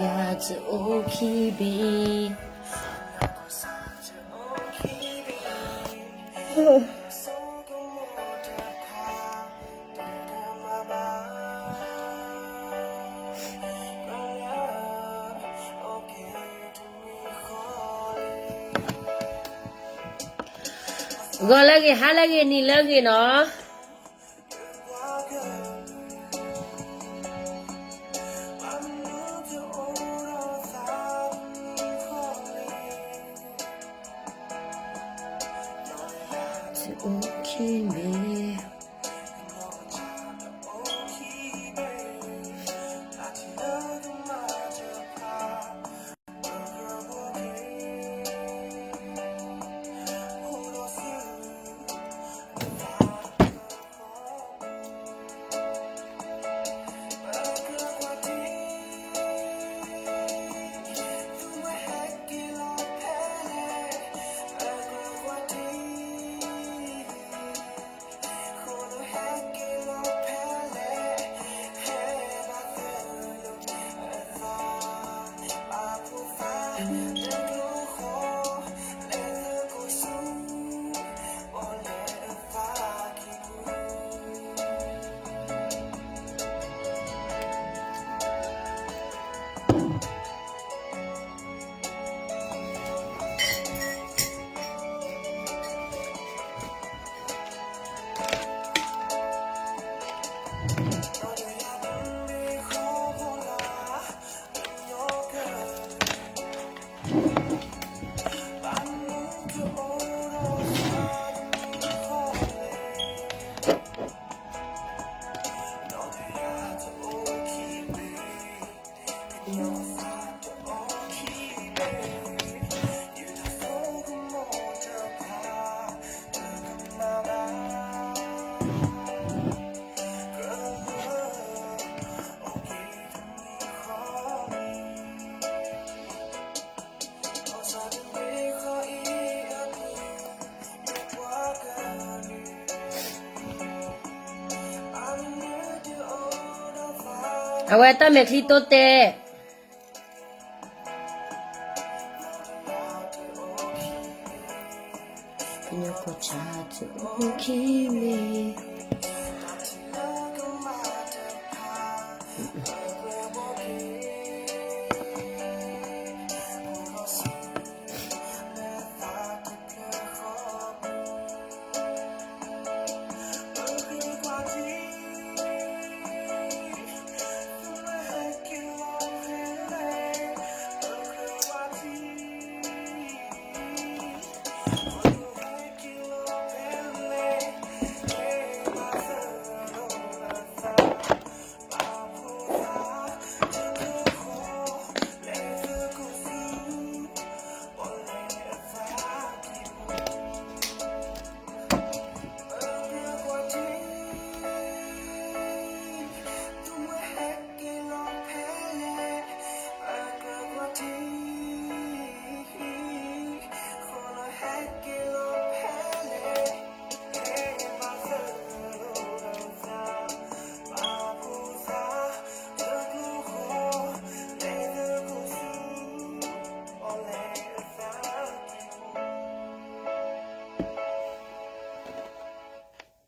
ဂီၤလၢအဂ့ၤ, ဟါလၢအဂ့ၤ, နံၤလၢအဂ့ၤနီၤ. အဝဲတၢ်မဲာ်ချံတိတဲာ် ကညီကီၢ်ဆၣ်တအိၣ်ခံမ့ၢ် ဂီ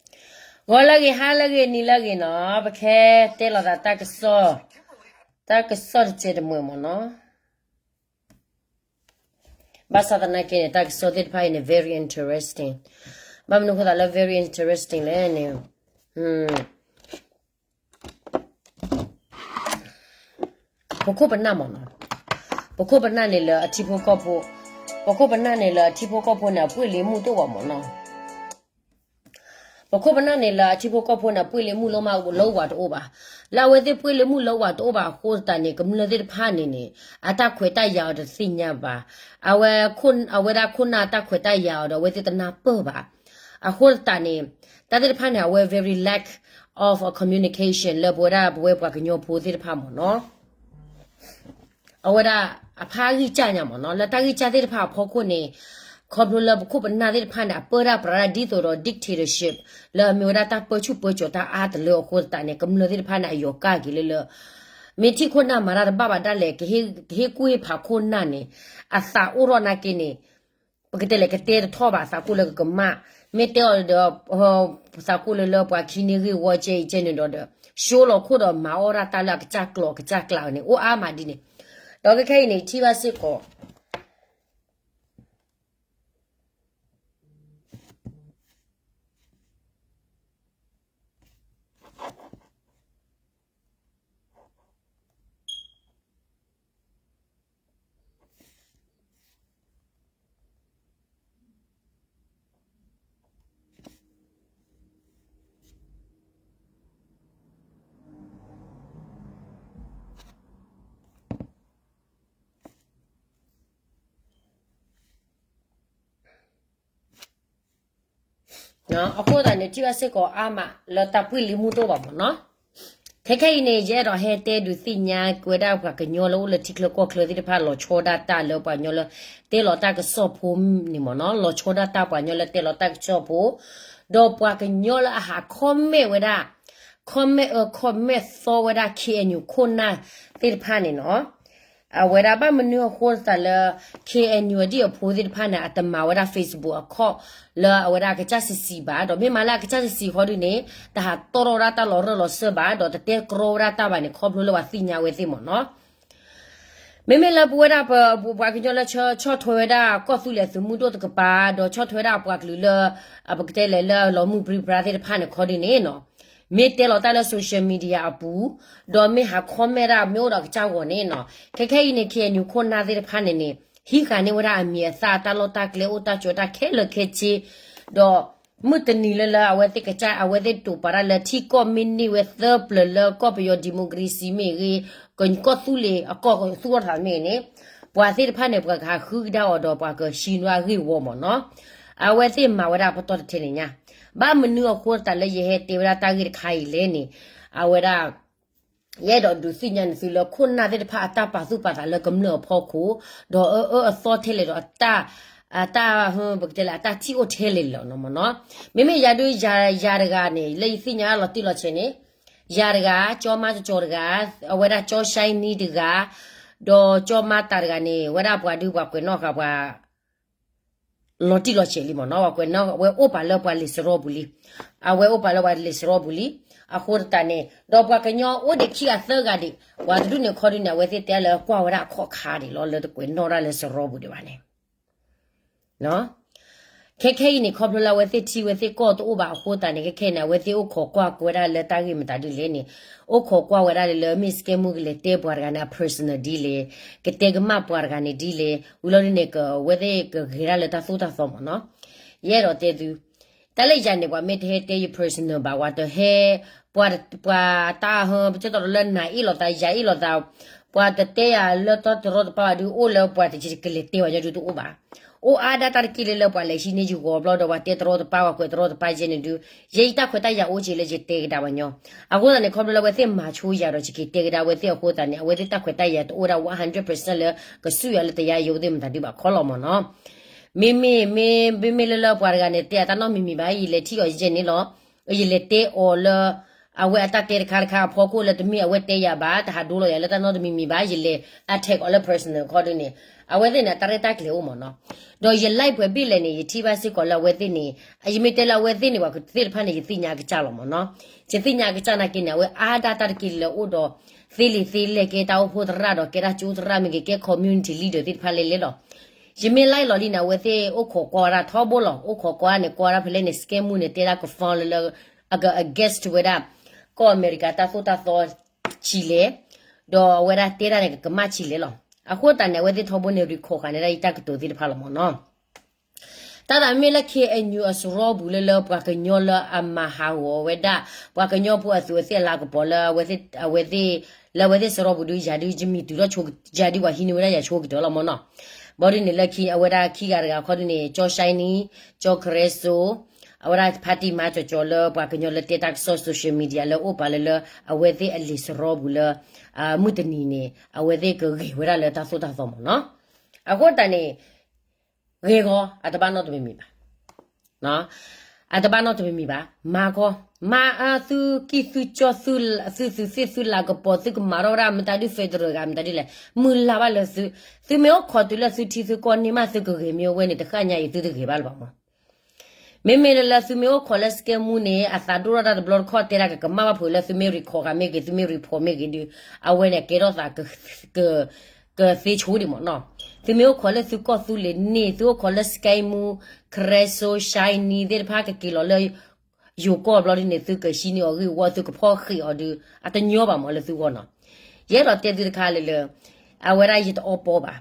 ၤလၢအဂ့ၤ, ဟါလၢအဂ့ၤ, နံၤလၢအဂ့ၤနီၤ, ပကဟဲတဲလီၤသးတၢ်ကစီၣ်, တၢ်ကစီၣ်တစဲးတမှဲၤမ့ၢ်နီၤ. ဘၣ်ဆၣ်သနာ်က့န့ၣ် တၢ်ကစီၣ်သ့ၣ်တဖၣ်အံၤန့ၣ် very interesting. ဘၣ်မနုၤဃိသးလၢ very interesting လဲၣ်န့ၣ်, ပခိၣ်ပနၢ်မ့ၢ်နီၤ, ပခိၣ်ပနၢ်န့ၣ်လၢအထံဖိကီၢ်ဖိ, ပခိၣ်ပနၢ်န့ၣ်လၢအထံဖိကီၢ်ဖိန့ၣ် အပှ့ၤလ့မူၣ်တအိၣ်ဘၣ်မ့ၢ်နီၤ. ပခိၣ်ပနၢ်န့ၣ်လၢအထံဖိကီၢ်ဖိန့ၣ် အပှ့ၤလ့မူၣ်လၢမးလၢဝၤတအိၣ်ဘၣ်. လၢအဝဲသ့ၣ်ပှ့ၤလ့မူၣ်လၢဝၤတအိၣ်ဘၣ်အဃိသတးန့ၣ် ကမျၢၢ်သ့ၣ်တဖၣ်န့ၣ်န့ၣ် အတၢ်ခွဲးတၢ်ယာ်အီၤတသ့ၣ်ညါဘၣ်. အဝဲ, အဝဲဒၣ်ခိၣ်နၢ်အတၢ်ခွဲးတၢ်ယာ်အီၤဒီး အဝဲသ့ၣ်တနၢ်ပၢၢ်ဘၣ်. အဃိသတးန့ၣ် တၢ်သ့ၣ်တဖၣ်န့ၣ် အဝဲ very lack of a communication လၢပဝဲဒၣ်ပဝဲပှၤကညီဖိသ့ၣ်တဖၣ်မ့ၢ်နီၤ. အဝဲဒၣ်အဖးဂံၢ်စၢ်ညါမ့ၢ်နီၤ, လၢတၢ်ဂံၢ်စၢ်သ့ၣ်တဖၣ်အဖီခိၣ်န့ၣ်, ခီဖျိလၢပခိၣ်ပနၢ်သ့ၣ်တဖၣ်န့ၣ် အပၢတၢ်ပြးတၢ်ဒ်သိးဒီး dictatorship လၢအမ့ၢ်ဝဲဒၣ်တၢ်ပၢဆူၣ်ပၢစိးတၢ်အါတလၢအဃိသတးန့ၣ် ကမျၢၢ်သ့ၣ်တဖၣ်န့ၣ် အယီၤကၢ်က့ၤလၢလၢ မ့ၢ်ထံၣ်ခိၣ်နၢ်မၤတၢ်တဘၣ်ဘၣ်ဒၣ်လဲာ် ကဟ့ၣ်ကူၣ်ဟ့ၣ်ဖးခိၣ်နၢ်န့ၣ် အသးအိၣ်ထီၣ်နာ်က့န့ၣ် ပကတဲလဲၣ် ကတဲတထီၣ်ဘၣ် သးကိၣ်လၢကကမၣ်, မ့ၢ်တဲအီၤဒီး သးကိၣ်လၢလၢပှၤခံန့ၢ်ဂ့ၢ်ဝီကဲအံၤကဲန့ၣ်ဒီးဒီး ဆိလီၤခိၣ်ဒီးမၤအီၣ်ဒၣ်တၢ်လၢအကစၢ်ကျိာ်အကစၢ်ကျးန့ၣ် အိၣ်အါမးဒ်န့ၣ်, ဒီးခဲခဲအံၤန့ၣ် ထံၣ်ဘၣ်စ့ၢ်ကီး အဃိသတးန့ၣ် ထံၣ်ဘၣ်စ့ၢ်ကီးအါမးလၢတၢ်ပှ့ၢ်လံမူတအိၣ်ဘၣ်မ့ၢ်နီၤ. ခဲခဲအံၤန့ၣ် ယအဲၣ်ဒိးဟဲတဲဒုးသ့ၣ်ညါက့ၤဝဲဒၣ်ပှၤကညီလၢအိၣ်လၢထံချၢကီၢ်ချၢသ့ၣ်တဖၣ် လီၤဆီဒၣ်တၢ်လၢပှၤကညီလၢတဲလီၤတၢ်ကစီၣ်ဖိန့ၣ်မ့ၢ်နီၤ, လီၤဆီဒၣ်တၢ်ပှၤကညီလၢတဲလီၤတၢ်ကစီၣ်ဖိ, ဒီးပှၤကညီလၢအဟး comment ဝဲဒၣ် comment အၢ comment သီဝဲဒၣ် KNU ခိၣ်နၢ်သ့ၣ်တဖၣ်န့ၣ်နီၤ. အဝဲဒၣ်ဘၣ်မနုၤအဃိသတးလၢ KNU အဒံၣ်အဖိသ့ၣ်တဖၣ်န့ၣ် အတမၤဝဲဒၣ် Facebook အခီၣ်လၢအဝဲဒၣ်အကစၢ်စံးစံးဘၣ်, ဒီးမ့ၢ်မၤလၢအကစၢ်စံးစံးဃီဒုန့ၣ် တဟးတီၣ်ထီၣ်ဝဲဒၣ်တၢ်လီၤရၢၢ်လီၤစၢၢ်ဘၣ်, ဒီးတတဲကြီဝဲဒၣ်တၢ်ဘၣ်န့ၣ် ခီဖျိလၢပှၤသ့ၣ်ညါဝဲသ့ၣ်မ့ၢ်နီၤ. မ့မ့ၢ်လၢပဝဲဒၣ်ပ ပှၤကညီလၢဆီၣ်ထွဲဝဲဒၣ်ကီၢ်သူလ့ၤသုးမုၢ်ဒိၣ်တကပၤ, ဒီးဆီၣ်ထွဲဝဲဒၣ်အပှၤကလုာ်လၢ ပကတဲလဲၣ်လၢလီၤမုၢ်ပြံပြါသ့ၣ်တဖၣ်န့ၣ်ခီဒုန့ၣ်နီၤ, မ့ၢ်တဲလီၤတၢ်လၢ social media အပူၤ, ဒီးမ့ၢ်ဟး comment ဒၣ်မ့ၢ်အိၣ်ဒီးအကစၢ်ဂီၢ်န့ၣ်နီၤ, ခဲခဲအံၤန့ၣ် KNU ခိၣ်နၢ်သ့ၣ်တဖၣ်န့ၣ်န့ၣ် ဟံးဃာ်န့ၢ်ဝဲဒၣ်အမံၤအသၣ် တၢ်လီၢ်တၢ်ကျဲ အိၣ်တၢ်ကၠီတၢ်ခဲလၢာ်ခဲဆ့, ဒီးမုၢ်တနံၤလၢလၢအဝဲသ့ၣ်ကစၢ် အဝဲသ့ၣ်တိာ်ပာ်တၢ်လၢထံကီၢ်မ့ၢ်န့ၢ်ဝဲသၢပျၢၤလၢကီၢ်ပယီၤ democracy မ့ၢ်ဂ့ၤ, ကီၢ်သူလ့ၤအကီၢ်သူၣ်ထီၣ်ထီမ့ၢ်ဂ့ၤန့ၣ်, ပှၤသ့ၣ်တဖၣ်န့ၣ် ပှၤကဟးဃုကဒါအီၤဒီးပှၤကဟံးန့ၢ်အဂ့ၢ်ဝီမ့ၢ်နီၤ. အဝဲသ့ၣ်မၤဝဲဒၣ်ပတီၢ်တထဲန့ၣ်ညါ, ဘၣ်မနုၤအဃိသတးလၢယဟဲတဲဝဲဒၣ်တၢ်ဂ့ၢ်တခါအံၤလဲၣ်န့ၣ်, အဝဲဒၣ် ယအဲၣ်ဒိးဒုးသ့ၣ်ညါန့ၢ်သုလၢခိၣ်နၢ်သ့ၣ်တဖၣ်အတၢ်ပာ်သူၣ်ပာ်သးလၢကမျၢၢ်အဖီခိၣ်, ဒီးအအၢအသီထဲလဲၣ်ဒီးအတၢ်, အတၢ်, ပကတဲလဲၣ် အတၢ်ထံၣ်အိၣ်ထဲလဲၣ်လီၤမ့ၢ်နီၤ. မ့မ့ၢ်ယၤဒုး ယၤတဂၤန့ၣ် လၢယသ့ၣ်ညါလီၤတံၢ်လီၤဆဲးန့ၣ်, ယၤတဂၤ ကၠီမါကၠီကၠီတဂၤ, အဝဲဒၣ်ကၠီၡဲနံတဂၤ, ဒီးကၠီမါတၢ်တဂၤန့ၣ် ဝဲဒၣ်ပှၤဒုးပှၤကွဲးနီၣ်ဃာ်ပှၤ လီၤတံၢ်လီၤဆဲးလံမ့ၢ်နီၤ, ပှၤကွဲးနီၣ်ဝဲအိၣ်ပာ်လၢပှၤလံာ်စရီပူၤလံ. အဝဲအိၣ်ပာ်လၢပှၤလံာ်စရီပူၤလံ. အဃိသတးန့ၣ် ဒီးပှၤကညီအိၣ်ဒံးခံဂၤသၢဂၤဒံး, ပှၤတဒူၣ်န့ၣ်ခီဒုန့ၣ် အဝဲသ့ၣ်တဲလၢကွၢ်ဝဲဒၣ်အခီၣ်ခါဒံးလီၤ လၢတကွဲးနီၣ်ဒၣ်လၢစရီပူၤဒံးဘၣ်န့ၣ် ခဲခဲအံၤန့ၣ် ခီဖျိလၢအဝဲသ့ၣ်ထံၣ်ဝဲသ့ၣ်ကီၢ်တအိၣ်ဘၣ်အဃိသတးန့ၣ် ခဲခဲအံၤန့ၣ် အဝဲသ့ၣ်အိၣ်ခိးကွၢ်က့ၤဝဲဒၣ်လၢတၢ်ဂ့ၢ်မတၤဒ်လဲၣ်န့ၣ်, အိၣ်ခိးကွၢ်ဝဲဒၣ်လၢ မ့ၢ်စကဲမူကလဲၤတဲပှၤတဂၤန့ၣ် အ personal ဒ်လဲၣ်, ကတဲကမၣ်ပှၤတဂၤန့ၣ်ဒ်လဲၣ်, ဝံၤလီၤဒ်န့ၣ် ကဝဲသ့ၣ်ကဂဲၤဒၣ်လၢတၢ်သိၣ်တၢ်သီမ့ၢ်နီၤ. ယအဲၣ်ဒိးတဲသု တၢ်လၢယၤန့ၣ် ပှၤမ့ၢ်တဟဲတဲယ personal ဘၣ် ပှၤတဟဲ, ပှၤ, ပှၤတၢ်ဟၢ ပကတီၢ်လၢနၤအ့ၣ်လိာ်သး ယၤအ့ၣ်လိာ်သး, ပှၤတတဲယၤလၢတၢ်တရီတပါဘၣ်ဒုး အိၣ်လၢပှၤတကလဲၤတဲပှၤညီဒုးတအိၣ်ဘၣ်. အိၣ်အါဒၣ်တၢ်တက့ၢ်လၢလၢပှၤလဲၤဟံးန့ၢ်ယဂီၤဘျီဒီး ပှၤတဲတရီတပါ ပှၤကွဲးတရီတပါယဲန့ၣ်ဒုး, ယဲယတၢ်ခွဲးတၢ်ယာ်အိၣ်က့ၤလၢယတဲကဒါပှၤညီ. အဃိသတးန့ၣ် ခီဖျိလၢအဝဲသ့ၣ်မၤဆိယၤဒီး ယက့ၤတဲကဒါအဝဲသ့ၣ်အဃိသတးန့ၣ် အဝဲသ့ၣ်တၢ်ခွဲးတၢ်ယာ်တအိၣ်ဒၣ် one hundred percent လၢကဆူၣ်ယၤလၢတယါယဲအဝဲသ့ၣ်မတၤဒုးဘၣ်ခီလီၤမ့ၢ်နီၤ. မ့မ့ၢ်, မ့မ့ၢ်လၢလၢပှၤတဂၤန့ၣ် တဲအတၢ်နီတမံၤမံၤဘၣ် ယလဲၤထံၣ်အီၤယဲန့ၣ်လီၤ. ယလဲၤတဲအီၤလၢ အဝဲအတၢ်တဲတခါတခါအဖီခိၣ်လၢတမ့ၢ်အဝဲတဲယၤဘၣ် တဟးဒိလီၤယၤလၢတၢ်နီတမံၤမံၤဘၣ် ယလဲၤ attack အီၤလၢ personal ခီဒုန့ၣ် အဝဲသ့ၣ်န့ၣ် အတၢ်ရဲၣ်တၢ်ကျဲၤအိၣ်မ့ၢ်နီၤ. ဒီးယ live ပှဲၤဘ့ၣ်လဲၣ်န့ၣ် ယထံၣ်ဘၣ်စ့ၢ်ကီးလၢအဝဲသ့ၣ်န့ၣ် ယမ့ၢ်တဲလၢအဝဲသ့ၣ်န့ၣ် ပှၤသ့ၣ်တဖၣ်န့ၣ် ယသ့ၣ်ညါကစၢ်လီၤမ့ၢ်နီၤ. ယသ့ၣ်ညါကစၢ်နာ်က့န့ၣ် အဝဲအါဒၣ်တၢ်တက့ၢ်လၢအိၣ်ဒီး သ့လံာ်သ့လဲၢ်ကဲတၢ်အိၣ်ဖှိၣ်သရၣ်ဒီးကဲတၢ်ကၠိသရၣ်မ့ၢ်ဂ့ၤ ကဲ community leader သ့ၣ်တဖၣ်လဲၣ်လဲၣ်လီၤ. ယမ့ၢ် live လီၤလံန့ၣ် အဝဲသ့ၣ်အိၣ်ခိးကွၢ်ဝဲဒၣ်ထီဘိလီၤ. အိၣ်ခိးကွၢ်န့ၣ် ကွၢ်ဒၣ်ဖဲလဲၣ်န့ၣ် စကဲမူန့ၣ် တဲဒၣ် confirm လၢလၢ အက against ဝဲဒၣ် ကီၢ်အမဲရကၤတၢ်သိၣ်တၢ်သီ ဆံးလဲၣ်, ဒီးအဝဲဒၣ်တဲဒၣ်န့ၣ် ကကမၣ်ဆံးလဲၣ်လီၤ. အဃိသတးန့ၣ် အဝဲသ့ၣ်ထီဘိန့ၣ် record ဃာ်န့ၢ်ဒၣ် ယတၢ်ကတိၤသ့ၣ်တဖၣ်လီၤမ့ၢ်နီၤ. တၢ်သးမ့ၢ်လၢ KNU အစရီပူၤလၢလၢပှၤကညီလၢအမၤဟးဂီၤဝဲဒၣ် ပှၤကညီဖိအသုးအသ့ၣ်အလၤကပီၤလၢ အဝဲသ့ၣ်, လၢအဝဲသ့ၣ်စရီပူၤဒုး ယၤဒုး ယမံၤတုၤထီၣ်ယၤဒုး ပှၤဟံးန့ၢ်ဝဲဒၣ်ယၤဆိကတၢၢ်လီၤမ့ၢ်နီၤ. ဘၣ်ဒုးန့ၣ်လၢခံ အဝဲဒၣ်ခံဂၤတဂၤခီဒုးန့ၣ် ကၠီၡဲနံ, ကၠီကရဲစိ, အဝဲဒၣ်ဖါတံၢ်မၤကၠီၤကၠီၤလၢပှၤကညီလၢတဲတၢ်ကစီၣ် social media လၢအိၣ်ပာ်လၢလၢ အဝဲသ့ၣ်အလံာ်စရီပူၤလၢ မုၢ်တနံၤန့ၣ် အဝဲသ့ၣ်ကဂ့ၤဝဲဒၣ်လၢတၢ်သိၣ်တၢ်သီမ့ၢ်နီၤ. အဃိသတးန့ၣ် ဂ့ၤဂီၤ အတဘၣ်နီတမံၤမံၤဘၣ်. အတဘၣ်နီတမံၤမံၤဘၣ်, မၤကီ, မၤအသုကံၢ်သုကၠီသုသုသုသ့ၣ်သုလၤကပီၤ သုကမၤထီၣ်ဝဲဒၣ်မတၤဒု federal ဂၤ မတၤဒုလဲၣ်, မုၢ်လၢ်ဘၣ်လၢသု, သုမ့ၢ်အိၣ်ခိးတုၤလၢသုထံသုကီၢ်န့ၢ်မးသုကဂ့ၤမ့ၢ်ဝဲန့ၣ် တဃၣ်ညါအံၤသုတဂ့ၤဘၣ်လၢၤဘၣ်မး. မ့မ့ၢ်လၢသုမ့ၢ်အိၣ်ခိးလၢ scam မူန့ၣ် အသးဒိၣ်ထီၣ်တၢ်တဘျီတခီၣ်တဲဒၣ်ကကမၣ်ဘၣ်ဖုးလၢသုမ့ၢ် record ဂၤမ့ၢ်ဂ့ၤ သုမ့ၢ် report မ့ၢ်ဂ့ၤဒုး အဝဲန့ၣ်ကဲထီၣ်သး ကသ့ဆိဒံးမးနီၤ. သုမ့ၢ်အိၣ်ခိးလၢသုကီၢ်သူလ့ၤန့ၣ် သုအိၣ်ခိးလၢ scam မူ crystal shiny သ့ၣ်တဖၣ်ကက့ၤလီၤလၢ ယိၤကီၢ်ဘျီဒ်န့ၣ် သုကဟံးန့ၢ်အီၤဂ့ၢ်ဝီ သုကဖီၣ်ဃ့ၢ်အီၤဒုး အတညီဘၣ်မးလၢသုဂီၢ်နီၤ. ယအဲၣ်ဒိးတဲသုတခါလၢလၢ အဝဲဒၣ်ယတအီပီဘၣ်.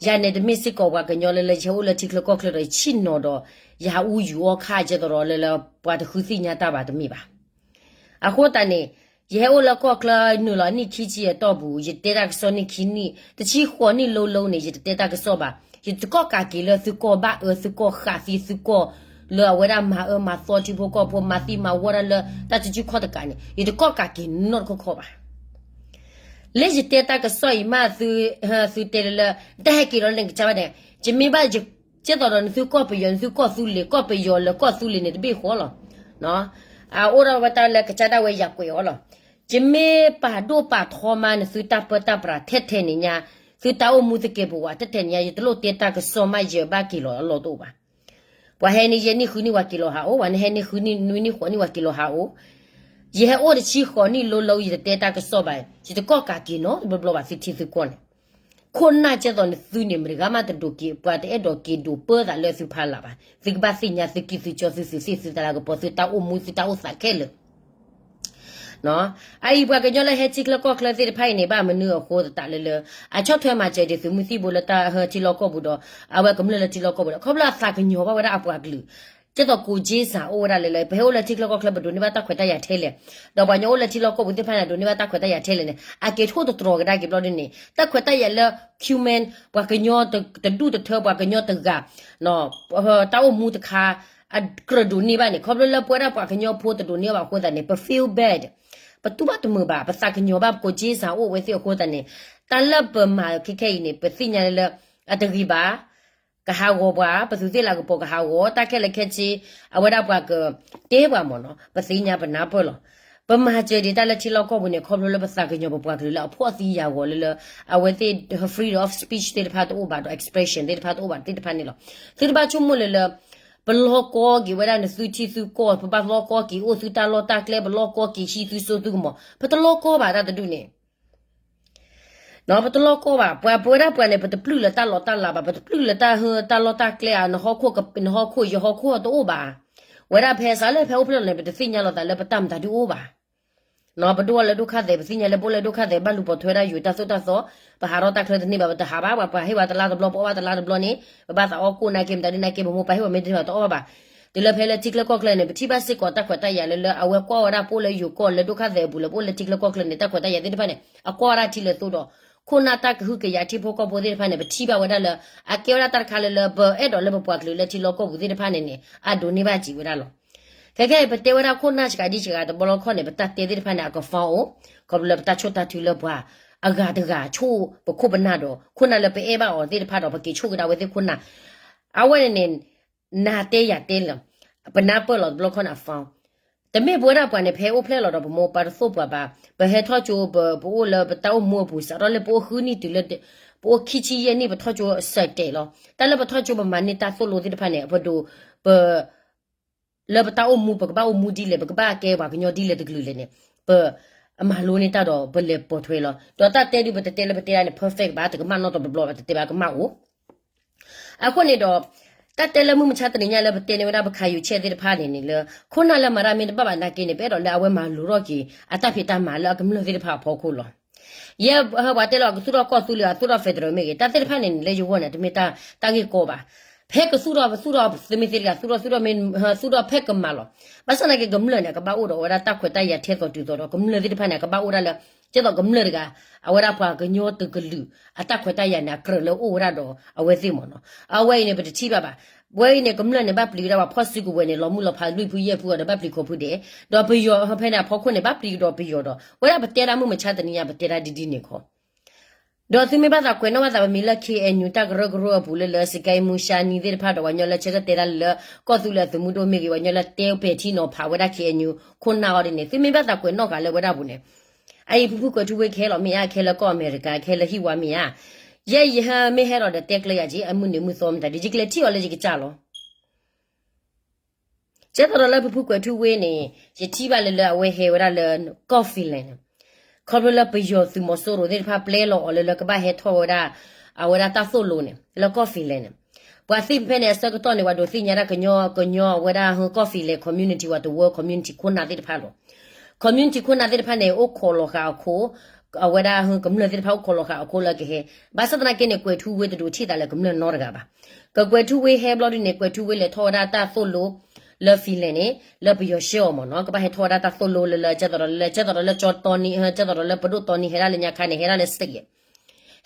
ယၤန့ၣ်တမ့ၢ်စ့ၢ်ကီးပှၤကညီလၢလၢ ယဟဲအိၣ်လၢထံချၢကီၢ်ချၢဒီး ယဆ့ၣ်နီၤဒီး ယဟးအူယူၤအီၣ်ခါကဲသိးဒီးလၢလၢ ပှၤတဃုသ့ၣ်ညါတၢ်ဘၣ်တမ့ၢ်ဘၣ်. အဃိသတးန့ၣ် ယဟဲအိၣ်လၢကီၢ်ချၢနုာ်လီၤနံၣ်ခံဆံအတီၢ်ပူၤ ယတဲတၢ်ကစီၣ်နံၣ်ခံနံၣ် တဆံဃိးနံၣ်လိၤလိၤန့ၣ် ယတတဲတၢ်ကစီၣ်ဘၣ်. ယတကီၣ်ကးက့ၤလၢသုကီၢ်ဘၣ်အၢသုကီၢ်ဃးသံသုကီၢ် လၢအဝဲဒၣ်မၤအၢမၤသီထံဖိကီၢ်ဖိ မၤသံမၤဝီတၢ်လၢတၢ်စုဆူၣ်ခီၣ်တကးန့ၣ် ယတကီၣ်ကးက့ၤနီတခီခီဘၣ်. လၢယတဲတၢ်ကစီၣ်အံၤမးသု, သုတဲလၢလၢ တၢ်ဟဲက့ၤဒီးလၢနကစၢ်ဘၣ်န့ၣ် ယမ့ၢ်ဘၣ် ကဲသိးဒီးနသုကီၢ်ပယီၤ နသုကီၢ်သူလ့ၤ ကီၢ်ပယီၤလၢကီၢ်သူလ့ၤန့ၣ်တဘ့ၣ်ဃီလီၤ. အအိၣ်ဒီးဝဲတၢ်လၢကစၢ်ဒၣ်ဝဲယၤကွဲးအီၤလီၤ. ယမ့ၢ်ပာ်ဒိၣ်ပာ်ထီမးနသုတၢ်ပၢတၢ်ပြးထဲထဲန့ၣ်ညါ, သုတၢ်အိၣ်မူသကဲးပဝးထဲထဲန့ၣ်ညါ ယတလိၣ်တဲတၢ်ကစီၣ်မးယဘၣ်က့ၤလီၤအလီၢ်တအိၣ်ဘၣ်. ပှၤဟဲန့ၢ်ယဲၢ်နံၣ်ဃုနံၣ်ဝဲက့ၤလီၤဟးအိၣ်, ပှၤနဟဲန့ၢ်ဃုနံၣ်နွံနံၣ်ဃိးနံၣ်ဝဲက့ၤလီၤဟးအိၣ်. ယဟဲအိၣ်တဆံဃိးနံၣ်လိၤလိၤ ယတတဲတၢ်ကစီၣ်ဘၣ်, ယတကီၣ်ကးက့ၤနီတဘျီဘျီဘၣ်သုထံသုကီၢ်န့ၣ်. ခိၣ်နၢ်ကဲသိးနသုန့ၣ် မတဂၤမးတဒိးက့ၤ ပှၤတအဲၣ်ဒိးက့ၤဒိးပၢသးလၢသုဖးလၢ်ဘၣ်. သုကဘၣ်သ့ၣ်ညါသုကံၢ်သုကၠီသုသုသ့ၣ်သုတလၤကပီၤ သုတၢ်အိၣ်မူသုတၢ်အိၣ်သးခဲလၢာ် အအံၤပှၤကညီလၢဟဲထံချၢကီၢ်ချၢသ့ၣ်တဖၣ်အံၤန့ၣ် ဘၣ်မနုၤအဃိသတးလၢလၢ အဆီၣ်ထွဲမၤစၢၤဒံးသုးမုၢ်သံၣ်ဘိလၢတၢ်ဟၢထံလီၢ်ကီၢ်ပူၤဒီး အဝဲကမျၢၢ်လၢထံလီၢ်ကီၢ်ပူၤဒီး ခီဖျိအသးကညီၤဘၣ်ဝဲဒၣ်အပှၤကလုာ် ကဲသိးကိးက့စးအိၣ်ဝဲဒၣ်လၢလၢ ပဟဲအိၣ်လၢထံချၢကီၢ်ချၢ ပဒိးန့ၢ်ဘၣ်တၢ်ခွဲးတၢ်ယာ်ထဲလဲၣ်, ဒီးပှၤကညီအိၣ်လၢထံလီၢ်ကီၢ်ပူၤသ့ၣ်တဖၣ်န့ၣ် ဒိးန့ၢ်ဘၣ်တၢ်ခွဲးတၢ်ယာ်ထဲလဲၣ်န့ၣ် အက့ၤထိၣ်သတြီၤကဒါက့ၤဘျီဒ်န့ၣ် တၢ်ခွဲးတၢ်ယာ်လၢ human ပှၤကညီတဒူၣ်တထၢ ပှၤကညီတဂၤ တၢ်အိၣ်မူတခါ အကြၢးဒိးန့ၢ်ဘၣ်န့ၣ် ခီဖျိလၢပဝဲဒၣ်ပှၤကညီဖိတဒိးန့ၢ်ဘၣ်အဃိသတးန့ၣ် ပ feel bad, ပတူၢ်ဘၣ်တမုာ်ဘၣ်, ပသးကညီၤဘၣ် ပကိးက့စးအိၣ်ဝဲသ့ၣ်အဃိသတးန့ၣ် တၢ်လၢပမၤခဲခဲအံၤန့ၣ် ပသ့ၣ်ညါလၢလၢ အတဂ့ၤဘၣ်, ကဟးဂီၤပှၤ ပသုးသ့ၣ်လၤကပီၤကဟးဂီၤ တၢ်ခဲလၢာ်ခဲဆ့ အဝဲဒၣ်ပှၤကတဲပှၤမ့ၢ်နီၤ ပသ့ၣ်ညါပနၢ်ပၢၢ်လီၤ. ပမၤစၢၤဒံးတၢ်လၢထံလီၢ်ကီၢ်ပူၤန့ၣ် ခီဖျိလၢပသးကညီၤပပှၤကလုာ်လၢအဖှီၣ်သံယာ်ဂီၤလၢလၢ အဝဲသ့ၣ် freedom of speech သ့ၣ်တဖၣ်တအိၣ်ဘၣ်ဒီး expression သ့ၣ်တဖၣ်တအိၣ်ဘၣ်သ့ၣ်တဖၣ်န့ၣ်လီၤ. သုတဘၣ်ဆိကမိၣ်လၢလၢ ပလီၢ်ကီက့ၤဝဲဒၣ်နသုထံသုကီၢ် ပဘၣ်လီၢ်ကီက့ၤအိၣ်သုတၢ်လီၢ်တၢ်ကျဲ ပလီၢ်ကီက့ၤဟံးသုစိသုကမီၤ ပတလီၢ်ကီဘၣ်တၢ်တဒူၣ်န့ၣ် ပတလီၢ်ကီဘၣ်. ပှၤပဝဲဒၣ်ပှၤန့ၣ် ပတပျုၢ်လၢတၢ်လီၤတၢ်လၤဘၣ်, ပတပျုၢ်လၢတၢ်ဟၢတၢ်လီၢ်တၢ်ကျဲဧါ, နဟီၣ်ခိၣ် နဟီၣ်ခိၣ်ယဟီၣ်ခိၣ်တအိၣ်ဘၣ်. ဝဲဒၣ်ဖဲစးလၢဖဲအိၣ်ဖျဲၣ်လီၤန့ၣ် ပတသ့ၣ်ညါလီၤသးလၢပတၢ်မတၤဒုအိၣ်ဘၣ်. ပဒိၣ်လၢဒိၣ်ခါသဲး ပသ့ၣ်ညါလၢပအိၣ်လၢဒိၣ်ခါသဲး ဘၣ်လူၤပိာ်ထွဲဒၣ်ယိၤတၢ်သိၣ်တၢ်သီ, ပဟးထီၣ်တၢ်ချၢတန့ၢ်ဘၣ် ပတဟးဘၣ်, ပှၤဟ့ၣ်ဝဲတလါတဘျီ ပအီၣ်ဘၣ်တလါတဘျီန့ၣ် ပဘၣ်သးအီၣ်ကိၣ်နာ်က့ မတၤဒုနာ်က့ ပမိၢ်ပၢ်ဟ့ၣ်ဝဲမ့ၢ်တန့ၢ်ဘၣ်တအီၣ်ဘၣ်ဘၣ်. တုၤလၢဖဲလၢထံချၢကီၢ်ချၢန့ၣ် ပထံၣ်ဘၣ်စ့ၢ်ကီးတၢ်ခွဲးတၢ်ယာ်လၢလၢ အဝဲကွၢ်ဝဲဒၣ်ပအိၣ်လၢယိၤကီၢ်လၢဒိၣ်ခါသဲးအပူၤလၢ ပအိၣ်လၢထံချၢကီၢ်ချၢန့ၣ် တၢ်ခွဲးတၢ်ယာ်သ့ၣ်တဖၣ်န့ၣ် အကွၢ်ဝဲဒၣ်ထံလၢသိဒီး ခိၣ်နၢ်တၢ်ကဟုကယာ်ထံဖိကီၢ်ဖိသ့ၣ်တဖၣ်န့ၣ် ပထံၣ်ဘၣ်ဝဲဒၣ်လၢ အကဲဝဲဒၣ်တၢ်တခါလၢလၢ ပအဲၣ်ဒိးလၢပပှၤကလုာ်လၢထံလီၢ်ကီၢ်ပူၤသ့ၣ်တဖၣ်န့ၣ်န့ၣ် အဒိးန့ၢ်ဘၣ်စံးဝဲဒၣ်လီၤ. ခဲခဲအံၤ ပတဲဝဲဒၣ်ခိၣ်နၢ်စှၤဒံစှၤဂၤတဘျီလီၤခီန့ၣ် ပတၢ်တဲသ့ၣ်တဖၣ်န့ၣ် အက found အိၣ်, ခီဖျိလၢပတၢ်ဆိၣ်တၢ်ထုလၢပှၤအဂၤတဂၤဆိၣ်ပခိၣ်ပနၢ်ဒီး ခိၣ်နၢ်လၢပအဲၣ်ဘၣ်အီၤသ့ၣ်တဖၣ်ဒီး ပက့ၤဆိၣ်ကဒါဝဲသ့ၣ်ခိၣ်နၢ် အဝဲန့ၣ်န့ၣ် နၤတဲယၤတဲလီၤ. ပနၢ်ပၢၢ်လီၤတဘျီခီန့ၣ် အ found တမ့ၢ်ပဝဲဒၣ်ပှၤန့ၣ် ပဟဲအိၣ်ဖျဲၣ်လီၤဒီးပမိၢ်ပၢ်တသိၣ်ပှၤဘၣ်. ပဟဲထီၣ်ကၠိ ပ ပအိၣ်လၢပတၢ်အိၣ်မူအပူၤ စးထီၣ်လၢပအိၣ်ဃုနံၣ်တုၤလၢ ပအိၣ်ခံဆံယဲၢ်နံၣ် ပထီၣ်ကၠိစဲးတဲာ်လီၤ. တၢ်လၢပထီၣ်ကၠိပမၤန့ၢ်တၢ်သိၣ်လိသ့ၣ်တဖၣ်န့ၣ် ပဒိး ပ လၢပတၢ်အိၣ်မူ ပကဘၣ်အိၣ်မူဒ်လဲၣ် ပကဘၣ်ကဲပှၤကညီဒ်လဲၣ်တကလုာ်လဲၣ်န့ၣ် ပ အမၤလိန့ၢ်တၢ်ဒီးပလဲၤပိာ်ထွဲလီၤ. ဒီးတၢ်တဲဒုး ပတတဲလၢပတဲဒၣ်န့ၣ် perfect ဘၣ်, တကမၣ်နီတဘျီဘျီဘၣ်, တတဲဘၣ်ကမၣ်အိၣ်. အဃိန့ၣ်ဒီး တၢ်တဲလၢမုၢ်မဆါတနံၤညါလၢပတဲန့ၢ်ဝဲဒၣ်ပခးယူၤဆဲးသ့ၣ်တဖၣ်န့ၣ်န့ၣ်လၢ ခိၣ်နၢ်လၢမၤတၢ်မ့ၢ်တဘၣ်ဘၣ်နာ်က့န့ၣ် ပအဲၣ်ဒိးလၢအဝဲမၤလိထီၣ်က့ၤ အတၢ်ဖံးတၢ်မၤလၢအကမျၢၢ်သ့ၣ်တဖၣ်အဖီခိၣ်လီၤ. ယဲ ပှၤတဲလီၤ ကသူၣ်ထီၣ်ကီၢ်သူလ့ၤ အသူၣ်ထီၣ် federal မ့ၢ်ဂ့ၤ တၢ်သ့ၣ်တဖၣ်န့ၣ်န့ၣ် လၢယဂီၢ်န့ၣ် တမ့ၢ်တၢ်ဂ့ၢ်ကီဘၣ်. ဖဲကသူၣ်ထီၣ် ပသူၣ်ထီၣ် သမ့ၢ်သ့တဂၤ သူၣ်ထီၣ် သူၣ်ထီၣ်မ့ၢ် သူၣ်ထီၣ်ဖဲကမၤလီၤ. ဘၣ်ဆၣ်သနာ်က့ ကမျၢၢ်န့ၣ် အကဘၣ်အိၣ်ဒီးအဝဲဒၣ်တၢ်ခွဲးတၢ်ယာ်ထဲသိးတုၤသိးဒီး ကမျၢၢ်သ့ၣ်တဖၣ်န့ၣ် အကဘၣ်အိၣ်ဒၣ်လၢ ကဲသိးကမျၢၢ်တဂၤ အဝဲဒၣ်ပှၤကညီတကလုာ် အတၢ်ခွဲးတၢ်ယာ်န့ၣ် အကြၢးလၢအိၣ်ဝဲဒၣ်ဒီးအဝဲသ့ၣ်မ့ၢ်နီၤ. အဝဲအံၤန့ၣ် ပတထံၣ်ဘၣ်ဘၣ်. ဝဲအံၤန့ၣ် ကမျၢၢ်န့ၣ် ဘၣ်ပျံၤဝဲဒၣ်ပှၤဖီၣ်စုကဝဲၤန့ၣ် လီၤမုၢ်လီၤဖးလွံၢ်ဖုယဲၢ်ဖုအီၤဒီး ဘၣ်ပျံၤခိးဖုဒဲး, ဒီးပယီၤဖဲန့ၣ် အဖီခိၣ်န့ၣ် ဘၣ်ပျံၤကဒီးပယီၤဒီး ဝဲဒၣ်ပတဲဒၣ်မုၢ်မဆါတနံၤညါ ပတဲဒၣ်ဒ်ဒ်န့ၣ်ခီ ဒီးသုမ့ၢ်ဘၣ်သးကွဲးနီၣ်ဘၣ်သးပမံၤလၢ K N U တၢ်ကရၢကရိအပူၤလၢလၢ စကဲမူ ရှါနံၤသ့ၣ်တဖၣ်ဒီးပှၤကညီလၢဆၢကတဲတၢ်လၢလၢ ကီၢ်သူလ့ၤအသုးမုၢ်ဒိၣ်မ့ၢ်ဂ့ၤ ပှၤကညီလၢတဲပဲာ်ထံနီၤဖးဝဲဒၣ် K N U ခိၣ်နၢ်အီၤဒ်န့ၣ် သုမ့ၢ်ဘၣ်သးကွဲးနီၣ်ဃာ်လၢဝဲဒၣ်ပူၤန့ၣ် အအံၤဖုဖုကွဲးထူဝ့ခဲလီၤမ့ၢ်ဧါ, ခဲလၢကီၢ်အမဲရကၤ ခဲလၢဟံၣ်ဝါမ့ၢ်ဧါ, ယဲယဟဲမ့ၢ်ဟဲဒီးဒီးတဲကျၢၤယၤက့ အမုၢ်နံၤမုၢ်သီမတၤဒ် ယကလဲၤထံၣ်အီၤလၢယကစၢ်လီၤ. ကဲသိးဒီးလၢဖုဖုကွဲးထူဝ့န့ၣ် ယထံၣ်ဘၣ်လၢလၢအဝဲဟဲဝဲဒၣ်လၢကီၢ် Finland န့ၣ် ခီဖျိလၢပယီၤသုးမီၤစိရိၤသ့ၣ်တဖၣ်ပျဲလီၤအီၤလၢလၢကဘၣ်ဟဲထီၣ်ဝဲဒၣ် အဝဲဒၣ်တၢ်သိၣ်လိန့ၣ် လၢကီၢ် Finland န့ၣ် ပှၤသ့ၣ်ဖဲန့ၣ်အဆၢကတီၢ်န့ၣ် ပှၤဒိးသ့ၣ်ညါဒၣ်ကညီကညီအဝဲဒၣ်ဟၢကီၢ် Finland community ပှၤတဝၢ community ခိၣ်နၢ်သ့ၣ်တဖၣ်လီၤ. community ခိၣ်နၢ်သ့ၣ်တဖၣ်န့ၣ် အိၣ်ခိးလီၤဃာ်အခိၣ် အဝဲဒၣ်ဟၢကမျၢၢ်သ့ၣ်တဖၣ်အိၣ်ခိးလီၤဃာ်အခိၣ်လၢကဟဲ, ဘၣ်ဆၣ်သနာ်က့န့ၣ် ကွဲးထူဝ့တဒိးထံၣ်သးလၢကမျၢၢ်နီတဂၤဘၣ်. ကကွဲးထူဝ့ဟဲဘျီဒ်န့ၣ် ကွဲးထူဝ့လဲၤထီၣ်ဝဲဒၣ်တၢ်သိၣ်လိ လၢ Finland န့ၣ် လၢပယီၤဆှၢအီၤမ့ၢ်နီၤ ကဘၣ်ဟဲထီၣ်ဝဲဒၣ်တၢ်သိၣ်လိလၢလၢ ကဲသိးဒီးလၢ ကဲသိးဒီးလၢကၠီတီနံ ကဲသိးဒီးလၢပဒိၣ်တီနံ ဟဲဒၣ်လၢညါခါန့ၣ် ဟဲဒၣ်လၢ state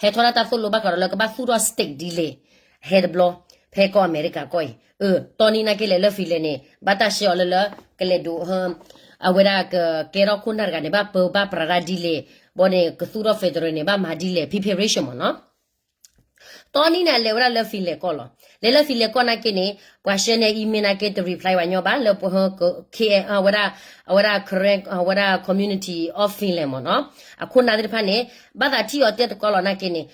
ဟဲထီၣ်ဒၣ်တၢ်သိၣ်လိဘၣ်ဃးဒီးလၢကဘၣ်သူၣ်ထီၣ် state ဒ်လဲၣ်, ဟဲတဘျီ ဖဲကီၢ်အမဲရကၤကီၢ်အံၤ, တီနံနာ်က့လဲၣ်လၢ Finland န့ၣ် ဘၣ်တၢ်ဆှၢအီၤလၢလၢ ကလဲၤဒိး အဝဲဒၣ်ကကဲထီၣ်ခိၣ်နၢ်တဂၤန့ၣ် ဘၣ်ပၢဘၣ်ပြးတၢ်ဒ်လဲၣ်, ဘီန့ၣ် ကသူၣ်ထီၣ် federal န့ၣ် ဘၣ်မၤဒ်လဲၣ် preparation မ့ၢ်နီၤ တီနံန့ၣ် အလဲၤဝဲဒၣ်လၢ Finland ကီၢ်လီၤ. လဲၤလၢ Finland ကီၢ်နာ်က့န့ၣ် ပှၤဆှၢန့ၢ် email နာ်က့ တ reply ပှၤညီဘၣ်လၢ အဝဲဒၣ် အဝဲဒၣ် Karen အဝဲဒၣ် community of Finland မ့ၢ်နီၤ, အခိၣ်နၢ်သ့ၣ်တဖၣ်န့ၣ် ဘၣ်သးထံၣ်အီၤတဲသကိးလီၤနာ်က့န့ၣ်,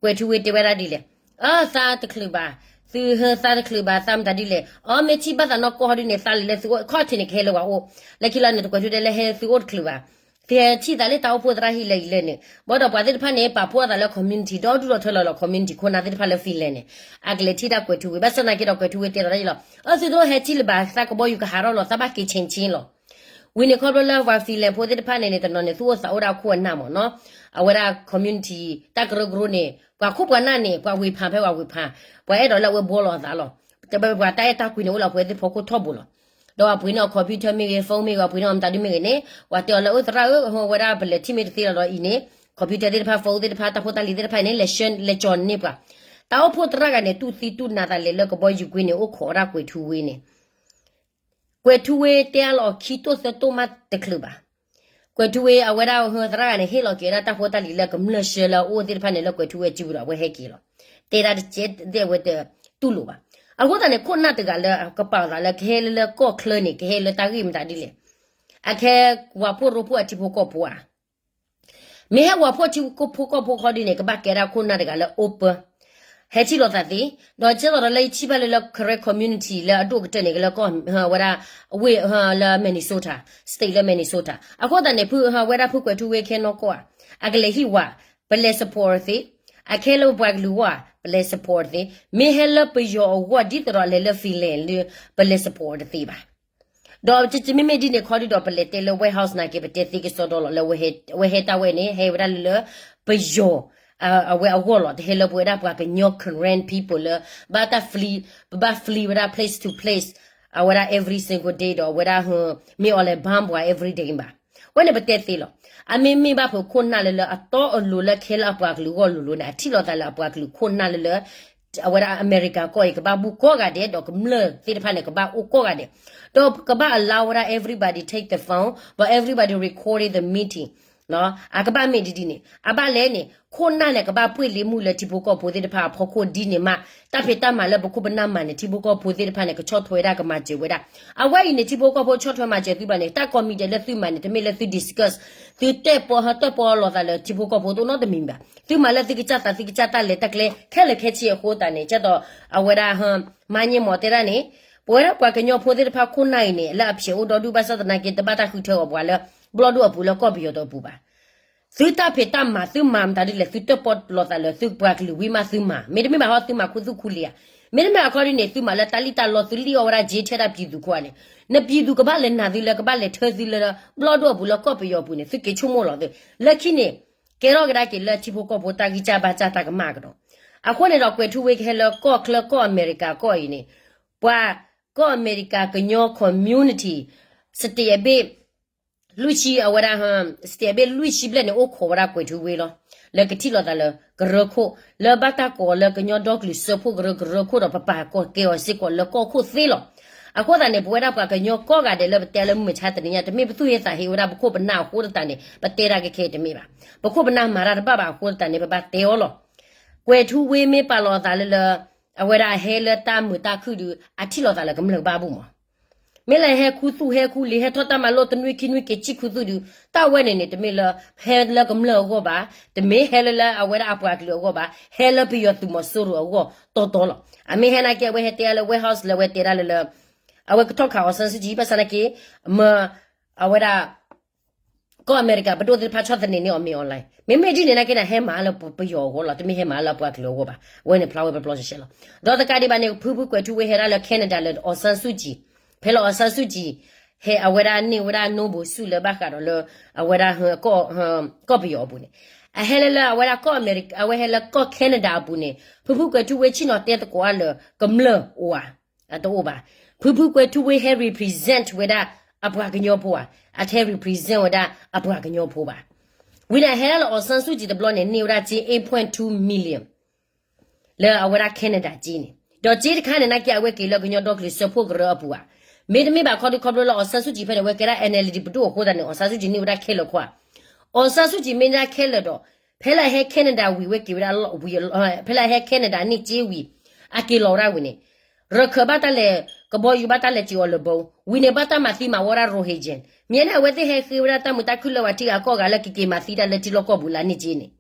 ကွဲးထူဝ့တဲဝဲဒၣ်ဒ်လဲၣ်, အၢ သးတချုးဘၣ်, သုဟၢသးတချုးဘၣ် သးမတၤဒ်လဲၣ်, အီ မ့ၢ်ထံၣ်ဘၣ်သးနီၢ်ကီၢ်ဟီဒ်န့ၣ် သးလဲၤလၢသုအိၣ် ခီၣ်ထံးန့ၣ် ကဟဲလၢပှၤအိၣ်, လၢခံလီၤန့ၣ် တကွဲးထူဝ့တဲလၢဟဲသုအိၣ်တချုးဘၣ် သုဟဲထံၣ်သးလၢတၢ်အိၣ်ဖှိၣ်သရၣ်ဟံၣ်လၢအံၤလၢန့ၣ်, ဘၣ်ဒီးပှၤသ့ၣ်တဖၣ်န့ၣ် ပာ်ဖှိၣ်အသးလၢ community ဒီဒူၣ်ဒီထၢလီၤလီၤ community ခိၣ်နၢ်သ့ၣ်တဖၣ်လၢ Finland န့ၣ်, အကလဲၤထံၣ်တၢ်ကွဲးထူဝ့ ဘၣ်ဆၣ်သနာ်က့ဒီးကွဲးထူဝ့တဲလီၤဒ်အံၤလီၤ, အၢ သုတအိၣ်ဟဲထံၣ်လၢၤဘၣ် သးကဘီယူၤကဟးထီၣ်လီၤ သးဘၣ်က့ၤဆ့ဆ့လီၤ. ဝံၤန့ၣ်ခီဖျိလၢပှၤ Finland ဖိသ့ၣ်တဖၣ်န့ၣ်န့ၣ် တနီၤန့ၣ် သူၣ်အိၣ်သးအိၣ်ဒၣ်အခိၣ်အနၢ်မ့ၢ်နီၤ, အဝဲဒၣ် community တၢ်ကရၢကရိန့ၣ် ပှၤခိၣ်ပှၤနၢ်န့ၣ် ပှၤဝ့ၤဖးဖဲပှၤဝ့ၤဖး, ပှၤအဲၣ်ဒိးလၢအဝဲဘှီလီၤအသးလီၤ. ပှၤတၢ်အဲၣ်တၢ်ကွံန့ၣ် အိၣ်လၢအပှဲၤသ့ၣ်ဖီခိၣ်ထီဘိလီၤ. ဒီးအပှ့ၤန့ၢ်အီၤ computer မ့ၢ်ဂ့ၤ phone မ့ၢ်ဂ့ၤ အပှ့ၤန့ၢ်အီၤမတၤဒုမ့ၢ်ဂ့ၤန့ၣ် ပှၤတဲအီၤလၢ အၢ သရၣ်ဧၢ ဝဲဒၣ်ပလဲၤထံၣ်မ့ၢ်တသ့လီၤဒီးအံၤန့ၣ် computer သ့ၣ်တဖၣ် phone သ့ၣ်တဖၣ် တၢ်ဖိတၢ်လံၤသ့ၣ်တဖၣ်အံၤန့ၣ် လဲၤဆှၢလဲၤကၠီၤန့ၢ်ပှၤ, တၢ်အိၣ်ဖှိၣ်သရၣ်ဂၤန့ၣ် တူၢ်သံတူၢ်နၤသးလဲၤလၢကဘီယူၤကွံန့ၣ် အိၣ်ခိးဝဲဒၣ်ကွဲးထူဝ့န့ၣ် ကွဲးထူဝ့တဲအါလီၤအီၤခံတိၢ်သၢတိၢ်မးတချုးဘၣ်. ကွဲးထူဝ့အဝဲဒၣ်ဟၢသရၣ်ဂၤန့ၣ် ဟ့ၣ်လီၤက့ၤဝဲဒၣ်တၢ်ဖိတၢ်လံၤလၢ ကမျၢၢ်ဆှၢလၢအအိၣ်သ့ၣ်တဖၣ်န့ၣ် လၢကွဲးထူဝ့အစုပူၤဒီးအဝဲဟဲက့ၤလီၤ. တဲဒၣ်တကဲသ့ၣ်အဝဲတတူၢ်လိာ်ဘၣ်. အဃိသတးန့ၣ် ခိၣ်နၢ်တဂၤလၢကပာ်အသးလၢကဟဲလၢလၢကီၢ်ချၢန့ၣ် ကဟဲလၢတၢ်ဂ့ၢ်မတၤဒ်လဲၣ်. အခဲဝၤဖှိၣ်ရိဖှိၣ်အထံဖိကီၢ်ဖိဧါ မ့ၢ်ဟဲဝၤဖှိၣ်ထံဖိကီၢ်ဖိခီဒ်န့ၣ် ကဘၣ်ကဲဒၣ်ခိၣ်နၢ်တဂၤလၢ open ဟဲထံၣ်လိာ်သးသ့, ဒီးကဲသိးဒီးလၢယထံၣ်ဘၣ်လၢလၢ Karen community လၢအဒိၣ်ကတၢၢ်န့ၣ် ကလၢကီၢ်ဝဲဒၣ် ဝ့ၢ်လၢ Minnesota, state လၢ Minnesota အဃိသတးန့ၣ် ဖုဝဲဒၣ်ဖုကွဲးထူဝ့ခဲနီၢ်ကီၢ်ဧါ, အကလဲၤဟံၣ်ဝၤ, ပလဲၤ support သ့, အခဲလၢပပှၤကလုာ်အဂီၢ်ဧါ ပလဲၤ support သ့, မ့ၢ်ဟဲလၢပယီၤအဂီၢ်ဒ်သိးဒီးလဲၤလၢ Finland လၢ ပလဲၤ support တသ့ဘၣ်. ဒီးမ့မ့ၢ်ဒ်န့ၣ်ခီဒ်ဒီး ပလဲၤတဲလၢ White House နာ်က့ ပတဲသ့ကစီဒီလီၤလၢ အဝဲဟဲတၢ်ဝဲန့ၣ် ဟဲဝဲဒၣ်လၢ ပယီၤ အဝဲအဂီၢ်လီၤ. တဟဲလၢပဝဲဒၣ်ပှၤကညီ Karen people လၢ ဘၣ်တၢ် flee, ပဘၣ် flee ဝဲဒၣ် place to place အဝဲဒၣ် every single day ဒီးအဝဲဒၣ် မ့ၢ်အီၤလဲၤ bomb ပှၤ every day ဘၣ်. ဝဲန့ၣ်ပတဲသ့လီၤ. အမ့မ့ၢ်ဘၣ်ဖုးခိၣ်နၢ်လၢလၢအတီအလိၤလၢ ခဲလၢအပှၤကလုာ်အဂီၢ်လိၤလိၤန့ၣ် အထံၣ်လိာ်သးလၢအပှၤကလုာ်ခိၣ်နၢ်လၢလၢ အဝဲဒၣ်အမဲရကၤကီၢ်အံၤ ကဘၣ်ဘူၣ်ကိးဂၤဒဲး ဒီးကမျၢၢ်သ့ၣ်တဖၣ်န့ၣ် ကဘၣ်အိၣ်ကိးဂၤဒဲး, ဒီးကဘၣ် allow ဝဲဒၣ် everybody take the phone, ဒီး everybody recording the meeting. အကဘၣ်မ့ၢ်ဒ်ဒ်န့ၣ် အဘၣ်လဲၣ်န့ၣ် ခိၣ်နၢ်န့ၣ် ကဘၣ်ပှ့ၢ်လ့မုၢ်လၢထံဖိကီၢ်ဖိသ့ၣ်တဖၣ်အဖီခိၣ်ဒ်န့ၣ်မး, တၢ်ဖံးတၢ်မၤလၢပခိၣ်ပနၢ်မၤန့ၣ် ထံဖိကီၢ်ဖိသ့ၣ်တဖၣ်န့ၣ် ကဆီၣ်ထွဲဝဲဒၣ် ကမၤစၢၤဝဲဒၣ်. အဝဲအံၤန့ၣ် ထံဖိကီၢ်ဖိဆီၣ်ထွဲမၤစၢၤသုဘၣ်န့ၣ် တၢ် committee လၢသုမၤန့ၣ် တမ့ၢ်လၢသု discuss သုတဲပီဟၢတဲပီလိာ်သးလၢထံဖိကီၢ်ဖိတအိၣ်နီတမံၤဘၣ်. သုမၤလၢသုကစၢ်သး သုကစၢ်တၢ်လဲၤတၢ်ကျဲ ခဲလၢာ်ခဲဆ့အဃိသတးန့ၣ် ကဲသိး အဝဲဒၣ် မၤညံမီၤတဲဒၣ်န့ၣ် ပဝဲဒၣ်ပှၤကညီဖိသ့ၣ်တဖၣ်ခိၣ်နၢ်အံၤန့ၣ် လၢအဖျဲးအိၣ်ဒီဒူၣ်ဘၣ်ဆၣ်သနာ်က့ တဘၣ်တၢ်ဃုထၢအီၤပှၤလၢ ဘျီၣ်ဒိၣ်အပူၤလၢကီၢ်ပယီၤတပူၤဘၣ်. သုတၢ်ဖံးတၢ်မၤ သုမၤမတၤဒ်လဲၣ် သုတဲပီလိာ်သးလၢသုပှၤကလုာ်ဝံၤမးသုမၤ, မ့တမ့ၢ်ဘၣ်ဟီသုမၤခူသူၣ်ခူလံဧါ. မ့တမ့ၢ်အခီဒ်န့ၣ် သုမၤလၢတၢ်လံၣ်တၢ်လီ သုလံၣ်အီၣ်ဝဲဒၣ် ကၠ့ ထဲဒၣ်ပျံၤသူခိၣ်ဧါန့ၣ် နပျံၤသူကဘၣ်လဲၤနာ်သုလၢ ကဘၣ်လဲၤထၢသုလၢ ဘျီၣ်ဒိၣ်အပူၤလၢကီၢ်ပယီၤအပူၤန့ၣ် သုက့ၤဆိကမိၣ်လီၤသု. လၢခံန့ၣ် ကဲထီၣ်ကဒါက့ၤလၢထံဖိကီၢ်ဖိတၢ်ဂံၢ်စၢ်ဘါစၢ်တၢ်ကမၣ်ကဒီး. အဃိန့ၣ်ဒီး ကွဲးထူဝ့ကဟဲလၢကီၢ်ချၢကီၢ်အမဲရကၤကီၢ်အံၤန့ၣ် ပှၤကီၢ်အမဲရကၤကညီ community စတ့းအဘ့ၣ် လွံၢ်ဆံအဝဲဒၣ် စတ့းအဘ့ၣ်လွံၢ်ဆံဘျဲၣ်န့ၣ် အိၣ်ခိးဝဲဒၣ်ကွဲးထူဝ့လီၤ. လၢကထံၣ်လိာ်သးလၢကရၢခိၣ် လၢဘၣ်တၢ်ကိးလၢကညီဒီကလုာ်စၢဖှိၣ်ကရၢကရၢခိၣ်ဒီး ပပာ်ကီၢ်ကဲအီၤစ့ၢ်ကီးလၢကီၢ်ခိၣ်သ့လီၤ. အဃိသတးန့ၣ် ပဝဲဒၣ်ပှၤကညီကိးဂၤဒဲးလၢပတဲလၢမုၢ်မဆါတနံၤညါ တမ့ၢ်ပသူၣ်ဟ့သးဟ့ဝဲဒၣ်ပခိၣ်ပနၢ်အဃိသတးန့ၣ် ပတဲဒၣ်ကဲခဲအံၤတမ့ၢ်ဘၣ်. ပခိၣ်ပနၢ်မၤတၢ်တဘၣ်ဘၣ်အဃိသတးန့ၣ် ပဘၣ်တဲအီၤလီၤ. ကွဲၤထူဝ့မ့ၢ်ပာ်လီၤအသးလၢလၢ အဝဲဒၣ်အဟဲလၢတၢ်မုာ်တၢ်ခုၣ်ဒုး အထံၣ်လိာ်သးလၢကမျၢၢ်ကဘၣ်ဘူၣ်မး မ့ၢ်လၢဟဲခူသူၣ်ဟဲခူလံာ် ဟဲထီၣ်တၢ်မၤလိတနွံခံနွံက့ၤဆံၣ်ခူသူၣ်ဒုး တၢ်ဝဲန့ၣ်န့ၣ် တမ့ၢ်လၢဟဲလၢကမျၢၢ်အဂီၢ်ဘၣ်, တမ့ၢ်ဟဲလၢလၢအဝဲဒၣ်အပှၤကလုာ်အဂီၢ်ဘၣ်, ဟဲလၢပယီၤသုးမီၤစိရိၤအဂီၢ်တီတီလီၤ. အမ့ၢ်ဟဲနာ်က့ အဝဲဟဲတဲလၢ White House လၢအဝဲတဲဒၣ်လၢလၢ အဝဲကထီၣ်ခး အောင်ဆန်းစုကြည် ဘၣ်ဆၣ်နာ်က့ မၢ အဝဲဒၣ် ကီၢ်အမဲရကၤပဒိၣ်သ့ၣ်တဖၣ်ဆီၣ်သနံးန့ၢ်အီၤ မ့ၢ် online မ့မ့ၢ်ဒ်န့ၣ်နာ်က့န့ၣ် ဟဲမၤလၢပယီၤအဂီၢ်လီၤ, တမ့ၢ်ဟဲမၤလၢအပှၤကလုာ်အဂီၢ်ဘၣ်. အဝဲန့ၣ်ဖျါဝဲပျီပျီရှဲရှဲလီၤ. ဒီးတကးဒံးဘၣ်န့ၣ် ဖုဖုကွဲၤထူဝ့ဟဲဒၣ်လၢ Canada လၢ အောင်ဆန်းစုကြည် ဖဲလၢ အောင်ဆန်းစုကြည် ဟဲအဝဲဒၣ်န့ၢ်ဝဲဒၣ် Nobel ဆု လၢဘၣ်ဃးဒီးလၢ အဝဲဒၣ် ကီၢ်ပယီၤအပူၤန့ၣ် အဟဲလၢလၢအဝဲဒၣ်ကီၢ်အမဲရကၤ အဝဲဟဲလၢကီၢ် Canada အပူၤန့ၣ် ဖုဖုကွဲၤထူဝ့ဆ့ၣ်နီၤတဲသကိးအါလၢ ကမျၢၢ်အိၣ်ဧါ အတအိၣ်ဘၣ်. ဖုဖုကွဲၤထူဝ့ဟဲ represent ဝဲဒၣ်အပှၤကညီဖိဧါ, အတဟဲ represent ဝဲဒၣ်အပှၤကညီဖိဘၣ်. ဝံၤန့ၣ် အဟဲဒၣ်လၢ အောင်ဆန်းစုကြည် တဘျီန့ၣ် န့ၢ်ဝဲဒၣ်စ့ eight point two million လၢအဝဲဒၣ် Canada စ့န့ၣ်, ဒီးစ့တခါန့ၣ် နာ်က့ အဝဲက့ၤလၢကညီဒီကလုာ်စၢဖှိၣ်ကရၢအပူၤဧါ. မ့တမ့ၢ်ဘၣ်ခီဒုးခီဖျိလၢ အောင်ဆန်းစုကြည် ဖဲန့ၣ် အဝဲကဲဒၣ် NLD ပဒိၣ်အဃိသတးန့ၣ် အောင်ဆန်းစုကြည် န့ၢ်ဝဲဒၣ်ခဲလၢာ်ခိၣ်ဧါ. အောင်ဆန်းစုကြည် မ့ၢ်ဒၣ်ခဲလၢာ်ဒီး ဖဲလၢအဟဲ Canada ဝံၤ ဝဲက့ၤဝဲဒၣ်လီၢ်ဝံၤ ဖဲလၢအဟဲ Canada န့ၢ်စ့ဝံၤ အက့ၤလီၤဝဲဒၣ်ဝံၤန့ၣ် ရခၢၣ်ဘၣ်တၢ်လဲၤ ကဘီယူၤဘၣ်တၢ်လဲၤစံၣ်အီၤလၢဘီ ဝံၤန့ၣ် ဘၣ်တၢ်မၤသံမၤဝီဒၣ် Rohingya မ့ၢ်န့ၣ် အဝဲသ့ၣ်ဟဲဃ့ဝဲဒၣ်တၢ်မုာ်တၢ်ခုၣ်လၢပှၤထံဂၤကီၢ်ဂၤလၢကက့ၤမၤသံတၢ်လၢထံလီၢ်ကီၢ်ပူၤလၢအန့ၢ်စ့န့ၣ်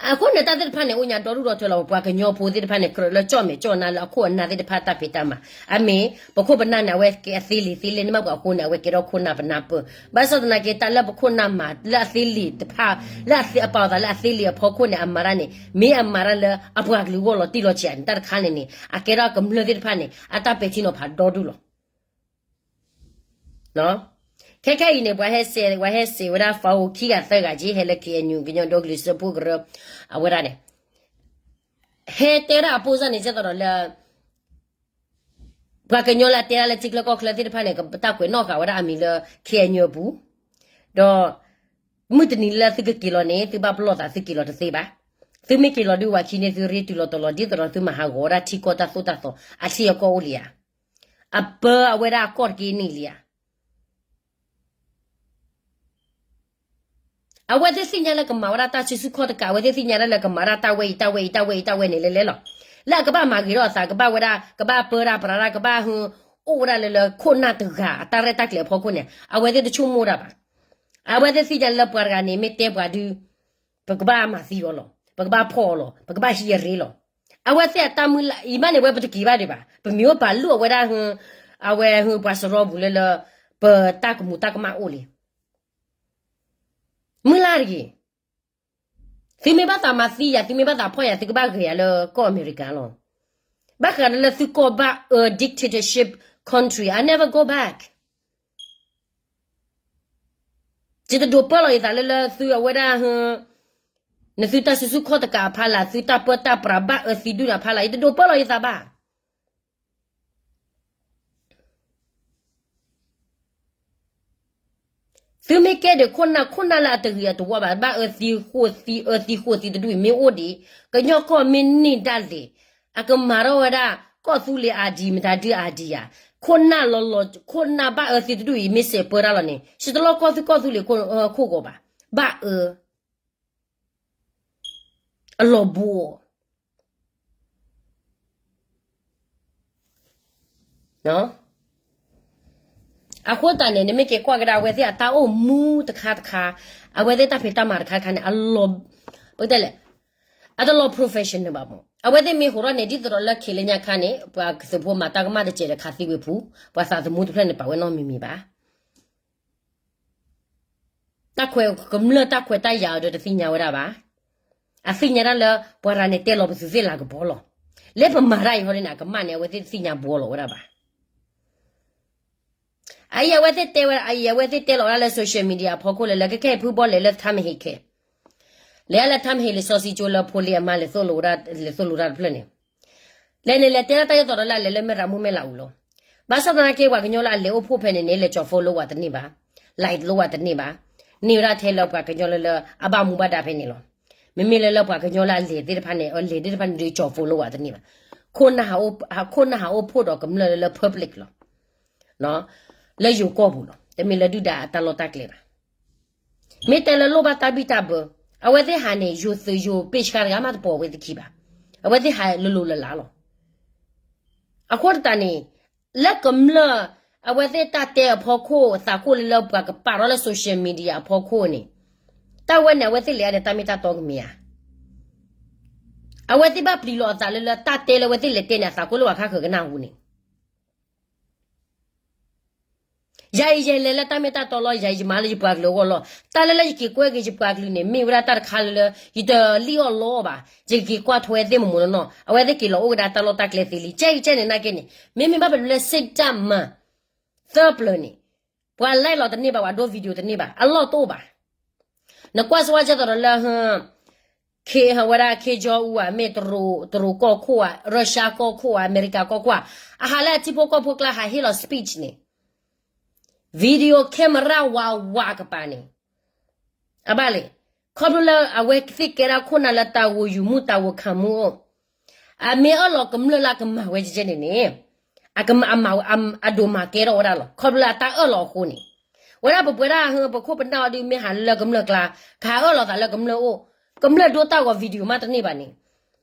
အဃိန့ၣ် တၢ်သ့ၣ်တဖၣ်န့ၣ် အိၣ်ညါဒီဒူၣ်ဒီထၢလီၤ. ပပှၤကညီဖိသ့ၣ်တဖၣ်န့ၣ် ကြၢးလၢကၠီၣ်မဲာ်ကၠီၣ်နါလၢအခိၣ်အနၢ်သ့ၣ်တဖၣ်တၢ်ဖံးတၢ်မၤ, အမ့ၢ် ပခိၣ်ပနၢ်န့ၣ် အဝဲကဲအသ့လံာ်သ့လဲၢ်န့ၣ်မး ပှၤအဃိန့ၣ် အဝဲကဲထီၣ်ခိၣ်နၢ်ပနၢ်ပၢၢ်, ဘၣ်ဆၣ်သနာ်က့ တၢ်လၢပခိၣ်နၢ်မၤလၢအသ့လံာ်တဖၣ် လၢအပာ်အသးလၢအသ့လံာ်အဖီခိၣ်န့ၣ် အမၤတၢ်န့ၣ် မ့ၢ်အမၤတၢ်လၢအပှၤကလုာ်ဂီၢ်လီၤတံၢ်လီၤဆဲးန့ၣ် တၢ်တခါန့ၣ်န့ၣ် အကဲထီၣ်ကမျၢၢ်သ့ၣ်တဖၣ်န့ၣ် အတၢ်ပဲာ်ထံနီၤဖးဒီဒူၣ်လီၤ. ခဲခဲအံၤန့ၣ် ပှၤဟဲစဲး ပှၤဟဲစဲးဝဲဒၣ် ဖီအိၣ်ခံဂၤသၢဂၤက့ ဟဲလၢ KNU ကညီဒီကလုာ်စၢဖှိၣ်ကရၢ အဝဲဒၣ်န့ၣ် ဟဲတဲဒၣ်အပိၢ်စၢ်န့ၣ် ကဲသိးဒီးလၢ ပှၤကညီလၢအတဲဒၣ်လၢထံချၢကီၢ်ချၢသ့ၣ်တဖၣ်န့ၣ် ကတၢ်ကွဲးနီၣ်ဃာ်ဝဲဒၣ်အမံၤလၢ KNU အပူၤ, ဒီး မုၢ်တနံၤလၢသုကက့ၤလီၤန့ၣ် သုဘၣ်ပလီၢ်သးသုက့ၤလီၤတသ့ဘၣ်. သုမ့ၢ်က့ၤလီၤဒုးဝဲခံန့ၣ် သုရ့တုၤလီၤတီၤလီၤ ဒ်သိးဒီးသုမၤဟးဂီၤဝဲဒၣ်ထံကီၢ်တၢ်သိၣ်တၢ်သီ အထံအကီၢ်အိၣ်လံဧါ. အပၢအဝဲဒၣ်အကီၢ်တက့ၢ်န့ၣ်လံဧါ. အဝဲသ့ၣ်သ့ၣ်ညါလၢကမၤဝဲဒၣ်တၢ်စုဆူၣ်ခီၣ်တကး, အဝဲသ့ၣ်သ့ၣ်ညါဒၣ်လၢကမၤတၢ်တၢ်ဝဲအံၤ တၢ်ဝဲအံၤ တၢ်ဝဲအံၤန့ၣ်လဲၣ်လဲၣ်လီၤ. လၢအကဘၣ်မၤဂ့ၤထီၣ်အသး ကဘၣ်ဝဲဒၣ် ကဘၣ်ပၢတၢ်ပြးတၢ် ကဘၣ်ဟူ အိၣ်ဝဲဒၣ်လၢလၢခိၣ်နၢ်တဂၤအတၢ်ရဲၣ်တၢ်ကျဲၤအဖီခိၣ်န့ၣ် အဝဲသ့ၣ်တဆိကမိၣ်တၢ်ဘၣ်. အဝဲသ့ၣ်သ့ၣ်ညါလၢပှၤတဂၤန့ၣ် မ့ၢ်တဲပှၤဒုး ပကဘၣ်မၤသံအီၤလီၤ, ပကဘၣ်ဖီၣ်အီၤလီၤ, ပကဘၣ်ဟံးအရ့လီၤ. အဝဲသ့ၣ်အတၢ်မုၢ်လၢ်အံၤမးန့ၣ် ဝဲပတက့ၤဘၣ်ဒံးဘၣ်. ပမ့ၢ်အိၣ်ပာ်လုၢ်အဝဲဒၣ် အဝဲပှၤစရီပူၤလၢလၢ ပတၢ်ကမူၤတၢ်ကမၣ်အိၣ်လံ. မုၢ်လၢ်တဂ့ၤ. သုမ့ၢ်ဘၣ်သးမၤသံယၤ သုမ့ၢ်ဘၣ်သးဖီၣ်ယၤ သုကဘၣ်ဂဲၤယၤလၢကီၢ်အမဲရကၤလီၤ. ဘၣ်ဃးလၢသုကီၢ်ဘၣ်အ�ၢ dictatorship country, I never go back. ယတဒိးပၢလီၤယသးလၢလၢသုအဝဲဒၣ် နသုတၢ်စုဆူၣ်ခီၣ်တကးအဖီလာ် သုတၢ်ပၢတၢ်ပြးဘၣ်အၢသံဒုၣ်တဖီလာ် ယတဒိးပၢလီၤယသးဘၣ်. သုမ့ၢ်ကဲဒီးခိၣ်နၢ် ခိၣ်နၢ်လၢအတဂ့ၤအတဝါဘၣ် ဘၣ်အၢသံဃိသံ အၢသံဃိသံတဒူၣ်အံၤမ့ၢ်အိၣ်ဒံး ကညီကီၢ်မ့ၢ်န့ၢ်ဒၣ်လဲာ် အကမၤထီၣ်ဝဲဒၣ် ကီၢ်သူလ့ၤအါဒံး မတၤဒုအါဒံးယၤ ခိၣ်နၢ်လီၤလီၤ ခိၣ်နၢ်ဘၣ်အၢသံတဒူၣ်အံၤ မ့ၢ်စဲးပၢတၢ်လီၤန့ၣ် စတလီၢ်ကီၢ်သူကီၢ်သူလ့ၤခိၣ်ဃိးဘၣ် ဘၣ်အၢ အလီၤဘှီ အဃိသတးန့ၣ် နမ့ၢ်က့ၤကွၢ်ကဒါ အဝဲသ့ၣ်အတၢ်အိၣ်မူတခါတခါ အဝဲသ့ၣ်တၢ်ဖံးတၢ်မၤတခါတခါန့ၣ် အလီၤ ပတဲလဲၣ် အတလီၤ professional ဘၣ်မး. အဝဲသ့ၣ်မ့ၢ်ဟိးထီၣ်န့ၣ် ဒ်သိးဒီးလၢခံလၢညါခါန့ၣ် ပှၤသုးဖိမၤတၢ်ကမၣ်တစဲးဒီးခးသံဝဲဖု ပှၤသးသမူတဖျၢၣ်န့ၣ် ပာ်ဝဲနီတမံၤမံၤဘၣ်. တၢ်ခွဲးကမျၢၢ်တၢ်ခွဲးတၢ်ယာ်အီၤဒီးတသ့ၣ်ညါဝဲဒၣ်ဘၣ်. အသ့ၣ်ညါဒၣ်လၢ ပှၤတဂၤန့ၣ်တဲလီၤပသုးသ့ၣ်လၤကပီၤလီၤ. လၢပမၤတၢ်အံၤဟီဒ်န့ၣ် အကမၣ်န့ၣ် အဝဲသ့ၣ်တသ့ၣ်ညါဘှီလီၤဝဲဒၣ်ဘၣ်. အအံၤအဝဲသ့ၣ်တဲဝဲဒၣ် အအံၤအဝဲသ့ၣ်တဲလီၤဝဲဒၣ်လၢ social media အဖီခိၣ်လၢလၢ ခဲခဲအံၤဖုဘီလဲၤလၢထါမဟ့ၣ်ခဲ လဲၤလၢထါမဟ့ၣ်လံာ်စီဆှံကၠိလၢ ဖိလ့အမါလဲၤသိၣ်လိဝဲဒၣ် လဲၤသိၣ်လိတၢ်တဖျၢၣ်န့ၣ် လဲၤန့ၣ်လဲၤတဲဒၣ်တၢ်ဒ်သိးဒီးလၢအလဲၤလၢမဲၢ်ရၤမုၣ်မဲၢ်လးအူလီၤ. ဘၣ်ဆၣ်သနာ်က့ ပှၤကညီလၢအလဲၤအိၣ်ဖှိၣ်ဖဲန့ၣ်န့ၣ် လဲၤကၠီၤ follow ဝဲတန့ၢ်ဘၣ်, like လိဝဲတန့ၢ်ဘၣ်, န့ၢ်ဝဲဒၣ်ထဲလၢပှၤကညီလၢလၢအဘၣ်မူဘၣ်ဒါဖဲန့ၣ်လီၤ. မ့မ့ၢ်လၢလၢပှၤကညီလၢအလဲၤသ့ၣ်တဖၣ်န့ၣ် အလဲၤသ့ၣ်တဖၣ်န့ၣ်ဒုးကၠီၤ follow ဝဲတန့ၢ်ဘၣ်. ခိၣ်နၢ်ဟးအိၣ်ဖှိၣ်ဒီးကမျၢၢ်လၢ public လီၤ. လၢယိၤကီၢ်ပူၤလီၤ. တမ့ၢ်လၢဒုၣ်ဒါအတၢ်လီၢ်တၢ်ကျဲဘၣ်. မ့ၢ်တဲလၢလိၣ်ဘၣ်တၢ်ဘံၣ်တၢ်ဘၢ, အဝဲသ့ၣ်ဟးန့ၣ် ယိၤသုးယိၤပ့ၢ်ဆှါတဂၤမးတပိာ်ဝဲသခံဘၣ်. အဝဲသ့ၣ်ဟးလၢလိၤလၢလးလီၤ. အဃိသတးန့ၣ် လၢကမျၢၢ် အဝဲသ့ၣ်တၢ်တဲအဖီခိၣ် သးခိၣ်လၢလၢပှၤကပာ်ထီၣ်လၢ social media အဖီခိၣ်န့ၣ်, တၢ်ဝဲန့ၣ် အဝဲသ့ၣ်လဲၤအါန့ၣ် တၢ်မ့ၢ်တၢ်တီကမ့ၢ်ဧါ. အဝဲသ့ၣ်ဘၣ်ပျံၤလီၤအသးလၢလၢ တၢ်တဲလၢအဝဲသ့ၣ်လဲၤတဲန့ၣ် အသးခိၣ်လၢပှၤခါဃၢၤကနၢ်ဟူန့ၣ် ယၤအံၤယလဲၤလၢတၢ်မ့ၢ်တၢ်တီလီၤ, ယၤအံၤယမၤလၢယပှၤကလုာ်အဂီၢ်လီၤ. တၢ်လၢလၢယက့ၤကွဲက့ၤယပှၤကလုာ်န့ၣ် မ့ၢ်ဝဲဒၣ်တၢ်တခါလၢလၢ ယတလံၣ်အီၣ်လီအီၣ်ဘၣ်, ယက့ၤကွၢ်ထွဲသ့ၣ်မ့ၢ်မ့ၢ်နီၢ်နီၢ်, အဝဲသ့ၣ်က့ၤလီၤအိၣ်ကဒါတၢ်လီၢ်တၢ်ကျဲသ့လံ. ကဲအံၤကဲန့ၣ်နာ်က့န့ၣ် မ့မ့ၢ်ဘၣ်ပတုၤလၢ စ့တၢ်မၤ သၢပျၢၤန့ၣ်, ပှၤ like လီၤတန့ၢ်ဘၣ်, ပှၤဒိ video တန့ၢ်ဘၣ်, အလီၢ်တအိၣ်ဘၣ်. နကွၢ်စ့ၢ်ကီးဒ်သိးဒီးလၢ ခ့ဝဲဒၣ် ခ့ကၠီအူဧါ, မ့ၢ်တရူးကီၢ်ခိၣ်ဧါ, ရၢၡါကီၢ်ခိၣ်ဧါ, အမဲရကၤကီၢ်ခိၣ်ဧါ, အဟးလၢအထံဖိကီၢ်ဖိကျါဟးဟ့ၣ်လီၤ speech န့ၣ်, video camera ဝးဝးကပၤန့ၣ်, အဘၣ်လဲၣ်, ခီဖျိလၢအဝဲသ့ၣ်ကဲဒၣ်ခိၣ်နၢ်လၢတၢ်ဂိၢ်ယုာ်မူတၢ်ဂိၢ်ခၢၣ်မူအိၣ်, အမ့ၢ်အၢၣ်လီၤကမျၢၢ်လၢအကမၤဝဲကဲန့ၣ်န့ၣ်, အကမၤ, အဒိးမၤကဲထီၣ်ဝဲဒၣ်လီၤ. ခီဖျိလၢအတၢ်အၢၣ်လီၤအဃိန့ၣ်, ဝဲဒၣ်ပပှဲၤဒၣ်ဟၢ ပခိၣ်ပနၢ်အီၤဒုး မ့ၢ်ဟးလၢကမျၢၢ်ကျါ, ကဟးအၢၣ်လီၤသးလၢကမျၢၢ်အိၣ်, ကမျၢၢ်ဒိတၢ်ဂီၤ video မးတန့ၢ်ဘၣ်န့ၣ်,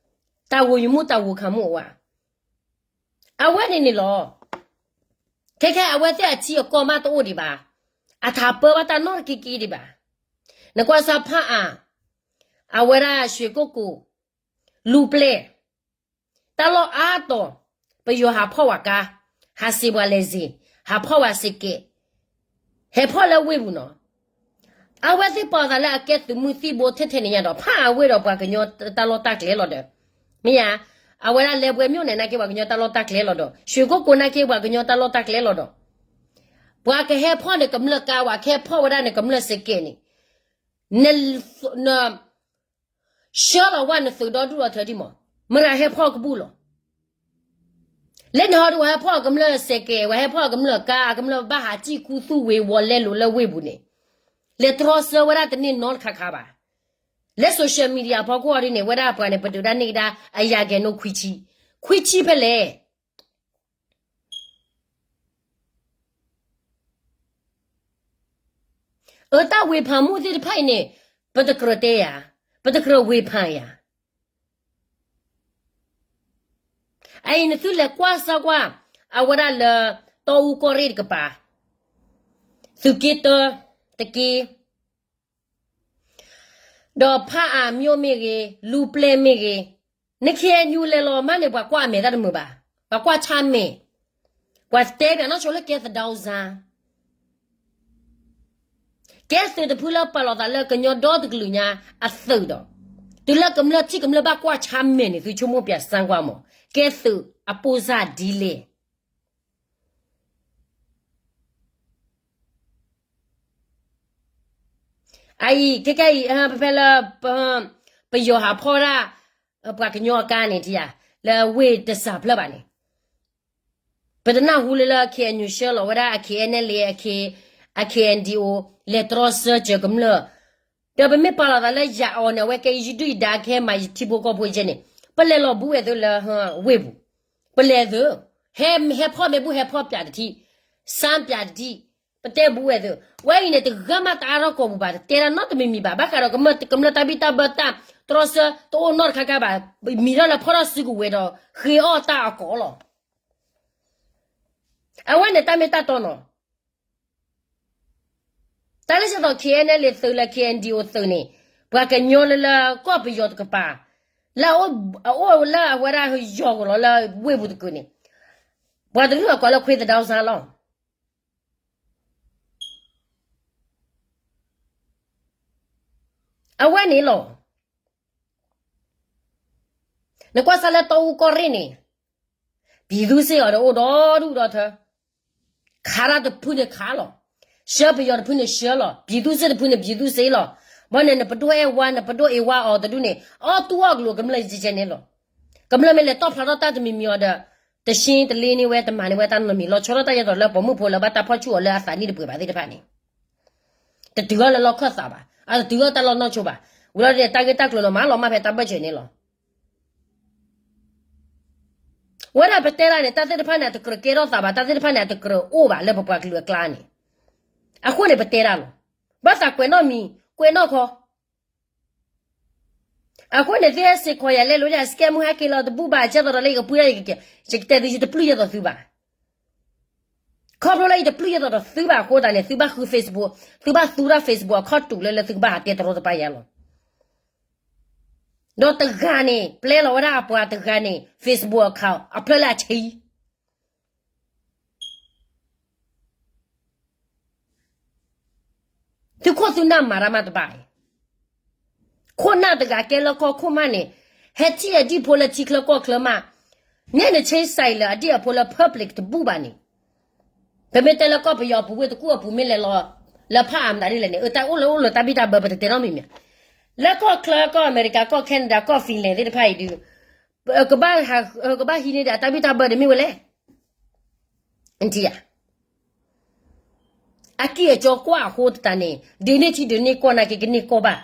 တၢ်ဂိၢ်ယုာ်မူတၢ်ဂိၢ်ခၢၣ်မူအိၣ်ဧါ. အဝဲန့ၣ်န့ၣ်လီၤ. ခဲခဲအဝဲသ့ၣ်အထံအကီၢ်မးတအိၣ်ဒံးဘၣ်, အထးပၢဘၣ်တၢ်နီတက့က့ဒံးဘၣ်. နကွၢ်စၢ်ဖးအါ, အဝဲဒၣ် ရွှေကုက္ကို, လူၤပျဲၢ်, တၢ်လီၢ်အါတီၤ, ပယီၤဟးဖီၣ်ဝဲကါ, ဟးစံးပှၤလဲၤစ့, ဟးဖီၣ်ဝဲစ့ကဲး, ဟဲဖီၣ်လၢဝ့ၢ်ပူၤနီၤ. အဝဲသ့ၣ်ပာ်သးလၢအကဲသုးမုၢ်သံၣ်ဘိထဲထဲန့ၣ်ညါဒီး ဖးအါဝ့ၢ်ဒီးပှၤကညီတၢ်လီၢ်တၢ်ကျဲလီၤဒီး, မ့ၢ်ဧါ, အဝဲဒၣ်လဲၤပှဲၤမိၣ်န့ၣ်နာ်က့ပှၤကညီတၢ်လီၢ်တၢ်ကျဲလီၤဒီး ရွှေကုက္ကိုနာ်က့ပှၤကညီတၢ်လီၢ်တၢ်ကျဲလီၤဒီး, ပှၤကဟဲဖီၣ်န့ၣ်ကမျၢၢ်ကါ, ပှၤကဟဲဖီၣ်ဝဲဒၣ်န့ၣ်ကမျၢၢ်စ့ကဲးန့ၣ်, န ဆှၢလီၤဝဲနသုးဒီဒူၣ်ဒီထၢဒံးမး, မတၤဟဲဖီၣ်ကဘူၣ်လီၤ. လၢနဟီဒုး ပှၤဟဲဖီၣ်ကမျၢၢ်စ့ကဲး, ပှၤဟဲဖီၣ်ကမျၢၢ်ကါ, အကမျၢၢ်ဘၣ်ဟးစံၣ်ကူသူၣ်ဝ့ၤဝီၤလဲလိာ်လၢဝ့ၢ်ပူၤန့ၣ်, လဲၤတြီဆၢဝဲဒၣ်တန့ၢ်နီတခါခါဘၣ်. လၢ social media အဖီခိၣ်အီၤဒ်န့ၣ် ဝဲဒၣ်ပှၤန့ၣ် ပတုာ်ဒၣ်န့ၢ်ကဒါ အယၤကဲၤနိၣ်ခွံဆံ, ခွံဆံဖဲလဲၣ်. အတၢ်ဝ့ၤဖးမူသ့ၣ်တဖၣ်အံၤန့ၣ် ပတကြၢးတဲယၤ, ပတကြၢးဝ့ၤဖးယၤ. အအံၤနသုလဲၤကွၢ်စၢ်ကွၢ် အဝဲဒၣ်လၢ တီအူကီၢ်ရ့ၣ်တကပၤ, သုးက့တၢတက့ၢ်, ဒီးဖးအါမျိၣ်မ့ၢ်ဂ့ၤ, လူၤပျဲၢ်မ့ၢ်ဂ့ၤ, န KNU လဲၤလီၤမးန့ၣ် ပှၤကွၢ်အမဲာ်တၢ်တမုာ်ဘၣ်, ပှၤကွၢ်ဆါမဲာ်, ပှၤတဲပၠးနီၢ်ဆိလၢကဲသဒၢစါ ကဲသုးတဖုလၢပာ်လီၤသးလၢကညီဒီတကလုာ်ညါအသုးဒီး, တုၤလၢကမျၢၢ်ထံၣ်ကမျၢၢ်ဘၣ်ကွၢ်ဆါမဲာ်န့ၣ် သုဆိကမိၣ်ပၠးစၢ်ကွၢ်မး, ကဲသုးအပိၢ်စၢ်ဒ်လဲၣ်. အအံၤ ခဲကဲအံၤ ဖဲဖဲလၢ ပယီၤဟးဖီၣ်ဒၣ် ပှၤကညီအကါန့ၣ်ထံဧါ, လၢဝ့ၢ်တစၢ်ဖျၢၣ်ဘၣ်န့ၣ် ပတနၢ်ဟူလၢလၢ KNU ဆှၢလီၤဝဲဒၣ်အ KNLA အ KNDO လဲၤတြီဆၢစၢၤကမျၢၢ်, ဒီးပမ့ၢ်ပာ်လီၤသးလၢယၤအီၤန့ၣ် အဝဲကဲယဒုၣ်ယဒါကဟဲမၤယထံဖိကီၢ်ဖိကဲန့ၣ်, ပလဲၤလီၤဘူးဝဲသုလၢဝ့ၢ်ပူၤ, ပလဲၤသု, ဟဲဖီၣ်မ့ၢ်ဘူးဟဲဖီၣ်ပၠးတထံၣ်, စၢ်ပၠးတထံၣ်, ပတဲဘူးဝဲသု, ဝဲအံၤန့ၣ် တဂၤမးတအါထီၣ်ကိာ်ပူၤဘၣ်, တတဲဒၣ်နီတမံၤမံၤဘၣ်, ဘၣ်ဃးဒီးကမျၢၢ်တၢ်ဘံၣ်တၢ်ဘၢတၢ်တြီဆၢတအိၣ်နီတခါခါဘၣ်, မံၤထီၣ်လၢဖီၣ်ထီၣ်စုကဝဲၤဒီး ဃ့အီၣ်တၢ်အကိာ်လီၤ. အဝဲန့ၣ်တၢ်မ့ၢ်တၢ်တီနီၤ, တၢ်လၢစ့ၢ်ကီး KNLA သုးလၢ KNDO သုးန့ၣ်, ပှၤကညီလၢလၢကီၢ်ပယီၤတကပၤ, လၢအအိၣ်လၢအဝဲဒၣ်ယီၤကလီၤလၢဝ့ၢ်ပူၤတကုာ်န့ၣ်, ပှၤတရူးအကိးလၢခွ့သဒၢစါလီၤ. အဝဲန့ၣ်လီၤ. နကွၢ်စၢ်လၢတီအူကီၢ်ရ့ၣ်န့ၣ်, ပြည်သူ့စစ် အီၤဒီးအိၣ်ဒီဒူၣ်ဒီထၢ, ခးတၢ်တဖုန့ၣ်ခးလီၤ, ဆှၢပယီၤတဖုန့ၣ်ဆှၢလီၤ, ပြည်သူ့စစ် တဖုန့ၣ် ပြည်သူ့စစ် လီၤ. ဘၣ်န့ၣ် နပဒိၣ်အဲၣ်ဝါ နပဒိၣ်အ့ဝါအီၤတဒူၣ်န့ၣ် အီၣ်တူၢ်အီၣ်ကလိာ်ကမျၢၢ်ကဲန့ၣ်လီၤ. ကမျၢၢ်မ့ၢ်လဲၤတီၣ်ဖျါထီၣ်တၢ်တမံၤမံၤအီၤဒီး, တရှ့တလ့န့ၢ်ဝဲတမၤန့ၢ်ဝဲတၢ်နီတမံၤ လီၤဆီထီၣ်တၢ်ယဲသိးလၢပိာ်မုၣ်ဖိလၢဘၣ်တၢ်ဖီၣ်ဆူၣ်အီၤလၢအသးနံၣ်တပှဲၤဘၣ်သ့ၣ်တဖၣ်န့ၣ်, တတုၤအီၤလၢလီၢ်ခၢၣ်သးဘၣ်, အတတုၤအီၤတၢ်လီၢ်နီၢ်ဆိဘၣ်, ဝံၤလီၤန့ၣ် တၢ်ဂ့ၢ်တၢ်ကျိၤနီၤ မၤလီၤမၢ်ဖဲတၢ်ဘၢၣ်စၢၤန့ၣ်လီၤ. ဝဲဒၣ်ပတဲဒၣ်န့ၣ် တၢ်သ့ၣ်တဖၣ်န့ၣ် အတကြၢးကဲထီၣ်သးဘၣ်, တၢ်သ့ၣ်တဖၣ်န့ၣ် အတကြၢးအိၣ်ဘၣ်လၢပပှၤကလုာ်အကျါန့ၣ်. အဃိန့ၣ်ပတဲဒၣ်လီၤ. ဘၣ်သးကွဲးနီၣ်မံၤ ကွဲးနီၣ်ခီ အဃိန့ၣ် သုဟဲစ့ၢ်ကီးယၤလဲၤလိာ်ယၤ scam မုၢ်ဟဲက့ၤလီၤတဘူၣ်ဘၣ် ကဲသိးဒီးလၢယကပှ့ၤဒၣ်ယကကဲ, ယကတဲသု ယတပျုၢ်ယဲၢ်သိးသုဘၣ်. ခီဖျိလၢယတပျုၢ်ယဲၢ်သိးဒီးသုဘၣ်အဃိသတးန့ၣ် သုဘၣ်ဃု Facebook, သုဘၣ်သူဒၣ် Facebook အခီၣ်တူာ်လၢလၢသုကဘၣ်ဟးတဲတရီတပါယၤလီၤ. ဒီးတဂၤန့ၣ် ပျဲလီၤဝဲဒၣ်အပှၤတဂၤန့ၣ် Facebook account အဖျၢၣ်လၢအဆံ သုခိၣ်သုနၢ်မၤတၢ်မးတဘၣ်အံၤ, ခိၣ်နၢ်တဂၤကဲလၢကီၢ်ခိၣ်မးန့ၣ်, ဟဲထံၣ်အဒံၣ်ဖိလၢထံချၢကီၢ်ချၢမး, နဲနဆ့စဲးလၢအဒံၣ်အဖိလၢ public တဘူၣ်ဘၣ်န့ၣ်, ပမ့ၢ်တဲလၢကီၢ်ပယီၤပူၤဝ့ၢ်တကူၣ်အပူၤမ့ၢ်လဲၤလီၤ, လၢဖးအါမတၤဒ်လဲၣ်န့ၣ် အတၢ်အိၣ်လၢအိၣ်လၢတၢ်ဘံၣ်တၢ်ဘၢပတတဲနီတမံၤမ့ၢ်, လၢကီၢ်ချၢကီၢ်အမဲရကၤ ကီၢ် Canada ကီၢ် Finland သ့ၣ်တဖၣ်အံၤဒုး ကဘၣ်ဟံးန့ၢ်ဒီးအတၢ်ဘံၣ်တၢ်ဘၢဒီးမ့ၢ်ဝဲလဲၣ်. အကံၢ်အကီကွၢ်အဃိသတးန့ၣ် ဒုးန့ၢ်ထံဒုးန့ၢ်ကီၢ်နာ်က့ကန့ၢ်ကီၢ်ဘၣ်,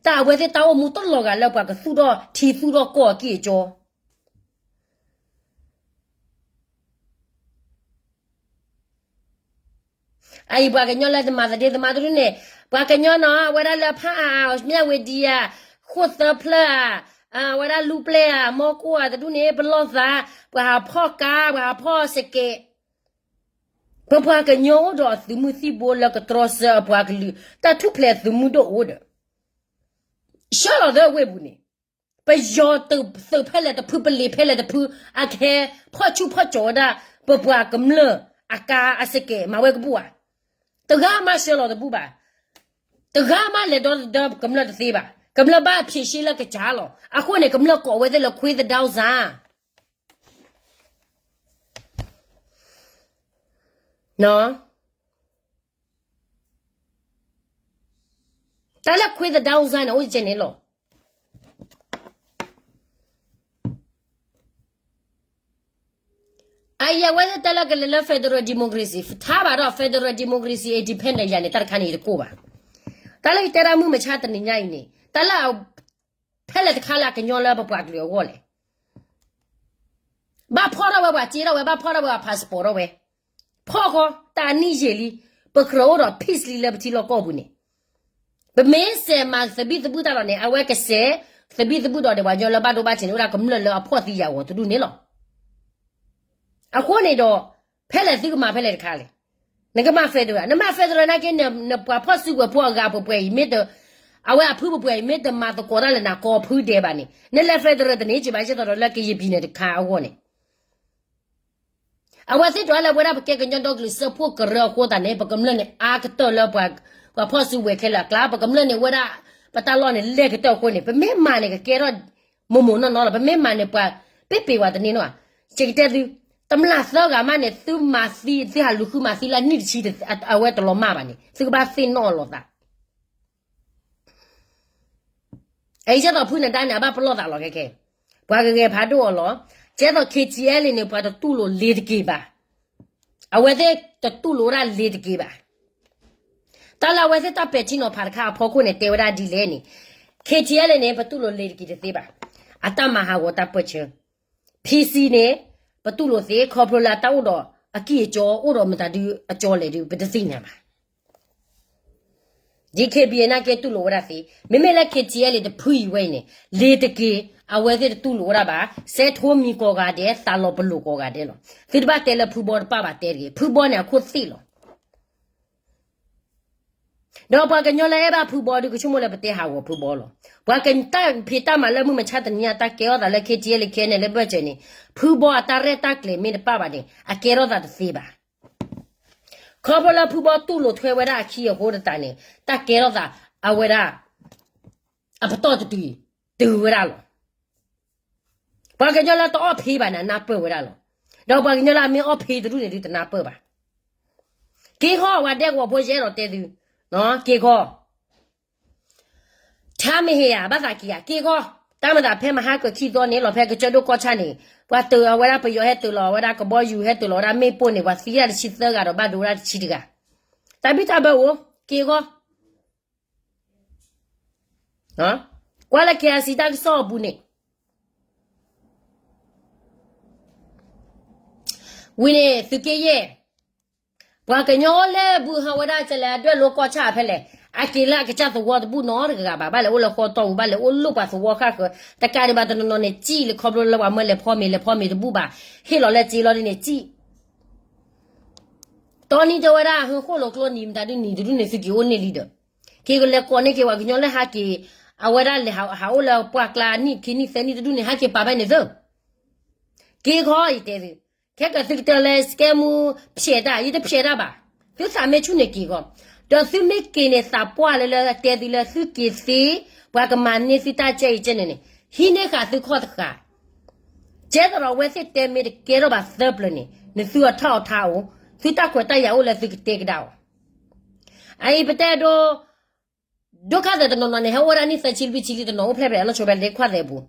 တၢ်အဝဲသ့ၣ်တၢ်အိၣ်မူတလီၤဂာ်လၢပှၤကသူၣ်ထီၣ်ထံသူၣ်ထီၣ်ကီၢ်အကံၢ်အကီ အအံၤပှၤကညီလၢတမၤသဒ့သမါတဒူၣ်န့ၣ်, ပှၤကညီနီၤ အဝဲဒၣ်လၢဖးအါ မၠၣ်ဝ့ၤဒံယၤ, ဃိၣ်သၢဖျၢၣ်ဧါ, အဝဲဒၣ်လူၢ်ပျဲၢ်ဧါ, မီကိၢ်ဧါတဒူၣ်န့ၣ် ပလီၢ်သး, ပှၤဟးဖီၣ်ကါ ပှၤဟးဖီၣ်စကဲး, ပပှၤကညီအိၣ်ဒီးအသုးမုၢ်သံၣ်ဘိလၢကတြီဆၢအပှၤကလုာ် တၢ်ထူၣ်ဖျဲးအသုးမုၢ်ဒိၣ်အိၣ်ဒီး ဆှၢလီၤသၢဝ့ၢ်ပူၤန့ၣ်, ပယီၤသုးဖဲလဲၣ်တဖု ပလံာ်ဖဲလဲၣ်တဖု အကဟဲဖီၣ်ဆူၣ်ဖီၣ်ကၠီၤဝဲဒၣ် ပပှၤကမျၢၢ်အကါအစကဲးမၤဝဲကဘူၣ်ဧါ, တဂၤမးဆှၢလီၤတဘူၣ်ဘၣ်, တဂၤမးလဲၤဒီသဒၢကမျၢၢ်တသ့ဘၣ်, ကမျၢၢ်ဘၣ်ဖြေရှင်းလၢကစၢ်လီၤ, အဃိန့ၣ် ကမျၢၢ်ကိးဝဲသ့ၣ်လၢ ခွေးတဒေါင်းစန်း တၢ်လၢ ခွေးတဒေါင်းစန်း န့ၣ် အိၣ်ကဲန့ၣ်လီၤ. အအံၤအဝဲသ့ၣ်တဲလၢကလဲၤလၢ federal democracy ထါဘၣ်ဒီး federal democracy independent ယၤန့ၣ် တၢ်တခါန့ၣ်ယတကိၢ်ဘၣ်. တၢ်လၢယတဲဒၣ်မုၢ်မဆါတနံၤညါအံၤန့ၣ် တၢ်လၢ ဖဲလဲၣ်တခါလၢအကညီလၢပပှၤကလုာ်အဂီၢ်လဲၣ် ဘၣ်ဖီၣ်ထီၣ်ဝဲပှၤစ့ထီၣ်ဝဲ ဘၣ်ဖီၣ်ထီၣ်ဝဲပှၤ passport ထီၣ်ဝဲ, ဖီၣ်ဃီ တၢ်နံၣ်ယံာ်လံ, ပကြၢးအိၣ်ဒီး peace လံလၢပထံလီၢ်ကီၢ်ပူၤန့ၣ်, ပမ့ၢ်စဲးမၤသဘံၣ်သဘုၣ်တၢ်ဒီးန့ၣ် အဝဲကစဲးသဘံၣ်သဘုၣ်ဒီးဒဲးပှၤကညီလၢဘၣ်ဒိဘၣ်ထံးန့ၣ် အိၣ်ဒၣ်ကမျၢၢ်လၢအဖှီၣ်သံယာ်ဂီၤတဒူၣ်န့ၣ်လီၤ. အဃိန့ၣ်ဒီး ဖဲလဲၣ်သုကမၤဖဲလဲၣ်တခါလဲၣ်, နကမၤ federal ဧါ, နမၤ federal နာ်က့ နပှၤဖီၣ်စုကဝဲၤဖိအဂၤပှဲၤပှဲၤအံၤမ့ၢ်တ, အဝဲအဖုပှဲၤပှဲၤအံၤ မ့ၢ်တမၤသကိးတၢ်လၢနၤကိးဖုဒဲးဘၣ်န့ၣ် နလဲၤ federal တန့ၢ်က့ဘၣ် ယဲသိးဒီးလၢကယဲၢ် ပြည်နယ် တခါအဂီၢ်န့ၣ် အဝဲသ့ၣ်တဖၣ်လၢဝဲဒၣ်ပကဲကညီဒီကလုာ်စၢဖှိၣ်ကရၢအဃိသတးန့ၣ် ပကမျၢၢ်န့ၣ်အါကတၢၢ်လၢပှၤဖီၣ်စုကဝဲၤခဲလၢာ်အကျါ, ပကမျၢၢ်န့ၣ်ဝဲဒၣ် ပတၢ်လီၢ်န့ၣ်လဲၢ်ကတၢၢ်အဃိန့ၣ် ပမ့ၢ်မၤန့ၣ်ကကဲထီၣ်မိၢ်မိၢ်နီၢ်နီၢ်လီၤ, ပမ့ၢ်မၤန့ၣ်ပှၤပ့ၢ်ပ့ၢ်ဝဲတန့ၢ်နီၢ်ဧါ. ယကတဲသု, တမျၢ်သၢဂၤမးန့ၣ် သုမၤသံ သုဟးလူၤဃုမၤသံလၢနံၣ်တဆံ အဝဲတလီၤမၢ်ဘၣ်န့ၣ် သုကဘၣ်သ့ၣ်နီၣ်အီၤလိာ်သး အအံၤကဲသိးဖုနဒါန့ၣ် အဘၣ်ပလီၢ်သးလီၤခဲခဲ, ပှၤကဂဲၤဖးဒိၣ်အီၤလီၤ. ကဲသိး KTLA န့ၣ် ပှၤတတူၢ်လိာ်လ့ၤတက့ၤဘၣ်, အဝဲသ့ၣ်တတူၢ်လိာ်ဝဲဒၣ်လ့ၤတက့ၤဘၣ်. တၢ်လၢအဝဲသ့ၣ်တၢ်ပဲာ်ထံနီၤဖးတခါအဖီခိၣ်န့ၣ် တဲဝဲဒၣ်ဒ်လဲၣ်န့ၣ်, KTLA န့ၣ် ပတူၢ်လိာ်လ့ၤတက့ၤတသ့ဘၣ်, အတၢ်မၤဟးဂီၤတၢ်ပၢၢ်ဆၢ PC န့ၣ် ပတူၢ်လိာ်သ့ ခီဖျိလၢအတၢ်အိၣ်ဒီးအကံၢ်အကီ အိၣ်ဒီးမတၤဒုအကီလဲၣ်ဒု ပတသ့ၣ်ညါဘၣ်. DKBA နာ်က့တူၢ်လိာ်ဝဲဒၣ်သ့, မ့မ့ၢ်လၢ KTLA တဖုအံၤဝဲအံၤန့ၣ် လ့ၤတက့ၤ အဝဲသ့ၣ်တတူၢ်လိာ်ဝဲဒၣ်ဘၣ်, စဲးထိမံၤကိးဂၤဒဲး သးလီၤပလိာ်ကိးဂၤဒဲးလီၤ. သုတဘၣ်တဲလၢဖုဘီတပၣ်ဘၣ်တဲတဂ့ၤ, ဖုဘီန့ၣ်အခိၣ်သ့ၣ်လီၤ. ဒီးပှၤကညီလၢအဲၣ်ဘၣ်ဖုဘီဒု ကဆိကမိၣ်လၢပတဲဟးဂီၤဖုဘီလီၤ. ပှၤကတၢ်ဖံးတၢ်မၤလၢမုၢ်မဆါတနံၤညါ တၢ်ကဲထီၣ်သးလၢ KTLA KNLA လၢဘၢၣ်စၢၤန့ၣ် ဖုဘီအတၢ်ရဲၣ်တၢ်ကျဲၤမ့ၢ်တပၣ်ဘၣ်န့ၣ် အကဲထီၣ်သးတသ့ဘၣ်. ခီဖျိလၢဖုဘီတူၢ်လိာ်ထွဲဝဲဒၣ်အခံအဃိသတးန့ၣ် တၢ်ကဲထီၣ်သးအဝဲဒၣ် အပတီၢ်တတုၤ တုၤဝဲဒၣ်လီၤ. ပှၤကညီလၢတအီၣ်ဖ့ဘၣ်န့ၣ် အနၢ်ပၢၢ်ဝဲဒၣ်လီၤ. ဒီးပှၤကညီလၢအမ့ၢ်အီၣ်ဖ့တဒူၣ်န့ၣ်ဒု တနၢ်ပၢၢ်ဘၣ်. က့ၤဃီ ပှၤဒဲကဝီၤဖိယအဲၣ်ဒိးတဲသု, က့ၤဃီ ထါမ့ၢ်ဟ့ၣ်ဧါ ဘၣ်သးက့ၤဧါ က့ၤဃီ, တၢ်မၤသးဖဲမဟါကခံသီန့ၣ် လီၤဖဲကစၢၢ်ဒိၣ်ကီၢ်ဆၣ်န့ၣ် ပှၤတၢၢ်အဝဲဒၣ်ပယီၤဟဲတၢၢ်လီၤဝဲဒၣ်ကဘီယူၤ ဟဲတၢၢ်လီၤဝဲဒၣ်မ့ၣ်ပိၢ်န့ၣ် ပှၤသံဒၣ်တဆံသၢဂၤဒီးဘၣ်ဒိဝဲဒၣ်တဆံတဂၤ, တၢ်ဘံၣ်တၢ်ဘၢအိၣ် က့ၤဃီ ကွၢ်လၢ KIC တၢ်ကစီၣ်အပူၤန့ၣ်, ဝံၤန့ၣ် သုးက့ယဲၢ် ပှၤကညီလၢဘုဟီဝဲဒၣ်ကလဲၣ် အဒွဲၣ်လိကီၢ်ဆၣ်ဖဲလဲၣ်, အက့ၤလၢအကစၢ်သဝီတဘူၣ်နီတဂၤဘၣ်, ဘၣ်လဲၤအိၣ်လၢဃီတီၢ်ပူၤ, ဘၣ်လဲၤအိၣ်လိၣ်ပှၤသဝီဃၣ်ဃၢၤ, တကးဒံးဘၣ်တနီၤနီၤန့ၣ် စံၣ်လၢခီဖျိလၢပှၤမၢလဲၤဖီမ့ၤ လဲၤဖီမ့ၤတဘူၣ်ဘၣ်, ဟ့ၣ်လီၤလၢစ့လီၤဒ်န့ၣ် စံၣ် တီနံၤတဲဝဲဒၣ် ဟၢဃိၣ်လိာ်ကျိနံၤမတၤဒုနံၤတဒုန့ၣ် သုက့ၤအိၣ်န့ၢ်လံဒီး, က့ၤကလဲၤကိးန့ၢ်က့ၤပှၤကညီလၢဟးက့ၤ, အဝဲဒၣ်လဲၤဟးအိၣ်လၢပှၢ်ကျါနံၣ်ခံနံၣ်သၢနံၣ်တဒုန့ၣ် ဟဲက့ၤပာ်ဖဲန့ၣ်သၢ က့ၤခီယတဲသု, ခဲကသုကတဲလၢစကဲမူဖျဲးတၢ် ယတဖျဲးတၢ်ဘၣ်, သုသးမ့ၢ်ဆူၣ်န့ၣ်က့ၤခီ, ဒီးသုမ့ၢ်က့ၤန့ၣ် သးပှၢ်လၢလၢတဲသုလၢသုက့ၤသ့, ပှၤကမၤန့ၢ်သုတၢ်ကဲအံၤကဲန့ၣ်န့ၣ် ဟံးန့ၢ်ဃာ်သုခီၣ်တဃာ် ကဲသရၣ်ဝဲသ့ၣ်တဲမ့ၢ်တကဲထီၣ်ဘၣ်သၢပျၢၤန့ၣ် နသုအထီၣ်အထါအိၣ်, သုတၢ်ခွဲးတၢ်ယာ်အိၣ်လၢသုကတဲကဒါအီၤ, အအံၤပတဲဒိ, ဒိၣ်ခါသဲးတနီၤနီၤန့ၣ် ဟဲအိၣ်ဝဲဒၣ်နံၣ်သၢဆံလွံၢ်ဆံလံတနီၤအိၣ်ဖျဲၣ်ဖျဲၣ် အနီၢ်ဆိဖဲလၢဒ့ခွါသဲးအပူၤ,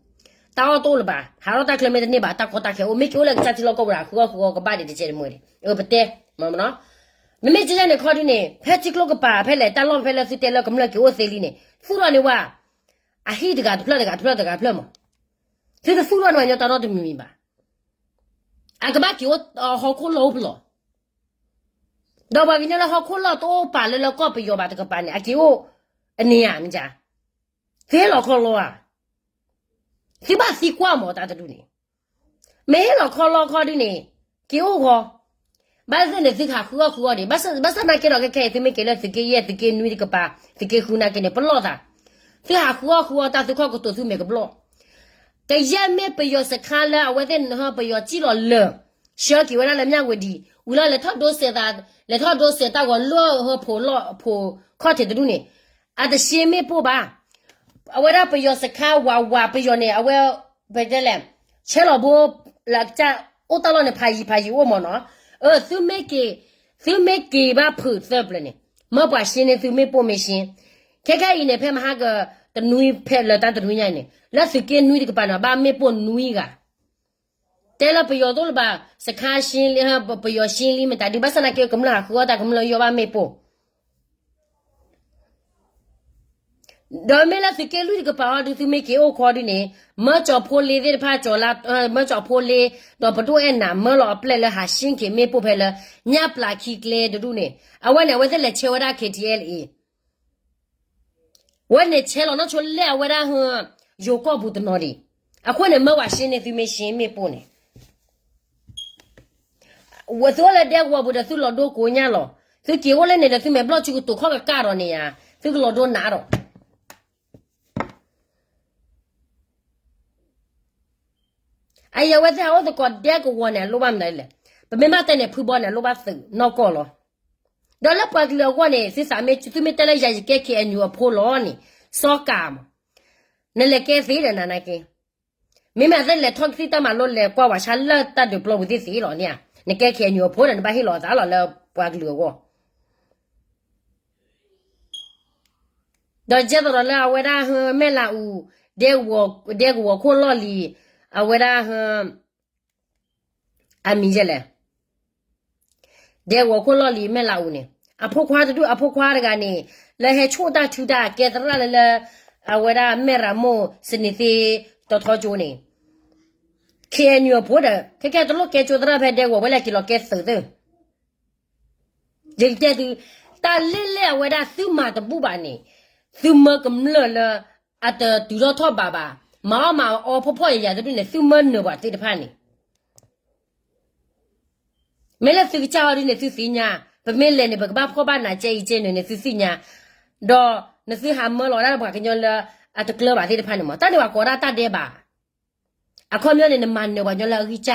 တၢ်အီၣ်တအိၣ်လၢၤဘၣ်, ဟးထီၣ်တၢ်ချၢမ့ၢ်တန့ၢ်ဘၣ် တၢ်ကီတၢ်ခဲအိၣ် မ့ၢ်က့ၤအိၣ်လၢကစၢ်ထံလီၢ်ကီၢ်ပူၤဒီးဟးဃုအီၣ်ဃုအီၣ်ကဘၣ်ဒံးတကဲးတမှဲၤဒံး, အပတဲ, မ့မ့ၢ်ကဲန့ၣ်ခီဒုန့ၣ် ဖဲထံကျိကပၤဖဲလဲၣ် တၢ်လီၢ်ဖဲလၢသုတဲလၢကမျၢၢ်က့ၤအိၣ်သ့လံန့ၣ် သူၣ်ထီၣ်န့ၢ်ဝဲ အဟံၣ်တဂၤတဖျၢၣ်တဂၤတဖျၢၣ်တဂၤတဖျၢၣ်မး, သုတသူၣ်ထီၣ်န့ၢ်ဝဲညီတၢ်နီတမံၤမံၤဘၣ်, အကဘၣ်က့ၤအိၣ်ဟီၣ်ခိၣ်လီၢ်အိၣ်ပလီၢ် ဒီးပှၤကညီလၢဟီၣ်ခိၣ်လီၢ်တအိၣ်ပာ်လၢလၢကီၢ်ပယီၤဘၣ်တကပၤန့ၣ် အက့ၤအိၣ်အန့ၣ်ဧါ, မ့ၢ်ဧါ, သုဟ့ၣ်လီၤခီလီၢ်ဧါ, သုဘၣ်သံကွၢ်မးတၢ်တဒုန့ၣ်, မ့ၢ်ဟ့ၣ်လီၤခီလီၢ်ခီဒုန့ၣ် က့ၤအိၣ်ဂီၤ, ဘၣ်သ့ၣ်န့ၣ် သုကဟးဃုအီၣ်ဃုအီဒီး ဘၣ်ဆၣ်သနာ်က့ဒီး ခဲခဲအံၤ သုမ့ၢ်က့ၤလၢသုးက့ယဲၢ် သုးက့နွံတကပၤ သုးက့ဃုနာ်က့န့ၣ် ပလီၢ်သး, သုဟးဃုအီၣ်ဃုအီတၢ်သုခီၣ်ကတိၤသုမဲာ်ကဘျီၣ် ကယဲၢ်မ့ၢ်ပယီၤစခါလၢအဝဲသ့ၣ်နဟၢပယီၤစံၣ်လီၤလၢာ်, ဆှၢက့ၤဝဲဒၣ်လၢမၠၣ်ဝတံၤ ဝံၤလီၤလဲၤထီၣ်ဒိစဲးသး, လဲၤထီၣ်ဒိစဲးတၢ်ဂီၤလၢဟၢဖှိၣ်လီၢ်ဖှိၣ်ခီၣ်ထံးတဒူၣ်န့ၣ်, အတရှဲမ့ၣ်ပိၢ်ဘၣ်, အဝဲဒၣ်ပယီၤစခါဝးဝးပယီၤန့ၣ် အဝဲ, ပတဲလဲၣ်, ဆဲလီၤဘိ, လၢကစၢ်အိၣ်တၢ်လီၢ်န့ၣ် ဖးယံၤဖးယံၤအိၣ်မးနီၤ, အၢ သုမ့ၢ်က့ၤ, သုမ့ၢ်က့ၤဘၣ်ဖုးသၢပျၢၤန့ၣ်, မၢပှၤရှဲန့ၢ်သုမ့ၣ်ပိၢ်မ့ၢ်ရှဲ, ခဲခဲအံၤန့ၣ် ဖဲမဟါက, တနွံဖဲလၢတၢ်တနွံညါအံၤန့ၣ် လၢသုးက့နွံတကပၤန့ၣ် ဘၣ်မ့ၣ်ပိၢ်နွံဂၤ, တဲလၢပယီၤတအိၣ်လၢၤဘၣ်, စခါရှဲလံ, ပယီၤရှဲလံမ့ၢ်တၢ်ဒုး ဘၣ်ဆၣ်သနာ်က့ကမျၢၢ်ဟးဃုအီၣ်တၢ်ကမျၢၢ်ယီၢ်ဘၣ်မ့ၣ်ပိၢ် ဒီးမ့ၢ်လၢသုးက့လွံၢ်တကပၤအီၤဒုး သုမ့ၢ်က့ၤအိၣ်ခီဒုးန့ၣ်, မၢကၠီၤဖိလ့သ့ၣ်တဖၣ်, မၢကၠီၤဖိလ့, ဒီးပဒိၣ်အဲၣ်နၤမၢလီၤအပျဲၢ်လၢဟးရှဲက့ၤမ့ၣ်ပိၢ်ဖဲလၢ ညၣ်ပျၢ်ခံကျဲတဒူၣ်န့ၣ်, အဝဲန့ၣ် အဝဲသ့ၣ်လဲၤဆဲးဝဲဒၣ် ခ့ထံအဲလ်အ့ ဝဲန့ၣ်ဆဲးလီၤနီၢ်ဆိလၢအဝဲဒၣ်ဟၢ, ယိၤကီၢ်ပူၤတနီၤဒံး, အဃိန့ၣ် မၢပှၤရှဲန့ၢ်သုမ့ၢ်ရှဲမ့ၣ်ပိၢ်န့ၣ် ဝဲသုအိၣ်လၢဒဲကဝီၤပူၤဒီးသုလီၤဒိကိးညါလီၤ, သုက့ၤအိၣ်လၢန့ၣ်ဒီးသုမဲာ်ဘျီၣ်ဆူကတိၤခီၣ်ကကၢ်ဒီးန့ၣ်ဧါ, သုကလီၤဒိနးဒီး အယဝဲသ့ၣ်ဟးအိၣ်သကိးဒဲကဝီၤန့ၣ် အလိၣ်ဘၣ်မနုၤလဲၣ်, ပမ့ၢ်ဘၣ်တဲန့ၣ် ဖုဘီန့ၣ် အလိၣ်ဘၣ်သုးနီၢ်ကီၢ်လီၤ. ဒီးလၢပှၤကလုာ်အဂီၢ်န့ၣ် သုသးမ့ၢ် သုမ့ၢ်တဲလၢယၤယကဲ ခ့ၣ်အဲၣ်ယူၣ် အဖိလီၤန့ၣ် စီၤကၤမး, နလဲၤကဲသ့ဒီးနၤနာ်က့, မ့မ့ၢ်အသ့ၣ်လဲၤထီၣ်ကသံၣ်တၢ်မၤလိလဲၤကွၢ်ဝဲဆါလၢတၢ်ဒုးပျီပူၤသ့ၣ်သ့ၣ်လီၤန့ၣ်ဧါ, နကဲ ခ့ၣ်အဲၣ်ယူၣ် အဖိဒီး နဘၣ်ဟ့ၣ်လီၤအသးလီၤလၢပှၤကလုာ်အဂီၢ် ဒီးကဲသိးဒီးလၢအဝဲဒၣ်ဟၢ မဲၢ်လးအူ, ဒဲကဝီၤခိၣ်လီၢ်လံၤ, အဝဲဒၣ်ဟၢ, အမံၤယဲလဲၣ်, ဒဲကဝီၤခိၣ်လီၢ်လံၤ မဲၢ်လးအူန့ၣ်, အဖိခွါတဒူၣ် အဖိခွါတဂၤန့ၣ်, လၢဟဲဆိၣ်တၢ်ထုတၢ်ကဲသရၣ်လၢလၢ, အဝဲဒၣ်မဲၢ်ရမိၢ် စနံၤသ့ တီထီကၠိန့ၣ်, ခ့ၣ်အဲၣ်ယူၣ် အဖိဒီး ခဲကဲတလိၣ်ကဲကၠိသရၣ်ဖဲဒဲကဝီၤ ဝဲလဲၤက့ၤလီၤကဲသုးသ့ ယကတဲသု, တၢ်လၢလၢအဝဲဒၣ်သုမၤတဘူၣ်ဘၣ်န့ၣ်, သုမၢကမျၢၢ်လၢအတတုၤထီၣ်ထီၣ်ဘးဘၣ်, မၤအီၣ်မၤအီဖှီၣ်ဖှီၣ်ယာ်ယာ်တဒူၣ်န့ၣ် သုမၢနၢၤပှၤသ့ၣ်တဖၣ်န့ၣ်, မ့ၢ်လၢသုကစၢ်ဟီဒ်န့ၣ် သုသ့ၣ်ညါ, ပမ့ၢ်လဲၤန့ၣ် ပကဘၣ်ဖှီၣ်ဘၣ်နးကဲအံၤကဲနုာ်န့ၣ် သုသ့ၣ်ညါ, ဒီးနသုဟးမၢလီၤဝဲဒၣ်လၢပှၤကညီလၢအတကျၢၤဘၣ်သ့ၣ်တဖၣ်န့ၣ်မး, တၢ်န့ၣ်ပှၤကိးဒၣ်တၢ်ဒဲးဘး အခီပညီန့ၣ် နမၤနၢၤပှၤကညီလၢအဂံၢ်စ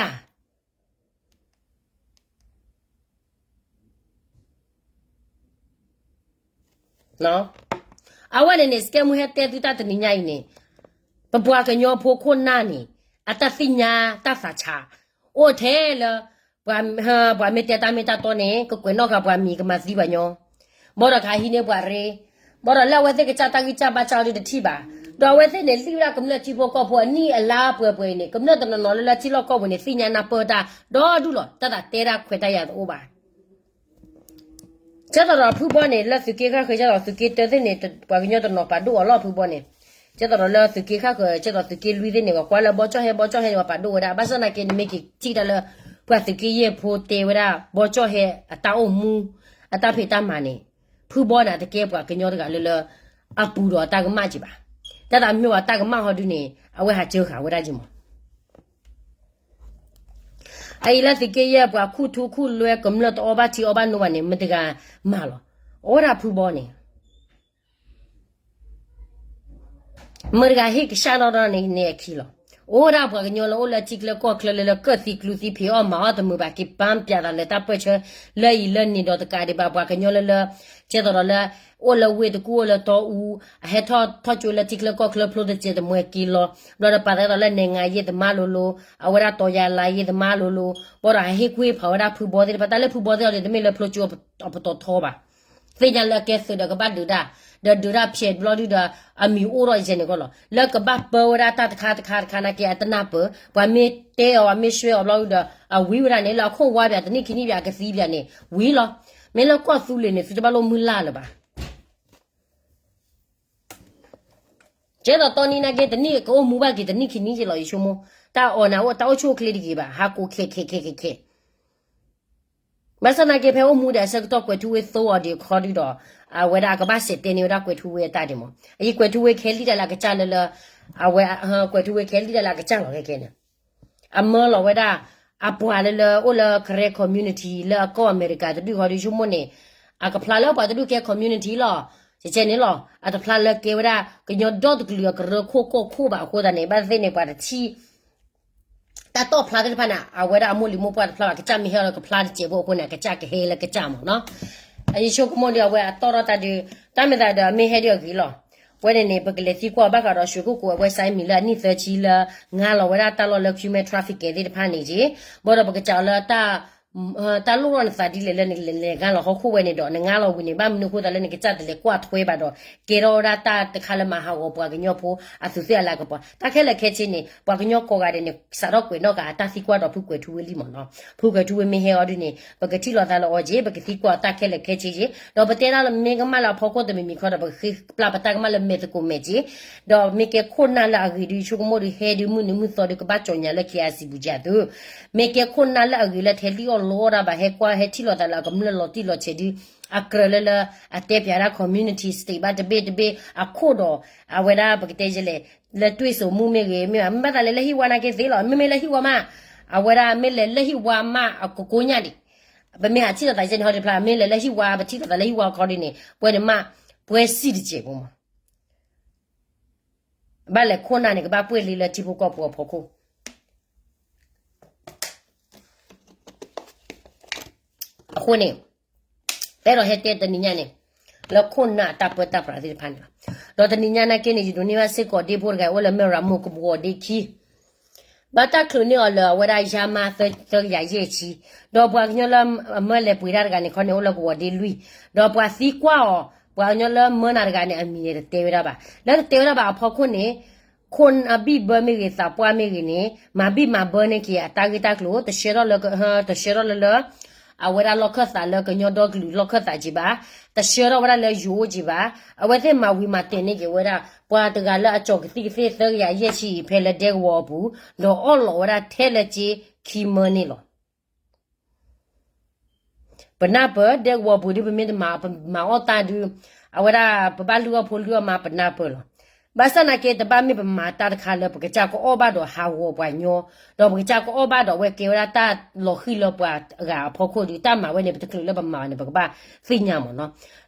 ၢ် အဝဲန့ၣ်န့ၣ် စကဲမူဟဲတဲသုတၢ်တနံၤညါအံၤန့ၣ်, ပပှၤကညီဖိခိၣ်နၢ်န့ၣ် အတၢ်သ့ၣ်ညါတၢ်သးဆး, အိၣ်ထဲလၢ ပှၤမ့ၢ်တဲတၢ်မ့ၢ်တၢ်တီန့ၣ် ကကွဲးနီၣ်ဃာ်ပှၤမံၤ ကမၤသံပှၤညီ, ဘၣ်ဒီးကဟးဟံးန့ၢ်ပှၤရ့, ဘၣ်ဒီးလၢအဝဲသ့ၣ်ကစၢ်တၢ်ဂံၢ်စၢ်ဘါစၢ်အီၤဒုးတထံၣ်ဘၣ်, ဒီးအဝဲသ့ၣ်န့ၣ် လံၣ်ဝဲဒၣ်ကမျၢၢ်ထံဖိကီၢ်ဖိအနံၣ်အလါပှဲၤပှဲၤအံၤန့ၣ် ကမျၢၢ်တနီၤနီၤလၢလၢထံလီၢ်ကီၢ်ပူၤန့ၣ် သ့ၣ်ညါနၢ်ပၢၢ်တၢ် ဒီဒူၣ်လီၤ, တၢ်သးတဲတၢ်ခွဲးတၢ်ယာ်တအိၣ်ဘၣ် ကဲသိးဒီးဖုဘီန့ၣ် လၢသုးက့ဃၣ်ဃၢၤ ကဲသိးသုးက့တၢသ့ၣ်န့ၣ် ပှၤကညီတနီၤပာ်ဒိၣ်အီၤလီၤဖုဘီန့ၣ်, ကဲသိးဒီးလၢသုးက့ဃၣ်ဃၢၤ ကဲသိးသုးက့လွံၢ်သ့ၣ်န့ၣ် ပှၤကွၢ်လၢဘီကၠီၣ်ဟဲဘီကၠီၣ်ဟဲန့ၣ် ပှၤပာ်ဒိၣ်ဝဲဒၣ် ဘၣ်ဆၣ်သနာ်က့ နမ့ၢ်က့ၤထံၣ်တၢ်လၢ ပှၤသုးက့ယဲၢ်ဖိတဲဝဲဒၣ် ဘီကၠီၣ်ဟဲအတၢ်အိၣ်မူ အတၢ်ဖံးတၢ်မၤန့ၣ် ဖုဘီန့ၣ် အတကဲပှၤကညီတဂၤလၢလၢ အပူၤဒီးအတၢ်ကမၣ်က့ၤဘၣ်. တၢ်သးမ့ၢ်ဝဲတၢ်ကမၣ်ဟီဒုန့ၣ် အဝဲဟးစၢဃာ်ဝဲဒၣ်က့ၤမး. အအံၤလၢသုးက့ယဲၢ်ပှၤခူၣ်ထူခူၣ်လွဲ ကမျၢၢ်တအီၣ်ဘၣ်ထံအီၣ်ဘၣ်နိဘၣ်န့ၣ် မတၤတဂၤမၤလီၤ. အိၣ်ဒၣ်ဖုဘီန့ၣ် မတၤတဂၤဟ့ၣ်ကစၢ်ထီၣ်ထီၣ်န့ၣ်န့ၣ်အခံလီၤ. အိၣ်ဒၣ်ပှၤကညီလၢအိၣ်လၢထံချၢကီၢ်ချၢလၢလၢ ကၢၣ်သံကျူသံဖံးအီၣ်မၤအီၣ်တမုာ်ဘၣ်က့ၤ ပၢ်ပၠးသးလၢတၢ်ပၢၢ်ဆၢ လၢအံၤလၢန့ၣ်ဒီးတကးဒံးဘၣ် ပှၤကညီလၢလၢ ကဲသိးဒီးလၢ အိၣ်လၢဝ့ၢ်တကူၣ်အိၣ်လၢတီအူ အဟဲထီၣ်ထီၣ်ကၠိလၢထံချၢကီၢ်ချၢ ဖျိတစဲးတမှဲၤက့ၤလီၤ. ဘျီဒီးပာ်သးဒ်သိးလၢ နဲၣ်ငါယ့ၢ်သမါလိၤလိၤ အဝဲဒၣ်တီၤယၤလါယ့ၢ်သမါလိၤလိၤ ဘၣ်ဒီးဟးဟ့ၣ်ကူၣ်ဟ့ၣ်ဖးဝဲဒၣ်ဖုဘီသ့ၣ်တဖၣ် တၢ်လၢဖုဘီသ့ၣ်အီၤန့ၣ် တမ့ၢ်လၢဖျိကၠိအပတီၢ်ထီဘၣ်. သ့ၣ်ညါလၢအကဲသုးဒီးကဘၣ်ဒုးတၢ်, ဒီးဒုးတၢ်ဖျဲးဘျီဒုဒီး အမံၤအိၣ်ထီၣ်ယဲန့ၣ်ကီးလီၤ. လၢကဘၣ်ပၢဝဲဒၣ်တၢ်တခါတခါတခါနာ်က့ အတနၢ်ပၢၢ်, ပှၤမ့ၢ်တဲအီၤ ပှၤမ့ၢ်ဆွဲအီၤဘျီဒုဒီး အဝံၤဝဲဒၣ်န့ၣ် လၢအခိၣ်ဝါပၠး တနံၣ်ခံနံၣ်ပၠး အကသံပၠးန့ၣ် ဝံၤလီၤ. မ့ၢ်လၢကီၢ်သူလ့ၤန့ၣ် သုတဘၣ်လိၣ်မုၢ်လၢ်လၢၤဘၣ်. ကဲသိးတီနံၤနာ်က့ တနံၣ်ကအိၣ်မူဘၣ်က့ၤ တနံၣ်ခံနံၣ်က့ၤလီၤ ယဆိကမိၣ်, တၢ်အီၣ်နၤအိၣ် တၢ်အိၣ်ဆူၣ်အိၣ်ချ့တဂ့ၤဘၣ်, ဟးကိးခဲခဲခဲခဲခဲ ဘၣ်ဆၣ်နာ်က့ ဖဲအိၣ်မူဒီးအဆၢကတီၢ် ကွဲးထူဝ့သိအီၤဒံးအခီဒုဒီး အဝဲဒၣ်အကဘၣ်စဲးတဲန့ၢ်ဝဲဒၣ်ကွဲးထူဝ့အတၢ်ဒံးမး. အအံၤကွဲးထူဝ့ခဲလံတၢ်လၢအကစၢ်လၢလၢ အဝဲ ကွဲးထူဝ့ခဲလံတၢ်လၢအကစၢ်လီၤခဲခဲန့ၣ် အမၢလီၤဝဲဒၣ် အပှၤလၢလၢအိၣ်လၢ Karen community လၢအကီၢ်အမဲရကၤတဒူၣ်ဃီဒု ယဆိကမိၣ်န့ၣ် အကဖျါလၢပှၤတဒူၣ်ကဲ community လီၤ. ကဲန့ၣ်လီၤ. အတဖျါလၢကဲဝဲဒၣ် ကညီဒီတကလုာ်အကရၢခိၣ်ကီၢ်ခိၣ်ဘၣ်အဃိသတးန့ၣ် ဘၣ်သ့ၣ်သ့ၣ်န့ၣ် ပှၤတထံၣ် တၢ်တီၣ်ဖျါသ့ၣ်တဖၣ်န့ၣ် အဝဲဒၣ်အမိၢ်လံၤမိၢ်ပှၢ်တဖျါဘၣ်, ကစၢ်မ့ၢ်ဟဲလီၤကဖျါတစဲးဖိအဃိန့ၣ် အကစၢ်ကဟဲလၢကစၢ်မးနီၤ. အယဆိကမိၣ်ဒီး အဝဲအတီၣ်ထီၣ်တၢ်ဒုး တၢ်မ့ၢ်သးဒီး မ့ၢ်ဟဲဒုးအဂ့ၤလီၤ. ဝဲန့ၣ်န့ၣ် ပကလဲၤသံကွၢ်ဘၣ်ဃးဒီး ရွှေကုက္ကို အဝဲစဲမံၤလၢအနံၣ်သၢဆံလၢ ငါလီၤဝဲဒၣ်တၢ်လီၢ်လၢ human trafficking သ့ၣ်တဖၣ်န့ၣ်က့ၤ, ဘၣ်ဒီးပကစးအီၤလၢ တၢ်လိၣ်ထီၣ်နသးဒ်လဲၣ်လၢနလဲၤငါလီၤဟီၣ်ခိၣ်ဝဲန့ၣ်ဒီး နငါလီၤဝံၤန့ၣ် ဘၣ်မနုၤအဃိသတးလၢနကစၢ်တလဲၤကွၢ်ထွဲဘၣ်ဒီး ကဲထီၣ်ဝဲဒၣ်တၢ်တခါလၢမၤဟးဂီၤပှၤကညီဖိအသူးသ့ၣ်အလၤကပီၤ. တၢ်ခဲလၢာ်ခဲဆ့န့ၣ် ပှၤကညီကိးဂၤဒဲးန့ၣ် စးထီၣ်ကွဲးနီၣ်ဃာ်အတၢ်သံကွၢ်ဒီးဖုကွဲးထူဝ့လံမးနီၤ. ဖုကွဲးထူဝ့မ့ၢ်ဟဲအီၤဒုန့ၣ် ပကထံၣ်လိာ်သးလၢအီၤက့ၤ, ပကသံကွၢ်အီၤတၢ်ခဲလၢာ်ခဲဆ့က့ၤ, ဒီးပတဲဒၣ်လၢမ့ၢ်ကမၣ်လၢအဖီခိၣ်တမံၤမံၤခီဒီး ပကဃ့ပျၢ်ပတၢ်ကမၣ်လၢမဲာ်သကိးမဲာ်က့ၤ, ဒီးမ့ၢ်ကဲခိၣ်နၢ်လၢအဂ့ၤဒု ယဆိကမိၣ်ဒု ဟဲဒုမုၢ်နံၤမုၢ်သီဒု ကဘၣ်ကၠီညါလၢ ခ့အစံပူၤကၠးသု မ့ၢ်ကဲခိၣ်နၢ်လၢအဂ့ၤလၢထဲလံၣ်အီၣ်လီအီၣ်ဒၣ်ဘၣ် ဟဲကွၢ်ဟဲထံၣ်လိာ်သးလၢအကမျၢၢ်လီၤတံၢ်လီၤဆဲးဒု အကြၢးလၢလၢ အတဲပၠးဒၣ် community state ဘၣ်တဘ့ၣ်တဘ့ၣ်အခိၣ်ဒီး အဝဲဒၣ်ပကတဲယဲလဲၣ် လၢတွ့ၣ်စိၤမူမ့ၢ်ဂ့ၤ မ့ၢ်ဘၣ်သးလဲၤလၢဟံၣ်ဝါနာ်က့သ့လီၤ. မ့မ့ၢ်လၢဟံၣ်ဝါမး အဝဲဒၣ်မ့ၢ်လဲၤလၢဟံၣ်ဝါမးအကကိညၣ်ဒံး ပမ့ၢ်ဟးထံၣ်လိာ်သးယဲန့ၣ်ဟီဒုဖျါ မ့ၢ်လဲၤလၢဟံၣ်ဝါ ပထံၣ်လိာ်သးလၢဟံၣ်ဝါအခီဒုန့ၣ် ပှဲၤန့ၣ်မး ပှဲၤစံၣ်တစဲးဖိမး ဘၣ်လဲၤခိၣ်နၢ်န့ၣ် ကဘၣ်ပှဲၤလံလၢထံဖိကီၢ်ဖိအဖီခိၣ် အဃိန့ၣ် အဲၣ်ဒိးဟဲတဲတနံၤညါန့ၣ် လၢခိၣ်နၢ်အတၢ်ပၢတၢ်ပြးသ့ၣ်တဖၣ်န့ၣ်လီၤ. ဒီးတနံၤညါနာ်က့န့ၣ် ယဒိးန့ၢ်ဘၣ်စ့ၢ်ကီးဒ့ဖိတဂၤအိၣ်လၢမဲၢ်ရၤမိၢ်ကဝီၤဒ့ခံ ဘၣ်တၢ်ချုးန့ၢ်အီၤလၢအဝဲဒၣ်ယါမါသၢကယၤယဲၢ်ဆံ, ဒီးပှၤကညီလၢအမၢလဲၤပှ့ၤတၢ်တဂၤန့ၣ်ခီန့ၣ် အိၣ်လၢကဝီၤဒ့လွံၢ်, ဒီးပှၤသံကွၢ်အီၤ ပှၤကညီလၢမၢနၤတဂၤန့ၣ် အမံၤန့ၣ်တတဲဝဲဒၣ်ဘၣ်. လၢတတဲဝဲဒၣ်ဘၣ်အဖီခိၣ်န့ၣ် ခိၣ်နၢ်ဘံၣ်ဘၢမ့ၢ်ဂ့ၤ သးပှၢ်မ့ၢ်ဂ့ၤန့ၣ် မၤဘံၣ်မၤဘၢန့ၢ်က့ၤအတၢ်ဂ့ၢ်တၢ်ကျိၤ တဆှၢထီၣ်လၢ တဆှၢထီၣ်လၢလၢ အဝဲဒၣ်လီၢ်ခၢၣ်သးလၢကညီဒီကလုာ်လီၢ်ခၢၣ်သးက့ၤဘၣ်, တဆှၢထီၣ်ဝဲဒၣ်လၢယိၤအိၣ်က့ၤဘၣ်, အဝဲသ့ၣ်မၤဝံၤမၤတဲာ်န့ၢ်က့ၤဝဲဒၣ် ပှၤတဂၤလၢအကၠီၤကသံၣ်ကသ့ၣ်သၢကယၤယဲၢ်ဆံအံၤ ဖဲလၢဒဲကဝီၤအပူၤ, ဒီးအီၣ်လီးဝဲဒၣ်ထဲလၢက့ခံမၢန့ၣ်လီၤ. ပနၢ်ပၢၢ်ဒဲကဝီၤပူၤဒ်ပမ့ၢ်တမၤ ပမၤအီၣ်တၢ်ဒုး အဝဲဒၣ်ပဘၣ်လုၢ်အီၣ်ဖိလုၢ်အီၣ်မါပနၢ်ပၢၢ်လီၤ. ဘၣ်ဆၣ်နာ်က့ တဘၣ်မ့ၢ်ပမၤတၢ်တခါလၢပကစၢ်ကအီၣ်ဘၣ်ဒီးဟးဂီၤပှၤညီ, ဒီးပကစၢ်ကအီၣ်ဘၣ်ဒီးအဝဲကဲဝဲဒၣ်တၢ်လီၤဃံၤလၢပှၤအဂၤအဖီခိၣ်ဒုး တၢ်မၤဝဲန့ၣ် ပတချုးလၢပမၤဘၣ်န့ၣ် ပကဘၣ်သ့ၣ်ညါမးနီၤ.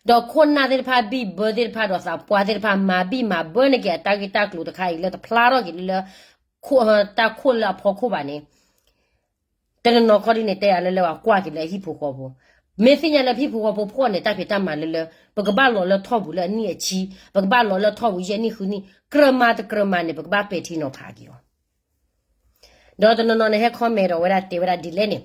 ဒီးခိၣ်နၢ်သ့ၣ်တဖၣ် ဘံၣ်ဘၢသ့ၣ်တဖၣ်ဒီးသးပှၢ်သ့ၣ်တဖၣ် မၤဘံၣ်မၤဘၢန့ၢ်က့ၤအတၢ်ဂ့ၢ်တၢ်ကျိၤတခါအံၤလၢတဖျါထီၣ်က့ၤလၢလၢ တၢ်ခိၣ်လၢအဖီခိၣ်ဘၣ်န့ၣ် တနီၤနီၤခီဒ်န့ၣ် တဲယၤလၢလၢပှၤကွၢ်က့ၤလၢဟံၣ်ဖိဃီဖိ, မ့ၢ်သ့ၣ်ညါလၢဟံၣ်ဖိဃီဖိဖှီၣ်န့ၣ် တၢ်ဖံးတၢ်မၤလၢလၢ ပကဘၣ်လီၤလၢထီၣ်ပူၤလၢအနံၣ်အဆံ, ပကဘၣ်လီၤလၢထီၣ်ပူၤယဲၢ်နံၣ်ဃုနံၣ်, ကြၢးမၤတကြၢးမၤန့ၣ် ပကဘၣ်ပဲာ်ထံနီၤဖးက့ၤအီၤ. ဒီးတနီၤနီၤန့ၣ် ဟဲ comment ဒီးဝဲဒၣ်တဲဝဲဒၣ်ဒ်လဲၣ်န့ၣ်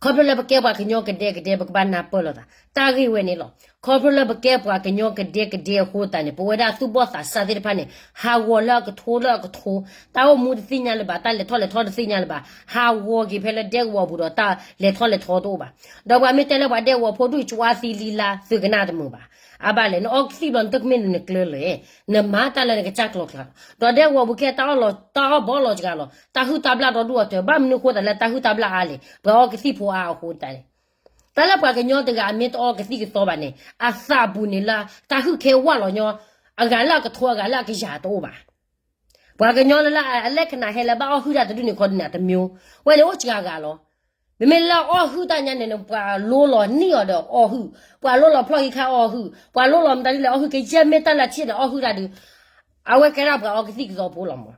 ခီဖျိလၢပကဲပှၤကညီကဒဲကဒဲ ပကဘၣ်နၢ်ပၢၢ်လိာ်သး တၢ်ဂ့ၢ်ဝဲန့ၣ်လီၤ. ခီဖျိလၢပကဲပှၤကညီကဒဲကဒဲအဃိသတးန့ၣ် ပဝဲဒၣ်သူၣ်ဘီၣ်သးစၢ်သ့ၣ်တဖၣ်န့ၣ် ဟးဂီၤလၢအကထိလၢအကထိ, တၢ်အိၣ်မူတသ့ၣ်ညါလၢၤဘၣ်, တၢ်လဲၤထီၣ်လဲၤထီတသ့ၣ်ညါလၢၤဘၣ်, ဟးဂီၤက့ၤဖဲလၢဒဲကဝီၤပူၤဒီး တၢ်လဲၤထီၣ်လဲၤထီတအိၣ်ဘၣ်. ဒီးပှၤမ့ၢ်တဲလၢပှၤဒဲကဝီၤဖိဒူၣ် ကၠွါသံလံလါ သုကနၣ်တမုာ်ဘၣ်. အဘၣ်လဲၣ် နအီကသံၣ်ဘျီ နတၢ်ကမ့ၢ်နကျၢၤလဲၣ်, နမၤတၢ်လၢနကစၢ်ကျိၤကျါလီၤ. ဒီးဒဲကဝီၤပူၤခဲ တၢ်အီၣ်ဘီလီၤစှၤလီၤ, တၢ်ဟုၣ်တၢ်ဘျၣ်ဒီဒူၣ်အီၤတၢၤ, ဘၣ်မနုၤအဃိသးလၢတၢ်ဟုၣ်တၢ်ဘျၣ်အါလဲၣ်, ပှၤအီကသံၣ်ဖိအါအဃိတၢ်န့ၣ်, တၢ်လၢပှၤကညီတဂၤအမ့ၢ်တအီကသံၣ်ကသီဘၣ်န့ၣ် အသးပူၤန့ၣ်လၢ တၢ်ဟုၣ်ခဲဝၢ်လီၤညီ, အဂၤလၢအကထိ အဂၤလၢအကယၤတအိၣ်ဘၣ်. ပှၤကညီလၢအလဲၤခနၣ်ဟဲလၢဘၣ်အီၣ်ဟုၣ်တၢ်တဒူၣ်န့ၣ် ခီဒုးန့ၣ်တမျိုး, ဝဲန့ၣ်အိၣ်စှၤဂၤလီၤ. မ့မ့ၢ်လၢအီၣ်ဟုၣ်တၢ်ညါန့ၣ် ပှၤလိလီၤနံၣ်အီၤဒီးအီၣ်ဟုၣ်, ပှၤလိလီၤဖျီၣ်ဟံးခါအီၣ်ဟုၣ်, ပှၤလိလီၤမတၤဒ်လဲၣ်အီၣ်ဟုၣ်က့ၤ, ယဲၢ်မ့ၢ်တၢ်လၢထံၣ်န့ၣ် အီၣ်ဟုၣ်တၢ်ဒုး, အဝဲကဲဒၣ်ပှၤအီကသံၣ်ကသီဖိလီၤမး.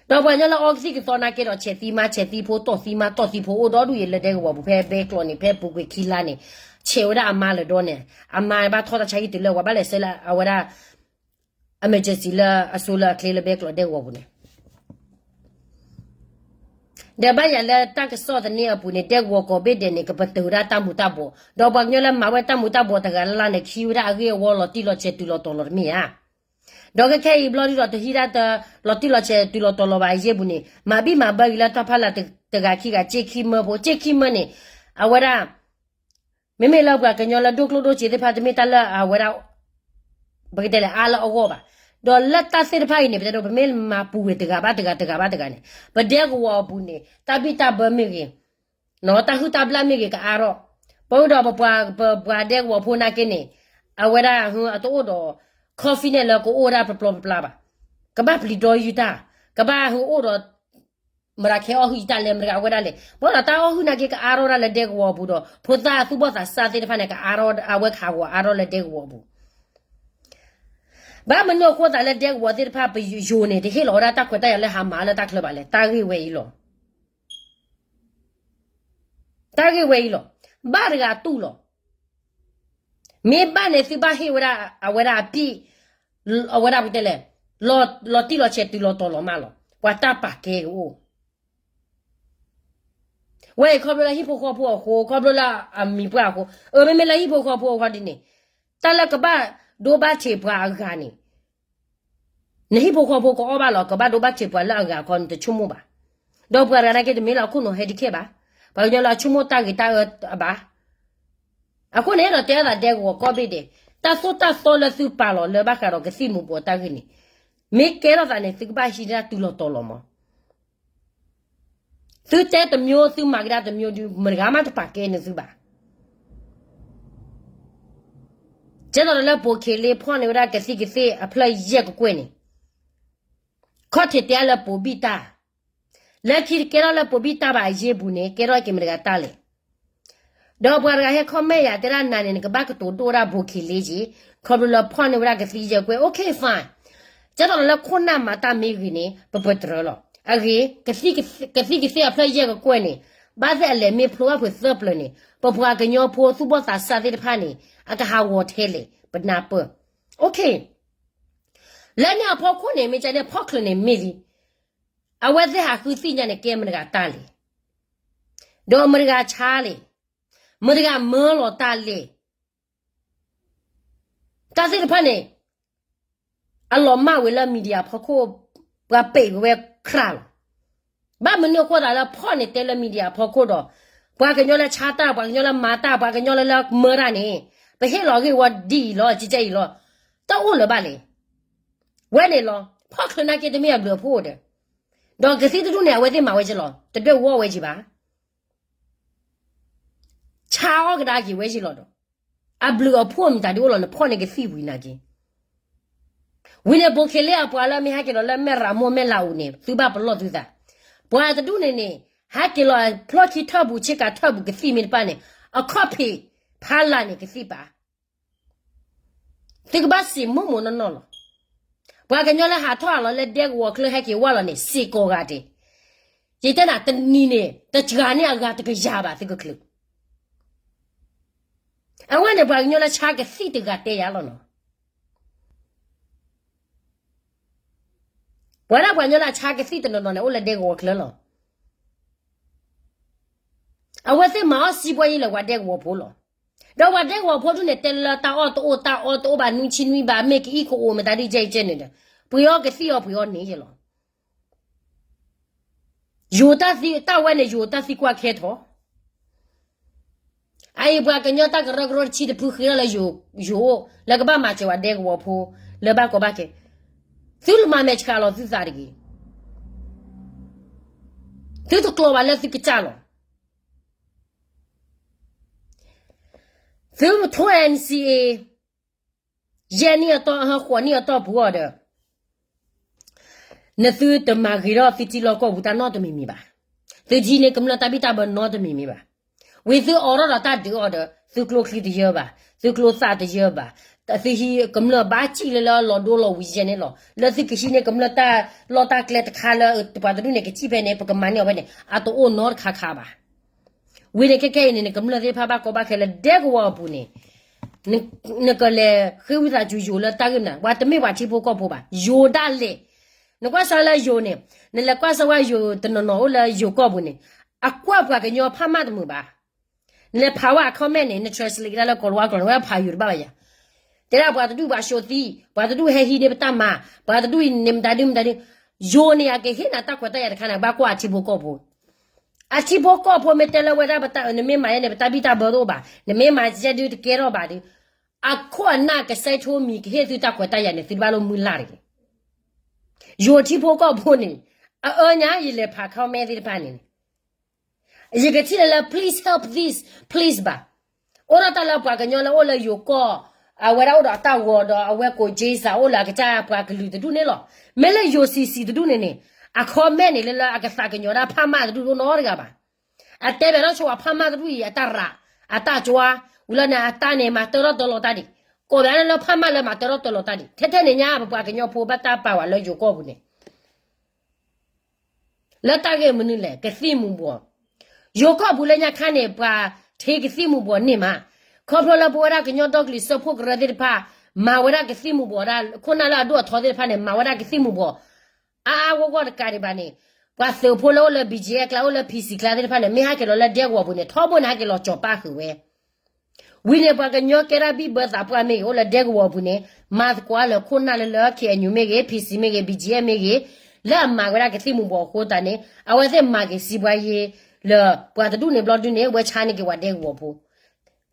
ဒီးပှၤကညီလၢအီကသံၣ်ကသီနာ်က့ဒီး ဆဲးသံမါဆဲးသံဖိ တီၢ်သံမါတီၢ်သံဖိ အိၣ်ဒီဒူၣ်အံၤလၢဒဲကဝီၤပူၤ ဖဲဘဲကျိးန့ၣ် ဖဲပူၤကွံာ်ခံလါန့ၣ်, ဆဲးဝဲဒၣ်အမါလၢာ်ဒီးန့ၣ်, အမါဘၣ်ထီၣ်တၢ်ဆါဟံၣ်တုၤလၢ ပှၤဘၣ်လဲၤဆှၢလၢအဝဲဒၣ် emergency လၢအစိလၢအချ့လၢဘဲကျိးဒဲကဝီၤပူၤန့ၣ် ဒီးဘၣ်ယၤလၢတၢ်ကစီၣ်သန့အပူၤန့ၣ် ဒဲကဝီၤကိးဘ့ၣ်ဒဲးန့ၣ် ကပတုာ်ဝဲဒၣ်တၢ်မူၤတၢ်ဘှီး, ဒီးပှၤကညီလၢမၤဝဲတၢ်မူၤတၢ်ဘှီးတဂၤလၢ်လၢ်န့ၣ် ခံဝဲဒၣ်အဂ့ၢ်အဝီလီၤတံၢ်လီၤဆဲးတုၤလီၤတီၤလီၤတမ့ၢ်ဧါ. ဒီးခဲခဲအံၤဘျီဒုးဒီး တဟံးဒၣ်တလီၤတံၢ်လီၤဆဲးတုၤလီၤတီၤလီၤဘၣ်အယဲၢ်ပူၤန့ၣ် မၤဘံၣ်မၤဘၢအံၤလၢတၢ်ဖးလၢ်တဂၤခံဂၤ က့ခံမၢဖိ က့ခံမၢန့ၣ်, အဝဲဒၣ် မ့မ့ၢ်လၢပှၤကညီလၢဒိၣ်ကျိၣ်ဒိၣ်စ့သ့ၣ်တဖၣ် တမ့ၢ်တၢ်လၢအဝဲဒၣ် ပကတဲလဲၣ် အါလၢအဂီၢ်ဘၣ်. ဒီးလၢတၢ်သ့ၣ်တဖၣ်အံၤန့ၣ် ပတဲဒိ ပမ့ၢ်မၤပူၤဝဲတဂၤဘၣ်တဂၤ တဂၤဘၣ်တဂၤန့ၣ် ပဒဲကဝီၤအပူၤန့ၣ် တၢ်ဘံၣ်တၢ်ဘၢမ့ၢ်ဂ့ၤ, တၢ်ဟုၣ်တၢ်ဘျၣ်မ့ၢ်ဂ့ၤ ကအါထီၣ်, ပအိၣ်ဒီးပပှၤဒဲကဝီၤဖိနာ်က့န့ၣ် အဝဲဒၣ်အတအိၣ်ဒီး confidence လၢကအိၣ်ဝဲဒၣ်ပျီပျီပျါဘၣ်. ကဘၣ်ပျံၤဒီယုၢ်တၢ်, ကဘၣ်ဟဲအိၣ်ဒီး မတၤခဲအီၣ်ဟုၣ်ယတၢ်လဲၣ် မတၤအဝဲဒၣ်လဲၣ်, ဘၣ်ဒီးတၢ်အီၣ်ဟုၣ်နာ်က့ ကအါထီၣ်ဒၣ်လၢဒဲကဝီၤအပူၤဒီး ဖိသၣ်သူၣ်ဘီၣ်သးစၢ်သ့ၣ်တဖၣ်န့ၣ် ကအါထီၣ်အဝဲခးဂီၤအါထီၣ်လၢဒဲကဝီၤအပူၤ. ဘၣ်မနုၤအဃိသးလၢဒဲကဝီၤသ့ၣ်တဖၣ် ပယိၤန့ၣ် တဟ့ၣ်လီၤဝဲဒၣ်တၢ်ခွဲးတၢ်ယာ်လၢဟးမၤလၢတၢ်ချၢဘၣ်လဲၣ်, တၢ်ဂ့ၢ်ဝဲအံၤလီၤ. တၢ်ဂ့ၢ်ဝဲအံၤလီၤ. ဘၣ်တဂၤတူၢ်လီၤ. မ့ၢ်ဘၣ်န့ၣ် သုဘၣ်ဟ့ၣ်ဝဲဒၣ် အဝဲဒၣ်အပံၣ်, အဝဲဒၣ်ပကတဲလဲၣ်, လီၤတံၢ်လီၤဆဲးတုၤလီၤတီၤလီၤမးလီၤ. ပှၤတၢ်ပာ်ကဲကအိၣ် ဝဲအံၤခီဖျိလၢဟံၣ်ဖိဃီဖိအဃိ, ခီဖျိလၢအမံၤပှၢ်အဃိ, အမ့မ့ၢ်လၢဟံၣ်ဖိဃီဖိအဃိဒ်န့ၣ်, တၢ်လၢကဘၣ်ဒိဘၣ်ထံးပှၤအဂၤန့ၣ် နဟံၣ်ဖိဃီဖိကအီၣ်ဘၣ်လီၤ, ကဘၣ်ဒိဘၣ်ထံးပှၤလၢအဂၤခီ နတဆိကမိၣ်ဘၣ်. ဒီးပှၤတဂၤနာ်က့ တမ့ၢ်လၢအခိၣ်နူာ်ဟဲဒံးခဲဘၣ်, ပှၤကညီလၢအဆိကမိၣ်တၢ်ဂ့ၤတၢ်အၢအဘၣ်. အဃိန့ၣ် အဲၣ်ဒိးတဲအသးဒဲကဝီၤကီၢ်ဘ့ၣ်ဒဲး, တၢ်သိၣ်တၢ်သီလၢသုပာ်လီၤလၢဘၣ်ဃးဒီးကသံၣ်မူၤဘှီးတၢ်ဂ့ၢ်န့ၣ်, မ့ၢ်ကဲထီၣ်သးန့ၣ် သုကဘၣ်ဟံးဒၣ်တုၤလီၤတီၤလီၤမး. သုတဲတမျိုး သုမၤကဒါတမျိုးဒုး မတဂၤမးတပာ်ကဲန့ၢ်သုဘၣ်. ကဲသိးဒီးလၢဘိးခ့လ့ဖီၣ်န့ၢ်ဝဲဒၣ်ကသံၣ်ကသ့ၣ်အဖျၢၣ်ယဲၢ်ကကွဲၢ်န့ၣ်, ခီၣ်ထံးတဲလၢပိာ်ဘံၣ်တၢ်, လၢခံတကဲထီၣ်လၢပိာ်ဘံၣ်တၢ်ဘၣ်အယ့ၢ်ပူၤန့ၣ် ကဲထီၣ်က့ၤမတဂၤတၢ်လဲၣ်. ဒီးပှၤတဂၤဟဲ comment ယၤတဲဒၣ်နၤန့ၣ် နကဘၣ်ကတိၤဒိၣ်ဝဲဒၣ်ဘိးခ့လ့က့ၤ, ခီဖျိလၢဖီၣ်န့ၢ်ဝဲဒၣ်ကသံၣ်ယဲၢ်ကွဲၢ်, OK fine. ကဲသိးဒီးလၢခိၣ်နၢ်မၤတၢ်မ့ၢ်ဂ့ၤန့ၣ် ပပတြၢၤလီၤ. အဂ့ၤ, ကသံၣ်ကသ့ၣ်အဖျၢၣ်ယဲၢ်ကကွဲၢ်န့ၣ် ဘၣ်သ့ၣ်အလဲၤမ့ၢ်ဖျိဘၣ်ဖုးသၢပျၢၤန့ၣ် ပပှၤကညီဖိသူၣ်ဘီၣ်သးစၢ်သ့ၣ်တဖၣ်န့ၣ် အကဟးဂီၤထဲလဲၣ် ပနၢ်ပၢၢ်. OK. လၢန့ၣ်အဖီခိၣ်န့ၣ် မ့ၢ်ကန့ၣ် ဖီၣ်ချၢၣ်န့ၣ်မ့ၢ်လံ, အဝဲသ့ၣ်ဟးဃုသ့ၣ်ညါန့ၣ် ကဲမတဂၤတၢ်လဲၣ်, ဒီးမတဂၤဆါလဲၣ်, မတဂၤမၢလီၤတၢ်လဲၣ်. တၢ်သ့ၣ်တဖၣ်န့ၣ် အလီၤမၢ်ဝဲလၢ media ဖီခိၣ်, ပှၤပဲာ်က့ၤဝဲခရၣ်လီၤ. ဘၣ်မနုၤအဃိသးလၢဖီၣ်န့ၢ်တဲလၢ media ဖီခိၣ်ဒီး ပှၤကညီလၢဆါတၢ်, ပှၤကညီလၢမၤတၢ်, ပှၤကညီလၢလၢမၢတၢ်န့ၣ် ပဟ့ၣ်လီၤဂ့ၢ်ဝီဒ်အံၤလီၤ ကကဲအံၤလီၤ. တအိၣ်လၢၤဘၣ်လဲၣ်. ဝဲန့ၣ်လီၤ. ဖီၣ်ချၢၣ်နာ်က့တမ့ၢ်အဘျုးအဖှိၣ်ဒီး, ဒီးကသံၣ်တဒူၣ်န့ၣ် အဝဲသ့ၣ်မၤဝဲက့ၤလီၤ. တဒွဲၣ်ဝီဝဲက့ၤဘၣ်. ဆါအီၣ်ကဒါက့ၤဝဲက့ၤလီၤဒီး, အဘျုးအဖှိၣ်မတၤဒုးအိၣ်လီၤ နဖီၣ်န့ၢ်ကသံၣ်ဝံၤနာ်က့. ဝံၤန့ၣ် ဘိးခ့လ့အပှၤလၢမ့ၢ်ဟဲက့ၤလီၤလၢမဲၢ်ရမိၢ်မဲၢ်လးအူန့ၣ် သုဘၣ်ပလီၢ်သုသး. ပှၤတဒူၣ်န့ၣ်န့ၣ် ဟဲက့ၤလီၤဖျီၣ်ခံထၢၣ်ပူၤဆ့ကၤထၢၣ်ပူၤကသံၣ်မ့ၢ်တဖၣ်န့ၣ် အခီၣ်ဖံးဖးလၢ်န့ၣ်ကသံၣ်ပာ် သုကဘၣ်စံးမိၢ်မိၢ်နီၢ်နီၢ်လီၤ. ပှၤကညီလၢဟးထီၣ်ဟးလီၤလၢဒဲကဝီၤချၢဟဲက့ၤဝဲလီၤန့ၣ် စ့ၢ်ကီးဂၤဒဲး. ယတဲနၤ တနံၤန့ၣ် တစှၤန့ၢ်အဂၤတကယၤဘၣ်သုကချုး. အဝဲန့ၣ် ပှၤကညီလၢဆါကသံၣ်တဂၤတဲယၤလီၤနီၤ. ပှၤဒၣ်ပှၤကညီလၢအဆါကသံၣ်တနီၤနီၤန့ၣ် အိၣ်လၢဒဲကဝီၤချၢလီၤ. အဝဲသ့ၣ်မၤအီၣ်စံးပှဲၤယံၤလၢပှၤဒဲကဝီၤဖိလီၤ. ဒီးပှၤဒဲကဝီၤဖိဒ်န့ၣ် တဲလၢတၢ်အီၣ်တအိၣ် တၢ်အီတအိၣ်ဘၣ် နွံဆံနွံဘၣ် မ့ၢ်ကအံၣ်ကအိၣ်မတၤဒ်ကဲအံၤကဲန့ၣ်ဒီး ပှ့ၤအီၣ်ကသံၣ်အီၣ်ပှ့ၤအီၣ်န့ၣ်ယလီၤ. ယိၤတၢ်သံ တၢ်ဝဲန့ၣ် ယိၤတၢ်သံကွၢ်ခဲထီၣ်. အအံၤပှၤကညီတၢ်ကရၢကရိတဆံတဖုဃ့ထီၣ်လၢယိၤအိၣ် လၢကဘၣ်မၤစၢၤဝဲဒဲကဝီၤဖိ လၢဘၣ်ကီဘၣ်ခဲ, သုမၤမဲာ်ဆှးလီၤသုသးတဂ့ၤ. သုတကျိၤဘၣ်လၢသုကစၢ်လီၤ. သုထိ N C A ယဲၢ်နံၣ်အတီၢ် ဟါဃိးနံၣ်အတီၢ်ပူၤအီၤဒီး နသုတမၤဂ့ၤထီၣ်သုထံလီၢ်ကီၢ်ပူၤတၢ်နီတမံၤမံၤဘၣ်. သုထံန့ၣ်ကမျၢၢ်တၢ်ဘံၣ်တၢ်ဘၢနီတမံၤမံၤဘၣ်. ဝံၤသုအိးထီၣ်ဒီးတၢ်ဒုးအီၤဒီး သုကျိချံတယၢဘၣ်, သုကျိသၣ်တယၢဘၣ်, သုဟံးကမျၢၢ်ဘၣ်စံၣ်လၢလၢလီၤဒိလီၤဝံၤယဲၢ်န့ၣ်လီၤ. လၢသုကဟံးန့ၢ်ကမျၢၢ်တၢ်လီၢ်တၢ်ကျဲတခါလၢပှၤတဒူၣ်န့ၣ် ကစံၣ်ဖဲန့ၣ် ပကမၤန့ၢ်အီၤဖဲန့ၣ် အတအိၣ်နီတခါခါဘၣ်. ဝံၤန့ၣ်ခဲခဲအံၤန့ၣ် နကမျၢၢ်သ့ၣ်တဖၣ်ဘၣ်ကီဘၣ်ခဲလၢဒဲကဝီၤအပူၤန့ၣ် နကလဲၤဃ့ဝံသးစူၤယိၤလၢတၢ်ဂ့ၢ်မနုၤ, ပှၤတမ့ၢ်ပှၤထံဖိကီၢ်ဖိဘၣ်, ယိၤဒၣ်လဲာ်. နကွၢ်စၢၤလၢယိၤန့ၣ်, နလဲၤကွၢ်စၢၤဝဲယိၤတနီၤနီၤအိၣ်လၢယိၤကီၢ်ပူၤန့ၣ်, အကွၢ်ပှၤကညီဖးမၢ်တမုာ်ဘၣ်. နလဲၤဖးဝဲအ comment န့ၣ် န translate ကဒါလၢကီၤလၤဝါကျိာ်န့ၣ် ဝဲဖးယိၤတဘၣ်ဘၣ်ယၤ. တဲဒၣ်ပှၤတဒူၣ်ပှၤၡိသံ, ပှၤတဒူၣ်ဟဲဟံးန့ၢ်ပတၢ်မၤ, ပှၤတဒူၣ်အံၤန့ၣ်မတၤဒုမတၤဒု, ယိၤန့ၣ်အကဟ့ၣ်နၤတၢ်ခွဲးတၢ်ယာ်တခါန့ၣ် ဘၣ်ကွၢ်အထံဖိကီၢ်ဖိ အထံဖိကီၢ်ဖိမ့ၢ်တဲလၢဝဲဒၣ်ပတၢ် နမ့ၢ်မၤယဲန့ၣ် ပတၢ်ဘံၣ်တၢ်ဘၢတအိၣ်ဘၣ်, နမ့ၢ်မၤယဲဒုတကဲထီၣ်ဘၣ်ဒီး, အခိၣ်အနၢ်ကဆဲးထိမံၤကဟ့ၣ်သုတၢ်ခွဲးတၢ်ယာ်န့ၣ် သုတဘၣ်လိၣ်မုၢ်လၢ်တဂ့ၤ. ယိၤထံဖိကီၢ်ဖိန့ၣ်, အအၢညါယလဲၤဖး comment သ့ၣ်တဖၣ်န့ၣ်န့ၣ်, ယကထံၣ်လၢလၢ please help this, please ဘၣ်. အိၣ်ဒီးတၢ်လၢပှၤကညီလၢအိၣ်လၢယိၤကီၢ်, အဝဲဒၣ်အိၣ်ဒီးအတၢ်ဂီၤဒီးအဝဲကိး Jason အိၣ်လၢအကစၢ်ပှၤကလုာ်တဒူၣ်န့ၣ်လီၤ. မ့ၢ်လၢယိၤစံးစံးတဒူၣ်န့ၣ်န့ၣ်, အ comment န့ၣ်လၢလၢအကသးကညီၤဒၣ်ဖးမၢ်တဒူၣ်တအိၣ်နီတဂၤဘၣ်. အတဲဘၣ်ထီၣ်ဆိဝဲဖးမၢ်တဒူၣ်အံၤ အတၢ်ရး, အတၢ်ကွၢ်, ဝံၤလၢန့ၣ်အတၢ်န့ၣ် မၤတၢထီၣ်တၢလီၤတၢ်ဒံး, ကိးဘၣ်လၢလၢဖးမၢ်လၢမၤတၢထီၣ်တၢလီၤတၢ်ဒံး, ထဲထဲန့ၣ်ညါ ပပှၤကညီဖိဘၣ်တၢ်ပာ်ဝဲလၢယိၤကီၢ်ပူၤန့ၣ် လၢတၢ်ဂ့ၢ်မနုၤလဲၣ်, ကသံၣ်မူၤဘှီး. ယိၤကီၢ်ပူၤလၢညါခါန့ၣ် ပှၤထံကသံၣ်မူၤဘှီးန့ၢ်မး, ခီဖျိလၢပဝဲဒၣ်ကညီဒီကလုာ်စၢဖှိၣ်ကရၢသ့ၣ်တဖၣ်, မၤဝဲဒၣ်ကသံၣ်မူၤဘှီးဒၣ် ခိၣ်နၢ်လၢအဒိၣ်အထီသ့ၣ်တဖၣ်န့ၣ် မၤဝဲဒၣ်ကသံၣ်မူၤဘှီး အါအါဂီၢ်ဂီၢ်တကးဒံးဘၣ်န့ၣ်, ပှၤသုးဖိလၢအိၣ်လၢ B G F ကျါ အိၣ်လၢ P C ကျါသ့ၣ်တဖၣ်န့ၣ် မ့ၢ်ဟဲက့ၤလီၤလၢဒဲကဝီၤပူၤန့ၣ် ထီဘိန့ၣ် ဟဲက့ၤလီၤကၠီၤပၣ်ဃုာ်ဝဲ ဝံၤန့ၣ် ပှၤကညီကဲဒၣ်ဘံၣ်ဘၢသးပှၢ်မ့ၢ်ဂ့ၤ အိၣ်လၢဒဲကဝီၤအပူၤန့ၣ် မၤသကိးလၢခိၣ်နၢ်လၢလၢ K N U မ့ၢ်ဂ့ၤ P C မ့ၢ်ဂ့ၤ B G F မ့ၢ်ဂ့ၤ လၢအမၤဝဲဒၣ်ကသံၣ်မူၤဘှီးအဃိသတးန့ၣ် အဝဲသ့ၣ်မၤက့ၤစံးပှၤယ့ၤ လၢပှၤတဒူၣ်န့ၣ်ဘျီဒုန့ၣ် ဝဲဆါန့ၢ်က့ၤဝဲဒဲကဝီၤဖိ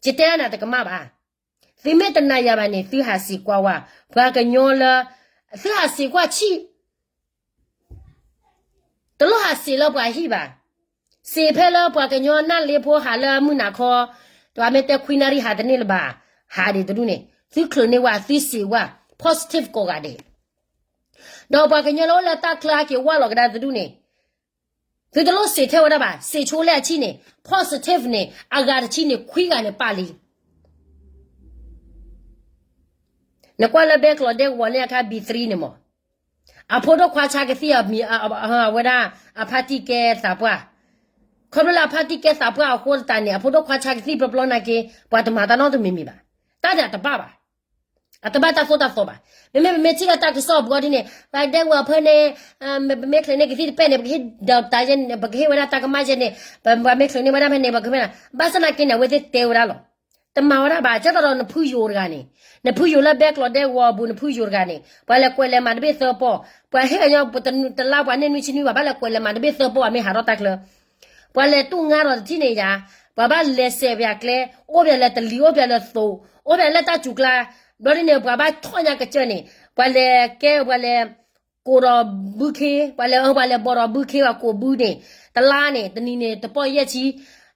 ယတဲနၤတကမၣ်ဘၣ်. သုမ့ၢ်တနာ်ယၤဘၣ်န့ၣ် သုဟးစံးကွၢ်ဝဲ ပှၤကညီလၢ သုဟးစံးကွၢ်ဆံး တလိၣ်ဟးစံးလၢပှၤဟံၣ်ဘၣ်. စံးဖဲလၢပှၤကညီနၢ်လ့ဖိဟးလၢမုၢ်နၤခီ, တမ့ၢ်တဲခွံနၣ်ရံၣ်ဟးတန့ၢ်လၢၤဘၣ်, ဟးဒံးတဒူၣ်န့ၣ် သုချုးန့ၢ်ဝဲ သုစံးဝဲ positive ကိးဂၤဒဲး, ဒီးပှၤကညီလၢအိၣ်လၢတၢ်ချၢဟဲက့ၤဝၢ်လီၤကဒါတဒူၣ်န့ၣ် သုတလိၣ်စံးထဲဝဲဒၣ်ဘၣ်, စံးဆိလၢအဆံန့ၣ် positive န့ၣ် အဂၤတဆံန့ၣ် ခွံဂၤန့ၣ်ပာ်လံ နကွၢ်လၢဘဲကျိးဒဲကဝီၤလၢအခါ B three န့ၣ်မး, အဖိဒိၣ်ခွါဆါကသံၣ်အမံၤ အဝဲဒၣ် အဖါတံၢ်ကဲသးပှၢ်, ခီဖျိလၢအဖါတံၢ်ကဲသးပှၢ်အဃိသတးန့ၣ် အဖိဒိၣ်ခွါဆါကသံၣ်ပျီပျီနာ်က့ ပှၤတမၤတၢ်နီတမံၤမံၤဘၣ်, တၢ်န့ၣ်အတဘၣ်ဘၣ်, အတဘၣ်တၢ်သိၣ်တၢ်သီဘၣ်. မ့မ့ၢ်ပမ့ၢ်ထံၣ်လၢတၢ်ကစီၣ်အပူၤဒ်န့ၣ် ပှၤဒဲကဝီၤဖဲန့ၣ် ပမ့ၢ်ချုးန့ၢ်ကသံၣ်တပဲၣ်န့ၣ် ပကဟ့ၣ်ဒီးတၢ်ယဲန့ၣ် ပကဟ့ၣ်ဝဲဒၣ်တၢ်ကမၣ်ယဲန့ၣ် ပမ့ၢ်ချုးန့ၢ်ဝဲဒၣ်ဖဲန့ၣ် ပကမ့ၢ် ဘၣ်ဆၣ်နာ်က့န့ၣ် အဝဲသ့ၣ်တဲဝဲဒၣ်လီၤ. တမၤဝဲဒၣ်ဘၣ်, ကဲသိးဒီးနဖုယိၤတဂၤန့ၣ်, နဖုယိၤလၢဘဲကျိးဒဲကဝီၤအပူၤ နဖုယိၤတဂၤန့ၣ် ပှၤလဲၤကွဲးလဲၤမၤတဘ့ၣ်သၢပီၢ်, ပှၤဟ့ၣ်အညီ တလါပှၤန့ၢ်နွံဆံနွံဘၣ် ဘၣ်လဲၤကွဲးလဲၤမၤတဘ့ၣ်သၢပီၢ် အမ့ၢ်ဟးထီၣ်တၢ်ချၢ ပှၤလဲၤတူၢ်ငါဒီးတထံၣ်န့ၣ်ယၤ, ပှၤဘၣ်လဲၤစဲးပှၤကျဲ, အိၣ်ပှၤလၢတလံၤ အိၣ်ပှၤလၢသိး, အိၣ်ပှၤလၢတၢ်စူၤကျါ, ဘျီဒ်န့ၣ် ပှၤဘၣ်ထီၣ်ညါကစၢၢ်န့ၣ်, ပှၤလဲၤကဲ ပှၤလဲၤ ကိးဒီးဘုခ့, ပှၤလဲၤအၢ ပှၤလဲၤဘီဒီးဘုခ့ ပှၤကိးဘုန့ၣ်, တလါန့ၣ် တနံၤန့ၣ် တပီၢ်ယဲၢ်ဆံ,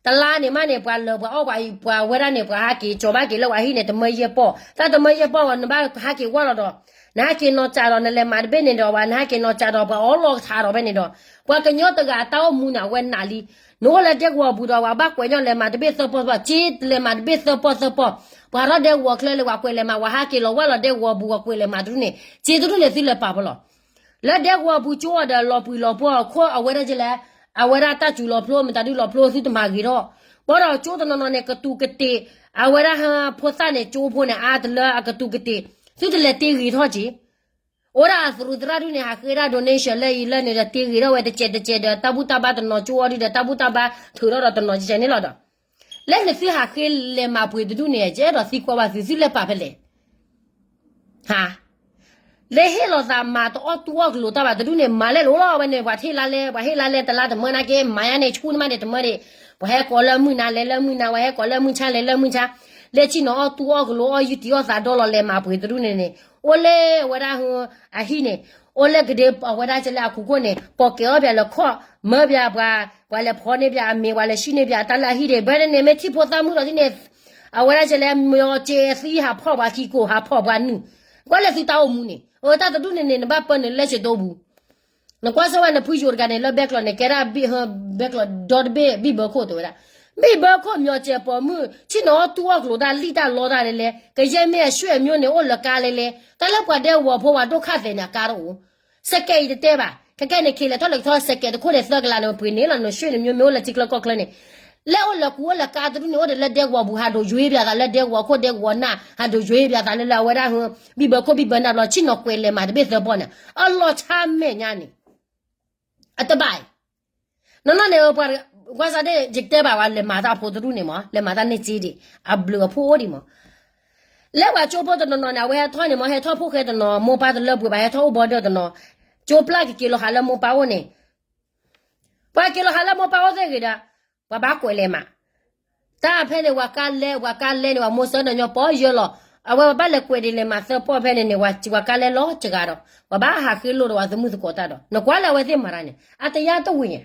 တလါန့ၣ်မးန့ၣ် ပှၤလၢပှၤအီၣ် ပှၤဝဲဒၣ်န့ၣ် ပှၤဟးက့ၤကၠီၤဘၣ်က့ၤလၢပှၤဟံၣ်န့ၣ် တမၢယဲၢ်ပီၢ်, တၢ်တမၢယဲၢ်ပီၢ်ဝဲ နဘၣ်ဟးက့ၤဝၢ်လီၤဒီး, နဟဲက့ၤနီၤစးဒီး နလဲၤမၤတဘ့ၣ်န့ၣ်ဒီး ပှၤနဟဲက့ၤနီၤစးဒီး ပှၤအီၣ်လီၤကထါဒီးဖဲန့ၣ်ဒီး, ပှၤကညီတဂၤအတၢ်အိၣ်မူန့ၣ် အဝဲနာ်လံ. နအိၣ်လၢဒဲကဝီၤပူၤဒီး ပှၤဘၣ်ကွဲးညီလဲၤမၤတဘ့ၣ်သၢပီၢ်သၢပီၢ်, က့လဲၤမၤတဘ့ၣ်သၢပီၢ်သၢပီၢ်, ပှၤထီၣ်ဒဲကဝီၤချၢလၢပှၤကွဲးလဲၤမၤ ပှၤဟးက့ၤလီၤဝၢ်လီၤဒဲကဝီၤပူၤ ပှၤကွဲးလဲၤမၤတဒူၣ်န့ၣ်, က့တဒူၣ်န့ၣ် သုလဲၤပာ်ဖီလီၤ လၢဒဲကဝီၤပူၤကၠိအီၤဒီးလီၤပှံၤလီၤပှီၢ်အခိၣ် အဝဲဒၣ်ကလဲၣ်, အဝဲဒၣ်တၢ်စူၤလီၤဖျိ မတၤဒုလီၤဖျိ သုတမၤဂ့ၤထီၣ်, ဘၣ်ဒီးကၠိတနီၤနီၤန့ၣ် ကတူၤကတ့ၢ်, အဝဲဒၣ်ဟၢဖိသၣ်န့ၣ် ကၠိဖိန့ၣ် အါတလၢအကတူၤကတ့ၢ်, သုတလဲၤတ့ဂ့ၤထီၣ်က့ၤ, အိၣ်ဒၣ်အသရူးသရၣ်ဒုန့ၣ် ဟးဃ့ဒၣ် donation လၢအံၤလၢန့ၣ်ဒီး တ့ဂ့ၤထီၣ်ဝဲတစဲးတစဲးဒီး တၢ်ဘူၣ်တၢ်ဘါတနီၤကၠိအီၤဒုဒီး တၢ်ဘူၣ်တၢ်ဘါထုးထီၣ်ဒီးတနီၤကဲန့ၣ်လီၤဒီး လၢနသုဟးဃ့လဲၤမၤပှ့ၤတဒူၣ်န့ၣ် ယအဲၣ်ဒိးသံကွၢ်ဘၣ်သု သုလဲၤပာ်ဖဲလဲၣ်, ဟါ, တ လဲၤဟ့ၣ်လီၤသးမၤတအီၣ်တူၢ်အီၣ်ကလိာ်တၢ်ဘၣ်တဒူၣ်န့ၣ် မၤလဲၣ်လိၤလီၤ အဝဲန့ၣ် ပှၤဟ့ၣ်လါလဲ ပှၤဟ့ၣ်လါလဲတလါတမၢနာ်က့ မၤယါန့ၣ် ဆူနမးန့ၣ်တမၢန့ၣ် ပှၤဟဲကိးလၢမုၢ်နၤလဲၤလၢမုၢ်နၤ ပှၤဟဲကိးလၢမုၢ်ဆါ လဲၤလၢမုၢ်ဆါ လဲၤဆ့ၣ်နီၤအီၣ်တူၢ်အီၣ်ကလိာ်အီၣ်ယူၢ်တံၢ်အီၣ်သးဒီလီၤလဲၤမၤပှ့ၤတဒူၣ်န့ၣ်န့ၣ် အိၣ်လၢအဝဲဒၣ် အဟံၣ်န့ၣ် အိၣ်လၢကဒ့အဝဲဒၣ်ကလဲၣ်အခိၣ်ခိၣ်န့ၣ် ပိာ်ကဲၤအီၣ်ပၠးလၢခီၣ် မၢပၠးပှၤ ပှၤလဲၤဖီန့ၢ်ပၠးအမ့ၤ ပှၤလဲၤဆံၣ်န့ၢ်ပၠးအတၢ်လၢအဟံၣ်ဒံး ဘၣ်န့ၣ်မ့ၢ်ထံၣ်ဖိသၣ်မုၣ်လီၤဒ်န့ၣ် အဝဲဒၣ်ကလဲၣ် မ့ၢ်အီၤကဲသံဟးဖီၣ်ပှၤခံကိး ဟးဖီၣ်ပှၤနုာ် ကွၢ်လၢသုတၢ်အိၣ်မူန့ၣ် အတၢ်တဒူၣ်န့ၣ်န့ၣ် နဘၣ်ပၢနုာ်လၢစဲးတိပူၤ နကွၢ်စၢၤဝဲနဖုယိၤတဂၤန့ၣ် လၢဘဲကျိးန့ၣ် ကဲဒၣ် ဘဲကျိးဒီတဘ့ၣ် ဘံၣ်ဘၢခိၣ်တဲဝဲဒၣ် ဘံၣ်ဘၢခိၣ် မ့ၢ်အီၤကဲပိာ်မုၣ် ဆ့ၣ်နီၤအီၣ်တူၢ်အီၣ်ကလိာ်တၢ်လံၣ်တၢ်လီတၢ်လဲၣ်လဲၣ် ကယဲၢ်မ့ၢ်အဆွေမျိုးန့ၣ် အိၣ်လၢကါလဲၣ်လဲၣ် တၢ်လၢပှၤဒဲကဝီၤဖိပှၤဒိၣ်ခါသဲးန့ၣ် အကါတအိၣ် စကဲးအံၤတတဲဘၣ် ခဲကဲန့ၣ် ခ့လဲၤထီၣ်လဲၤထီၣ်စကဲးတခိၣ်န့ၣ်သၢကလးန့ၣ် ပှ့ၤန့ၢ်လီၤ နဆွေမျိုးမ့ၢ်အိၣ်လၢထံချၢကီၢ်ချၢန့ၣ် လၢအိၣ်လၢကူအိၣ်လၢကါတဒူၣ်န့ၣ် အိၣ်ဒီးလၢဒဲကဝီၤပူၤ ဟးဒိးယွၤပၠးသးလၢဒဲကဝီၤခိၣ်ဒဲကဝီၤနၢ် ဟးဒိးယွၤပၠးသးလၢလၢအဝဲဒၣ် ဘံၣ်ဘၢခိၣ်ဘံၣ်ဘၢနၢ်ဘျီ ဆ့ၣ်နီၤကွဲးလဲၤမၤတဘ့ၣ်သၢပီၢ်န့ၣ် အလီၤဆါမဲာ်ညါန့ၣ် အတဘၣ်အံၤ နီၢ်နီၢ်န့ၣ် ပှၤကွၢ်စၢ်ဒၣ် ယကတဲဘၣ်ဝဲ လဲၤမၤတၢ်ဖိတဒူၣ်န့ၣ်မး လဲၤမၤတၢ်န့ၢ်စ့ဒံး အဘျုးအဖှိၣ်အိၣ်ဒံးမး လၢပှၤကၠိဖိတနီၤနီၤန့ၣ် အဝဲဟဲထီၣ်န့ၣ်မး ဟဲထီၣ်ဖိၣ်ဃဲတနီၤ မိၢ်ပၢ်တလၢပှဲၤဘၣ် ဟဲထီၣ်အိၣ်ဘီဒၢတနီၤ ကၠိပျၢ်ကက့ၤလီၤဟးလၢမိၢ်ပၢ်အိၣ်န့ၣ် ပှၤက့ၤလီၤဟးလၢမိၢ်ပၢ်အိၣ်သ့ၣ်ဂ့ၤဒီး ပှၤဘၣ်ကွဲးလဲၤမး တၢ်ဖဲန့ၣ် ပှၤကါလဲ ပှၤကါလဲန့ၣ် ပှၤမိၢ်ဆၢနၢၤညီပီယၢလီၤ အဝဲပဘၣ်လဲၤကွဲးဒ်လဲၤမၤသၢပီၢ်ဖဲန့ၣ်န့ၣ် ပှၤကါလဲလီၤစှၤဒီး ပှၤဘၣ်ဟးဃ့လိာ်ဒီးပှၤသမုၣ်သကိးတၢ်ဒီး နကွၢ်လၢအဝဲသ့ၣ်မၤတၢ်န့ၣ် အတယါတဝံၤ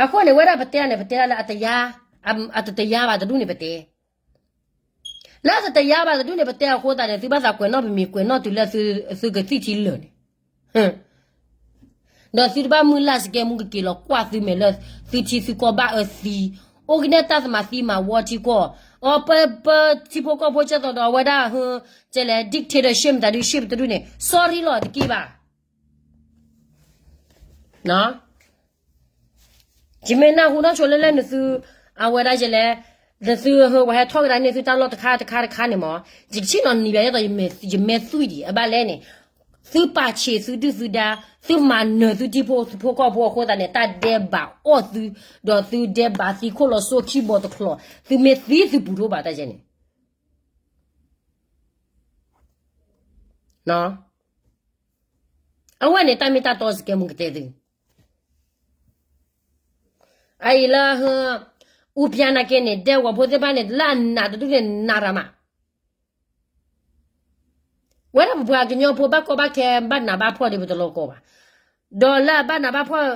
အဃိန့ၣ် ဝဲဒၣ်ပတဲန့ၣ် ပတဲဒၣ်လၢအတယါ အတတယါဘၣ်တဒူၣ်န့ၣ်ပတဲ လၢအတတယါဘၣ်တဒူၣ်န့ၣ် ပတဲအဃိသတးန့ၣ် သုဘၣ်သးကွဲးနီၣ်ပမံၤ ကွဲးနီၣ်တုၤလၢသုကသံၣ်ထံလၢာ်န့ၣ် ဒီးသုတဘၣ်မုၢ်လၢ်စကဲမူကက့ၤလီၤကွၢ်သုမဲာ်လၢ သုထံသုကီၢ်ဘၣ်အၢသံ, အိၣ်ကနဲၣ်တၢ်သမၤသံမၤဝီထံကီၢ်, အပၢပၢထံဖိကီၢ်ဖိကဲသိးဒီးအဝဲဒၣ်ဟ ကဲလဲၣ် dictatorship မတၤဒုး ship တဒုန့ၣ် sorry လီၤတက့ၢ်ဘၣ်. ယမ့ၢ်နၢ်ဟူနီၢ်ဆိလၢလၢနသု အဝဲဒၣ်ယလဲၣ် နသုဟ ပှၤဟဲထီၣ်ကဒါန့ၢ်သုတၢ်လီၢ်တခါတခါတခါန့ၣ်မး ယကဆ့ၣ်နီၤနံၤဘၣ်ယဲသိး ယမဲာ်သွံၣ်ဒံး အဘၣ်လဲၣ်န့ၣ် သုပာ်ဆံးသုဒုၣ်သုဒါ သုမၤနၢၤသုထံဖိသုဖိကီၢ်ဖိအဃိသတးန့ၣ် တၢ်ဒဲးဘးအီၣ်သု ဒီးသုဒဲးဘးသံခိၣ်လီၤစိခံဘီတချီး သုမ့ၢ်သံသုပူၤဒိၣ်ဘၣ်တၢ်ယဲန့ၣ် အဝဲန့ၣ်တၢ်မ့ၢ်တၢ်တီစကဲမူကတဲသု အအံၤလၢ အူဖျါနာ်က့န့ၣ် ဒဲကဝီၤဖိသ့ၣ်တဖၣ်န့ၣ် လၢအနာ်တဒူၣ်န့ၣ် နာ်ရၤမး ဝဲဒၣ်ပပှၤကညီဖိဘၣ်ကီဘၣ်ခဲဘၣ်နးဘၣ်ဖှီၣ်ဒီးပတလီၤကီဘၣ်. ဒီးလၢအဘၣ်နးဘၣ်ဖှီၣ်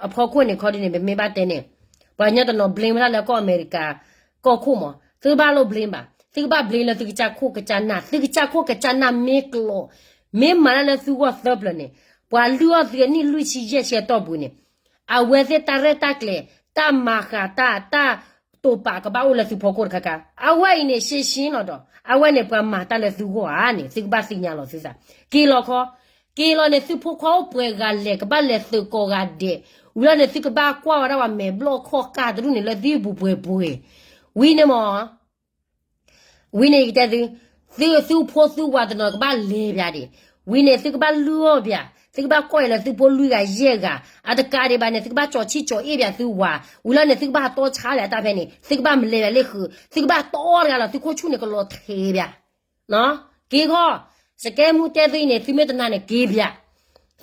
အဖီခိၣ်န့ၣ်ခီဒ်န့ၣ် ပမ့ၢ်ဘၣ်တဲန့ၣ် ပှၤကညီတနီၤ blame ဝဲဒၣ်လၢကီၢ်အမဲရကၤ ကီၢ်ခိၣ်မး သုဘၣ်လိၣ် blame ဘၣ် သုကဘၣ် blame လၢသုကစၢ်ခိၣ်ကစၢ်နၢ် သုကစၢ်ခိၣ်ကစၢ်နၢ်မ့ၢ်ကျိၤ မ့ၢ်မၤတၢ်လၢသုဂီၢ်သၢပျၢၤန့ၣ် ပှၤလုၢ်အီၣ်သုအနံၣ်လွံၢ်ဆံယဲၢ်ဆံအတီၢ်ပူၤန့ၣ် အဝဲသ့ၣ်တၢ်ရဲၣ်တၢ်ကျဲၤ တၢ်မၤဃာ်တၢ် တၢ်တိာ်ပာ်ကဘၣ်အိၣ်လၢသုဖီခိၣ်တခါခါ အဝဲအံၤန့ၣ် ရှင်းရှင်းလီၤဒီး အဝဲန့ၣ်ပှၤမၤတၢ်လၢသုဂီၢ်ဧါန့ၣ် သုကဘၣ်သ့ၣ်ညါလီၤသုသး က့ၤလီၤခီ က့ၤလီၤန့ၣ် သုဖိခွါအိၣ်ပှဲၤဂၤလဲၣ် ကဘၣ်လဲၤသုးကိးဂၤဒဲး ဝံၤလီၤန့ၣ် သုကဘၣ်ကွၢ်ဝဲဒၣ်ပှၤမဲာ်ဘျီၣ်ခီၣ်ကၢ်တဒူၣ်န့ၣ်လၢသုပူၤပှဲၤပှဲၤ ဝံၤန့ၣ်မး ဝံၤန့ၣ်ယကတဲသု သု သုဖိသုဝၤတနီၤကဘၣ်လဲၤပၠးဒံး ဝံၤန့ၣ် သုကဘၣ်လုၢ်အီၣ်ပၠး သုကဘၣ်ကွၢ်အီၤလၢသုဖိလွံၢ်ဂၤယဲၢ်ဂၤ အတကးဒံးဘၣ်န့ၣ် သုကဘၣ်ကၠီၤဆံၣ်ကၠီၤအ့ၣ်ပၠးသုဝၤ ဝံၤလီၤန့ၣ် သုကဘၣ်တီဆါပၠးတၢ်ဖဲန့ၣ် သုကဘၣ်မလဲၤပၠးလၢဃုာ် သုကဘၣ်တီတဂၤလီၤ သုခိၣ်ဆူၣ်န့ၣ်ကလီၤထဲပၠး က့ၤခီ စကဲမူတဲသုအံၤန့ၣ် သုမ့ၢ်တနာ်န့ၣ် က့ၤပၠး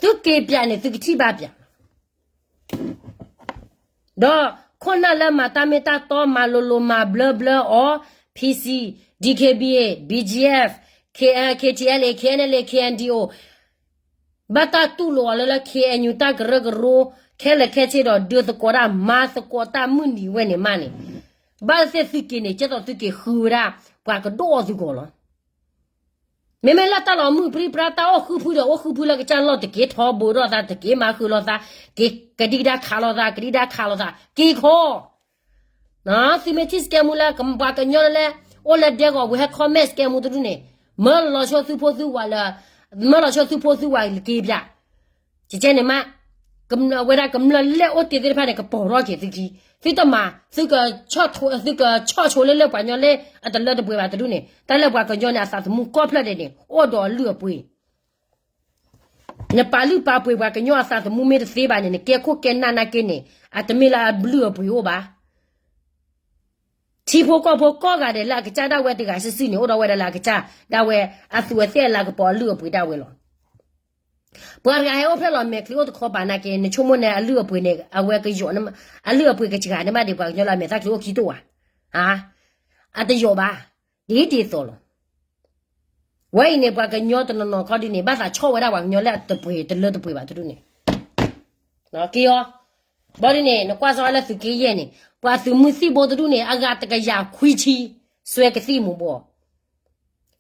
သုက့ၤပၠးန့ၣ် သုကထံၣ်ဘၣ်ပၠး ဒီးခိၣ်နၢ်လၢမၤတၢ်မ့ၢ်တၢ်တီ မၤလိၤလိၤ မၤဘျၢဘျၢအီၤ PC, DKBA, BGF, KTLA, KNLA, KNDO ဘၣ်တၢ်တူၢ်လိာ်အီၤလၢလၢ KNU တၢ်ကရၢကရိ ခဲလၢာ်ခဲဆ့ဒီး ဒုးသကိးတၢ် မၤသကိးတၢ်မုၢ်နံၤဝဲန့ၣ်မးန့ၣ် ဘၣ်သ့ၣ်သုက့ၤန့ၣ် ကဲသိးသုက့ၤဃုဝဲဒၣ် ပှၤကဒိၣ်အီၤသုဂီၢ်လီၤ. မ့မ့ၢ်လၢတၢ်လီၤမုၢ်ပြံပြါ တၢ်အိၣ်ဃုဖုဒီး အိၣ်ဃုဖုလၢကစၢ်လီၢ် တက့ၤထီဘိဒီးသး တက့ၤမၤဃုာ်လိာ်သး ကဒံကဒါခးလိာ်သး ကဒံကဒါခးလိာ်သး က့ၤခီ သုမ့ၢ်ထံၣ်စကဲမူလၢ ပှၤကညီလၢ အိၣ်လၢဒဲကဝီၤပူၤ ဟဲ comment စကဲမူတဒူၣ်န့ၣ် မၢလီၤဆိသုဖိသုဝၤလၢ မၢလီၤဆိသုဖိသုဝၤက့ၤပၠး ကကဲန့ၣ်မး ဝဲဒၣ်ကမျၢၢ်လၢအိၣ်တ့ၢ်သ့ၣ်တဖၣ်န့ၣ် ကပီၤထီၣ်က့ၤသုခံ သုတမၤ သုက သုကဆီၣ်ဆိလၢလၢပှၤကညီလၢ အတလၢတပှဲၤဘၣ်တဒူၣ်န့ၣ် တၢ်လၢပှၤကညီန့ၣ် အသးသမူကီၢ်ဖျၢၣ်ဒဲးန့ၣ် အိၣ်ဒီးအလုၢ်အပှ့ၤ နပာ်လုၢ်ပာ်ပှ့ၤပှၤကညီအသးသမူမ့ၢ်တသ့ဘၣ်န့ၣ် နကဲခိၣ်ကဲနၢ်နာ်က့န့ၣ် အတမ့ၢ်လၢအလုၢ်အပှ့ၤအိၣ်ဘၣ် ထံဖိကီၢ်ဖိကိးဂၤဒဲးလၢအကစၢ်ဒၣ်ဝဲတဂၤစုာ်စုာ်န့ၣ် အိၣ်ဒီးဝဲဒၣ်လၢအကစၢ်ဒၣ်ဝဲအသူးအသ့ၣ်အလၤကပီၤအလုၢ်အပှ့ၤဒၣ်ဝဲလီၤ. ပှၤတဂၤဟဲအိၣ်ဖျဲၣ်လီၤမဲာ်ချံအိၣ်တခီပၤနာ်က့ နဆိကမိၣ်န့ၣ် အလုၢ်အပှ့ၤန့ၣ် အဝဲကယီၤန့ၣ် အလုၢ်အပှ့ၤကစှၤန့ၣ်မးဒံး ပှၤကညီလၢအမဲာ်ချံအိၣ်ခံတိၢ်ဧါ. အတယီၤဘၣ်. ဒ်ဒ်သိးလီၤ. ဝဲအံၤန့ၣ် ပှၤကညီတနီၤနီၤခီဒုန့ၣ် ဘၣ်သးဆီၣ်ဝဲဒၣ်ပှၤကညီလၢအတပှ့ၤတလၢတပှ့ၤဘၣ်တဒူၣ်န့ၣ် က့ၤအီၤ. ဘီဒ်န့ၣ် နကွၢ်စီလၢသုးက့ယဲၢ်န့ၣ် ပှၤသုးမုၢ်သံၣ်ဘိတဒူၣ်န့ၣ် အဂၤတကယၤခွံဆံ စွဲကသံၣ်မူၤဘှီး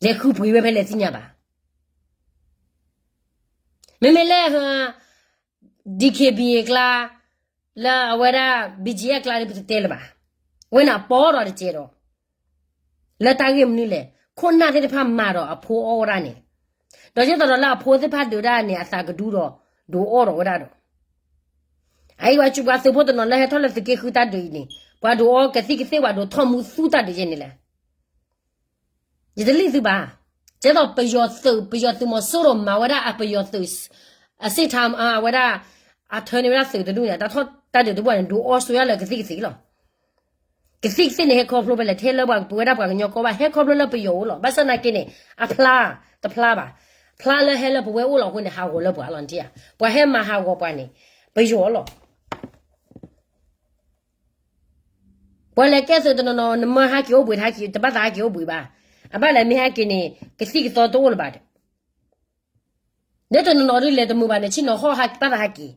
လဲၤဃုပှ့ၤဝဲဖဲလဲၣ်သ့ၣ်ညါဘၣ်. မ့မ့ၢ်လၢ DKBA အကျါ လၢအဝဲဒၣ် BGF အကျါဒီး ပတတဲလၢၤဘၣ်. အဝဲန့ၣ်အပီၢ်ဒီးတကဲးဒီး လၢတၢ်ဂ့ၢ်မနုၤလဲၣ်, ခိၣ်နၢ်သ့ၣ်တဖၣ်မၤဒီးအဖိအီၣ်ဝဲဒၣ်န့ၣ်, ဒီးဒ်သိးဒီးလၢအဖိသ့ၣ်တဖၣ်ဒုးဒၣ်န့ၣ် အသးကဒူဒီး ဒုးအီၣ်ဒီးဝဲဒၣ်ဒီး, အအံၤပှၤစူးပှၤသုးဖိတနီၤလၢဟဲထီၣ်လၢသုးက့ဃုတၢ်ဒုးအံၤန့ၣ် ပှၤဒုးအီၣ်ကသံၣ်ကသ့ၣ် ပှၤဒုးထီၣ်မူသူတၢ်ဒုးယဲၢ်န့ၣ်လဲၣ်. ယတလံၣ်သုဘၣ်. ကဲသိးပယီၤသုး, ပယီၤသုးမီၤစိရိၤမၤဝဲဒၣ်အပယီၤသုး အစ့ၣ်ထါ အဝဲဒၣ် အထၢန့ၢ်ဝဲဒၣ်သုးတဒူၣ်န့ၣ် တၢ်ထီၣ်တၢ်ဒုးတဘိန့ၣ် ဒုးအီၣ်ဆိယါလၢကသံၣ်ကသ့ၣ်လီၤ. ကသံၣ်ကသ့ၣ်န့ၣ် ဟဲခီဖျိဖဲလဲၣ်, ထဲလၢပဝဲဒၣ်ပှၤကညီကီၢ်ဘၣ်, ဟဲခီဖျိလၢပယီၤအိၣ်လီၤ. ဘၣ်ဆၣ်သနာ်က့န့ၣ် အဖျါ, တဖျါဘၣ်. ဖျါလၢဟဲလၢပဝဲအိၣ်လီၤအဃိန့ၣ် ဟးဂီၤလၢပှၤလီၤနထံၣ်ဧါ. ပှၤဟဲမၤဟးဂီၤပှၤန့ၣ် ပယီၤလီၤ. ပှၤလဲၤကဲသုးတနီၤနီၤ နမ့ၢ်ဟဲက့ၤအိၣ်ဘှံးတဟဲက့ၤ, တဘၣ်သးဟဲက့ၤအိၣ်ဘှံးဘၣ်. အဘၣ်လဲၣ်မ့ၢ်ဟဲက့ၤန့ၣ် ကသံၣ်ကသီတအိၣ်လၢၤဘၣ်ဒီး, ဒီးတနီၤနီၤဒုးလဲၤတမုာ်ဘၣ်န့ၣ် ဆ့ၣ်နီၤဟီၣ်ဘၣ်သးဟဲက့ၤ,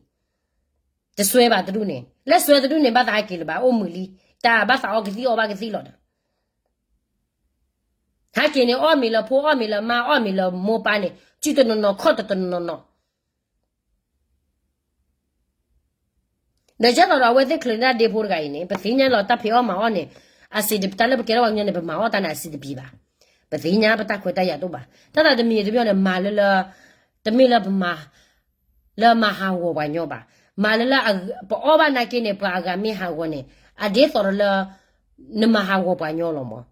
တစွဲဘၣ်တဒူၣ်န့ၣ်, လၢစွဲတဒူၣ်န့ၣ် ဘၣ်သးဟဲက့ၤလၢၤဘၣ်, အိၣ်မုာ်လံ, တၢ်ဘၣ်သးအီကသံၣ်အီဘၣ်ကသံၣ်လီၤဒီး ဟဲက့ၤန့ၣ် အီၣ်မ့ၤလၢဖိ အီၣ်မ့ၤလၢမါ အီၣ်မ့ၤလၢမိၢ်ပၢ်န့ၣ် စုတနီၤနီၤခီၣ်တနီၤနီၤ ဒီးကဲသိးဒီးအဝဲသ့ၣ်ချုးန့ၢ်ဒၣ်ဒ့ဖိတဂၤအံၤန့ၣ် ပသ့ၣ်ညါလီၤ တၢ်ဖံးအီၣ်မၤအီၣ်န့ၣ် အစံးတပ တၢ်လၢပကဲထီၣ်ပှၤကညီန့ၣ် ပမၤအီၣ်တၢ်န့ၣ် အစံးတပံၤဘၣ်. ပသ့ၣ်ညါပတၢ်ခွဲးတၢ်ယာ်တအိၣ်ဘၣ်. တၢ်သးတမံၤတမံၤန့ၣ် မၤလၢလၢ တမ့ၢ်လၢပမၤ လၢမၤဟးဂီၤပှၤကညီဘၣ်. မၤလၢလၢ ပအီၣ်ဘၣ်နာ်က့န့ၣ် ပှၤအဂၤမ့ၢ်ဟးဂီၤန့ၣ် အဒ်သိးဒီးလၢ နမၤဟးဂီၤပှၤကညီလီၤမး.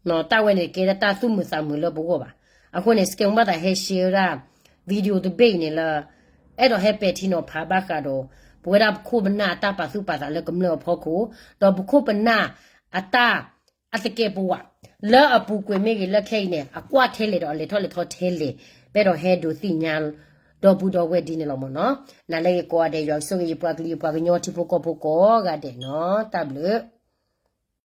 တၢ်ဝဲန့ၣ်ကဲလၢတၢ်သူၣ်မုာ်သးမုာ်လၢပဂီၢ်ဘၣ်. အဃိန့ၣ် စကဲမူဘၣ်သးဟဲ share ဝဲဒၣ် video တဘ့ၣ်အံၤန့ၣ်လၢ အဲၣ်ဒိးဟဲပဲာ်ထံနီၤဖးဘၣ်ဃးဒီး ပဝဲဒၣ်ပခိၣ်ပနၢ်အတၢ်ပာ်သူၣ်ပာ်သးလၢကမျၢၢ်အဖီခိၣ်, ဒီးပခိၣ်ပနၢ်အတၢ် အသကဲးပဝး လၢအပူၤကွံာ်မ့ၢ်ဂ့ၤ လၢခဲအံၤန့ၣ် အကွၢ်ထဲလဲၣ်ဒီးအလဲၤထီၣ်လဲၤထီထဲလဲၣ်, ပအဲၣ်ဒိးဟဲဒုးသ့ၣ်ညါ ဒီပုၢ်ဒီဝဲၢ်ဒ်န့ၣ်လီၤမးနီၤ. နၤလၢယကိးဂၤဒဲး ယွၤကဆိၣ်ဂ့ၤယပှၤကလုာ်ယပှၤကညီထံဖိကီၢ်ဖိကိးဂၤဒဲးနီၤ. တၢ်ဘျုး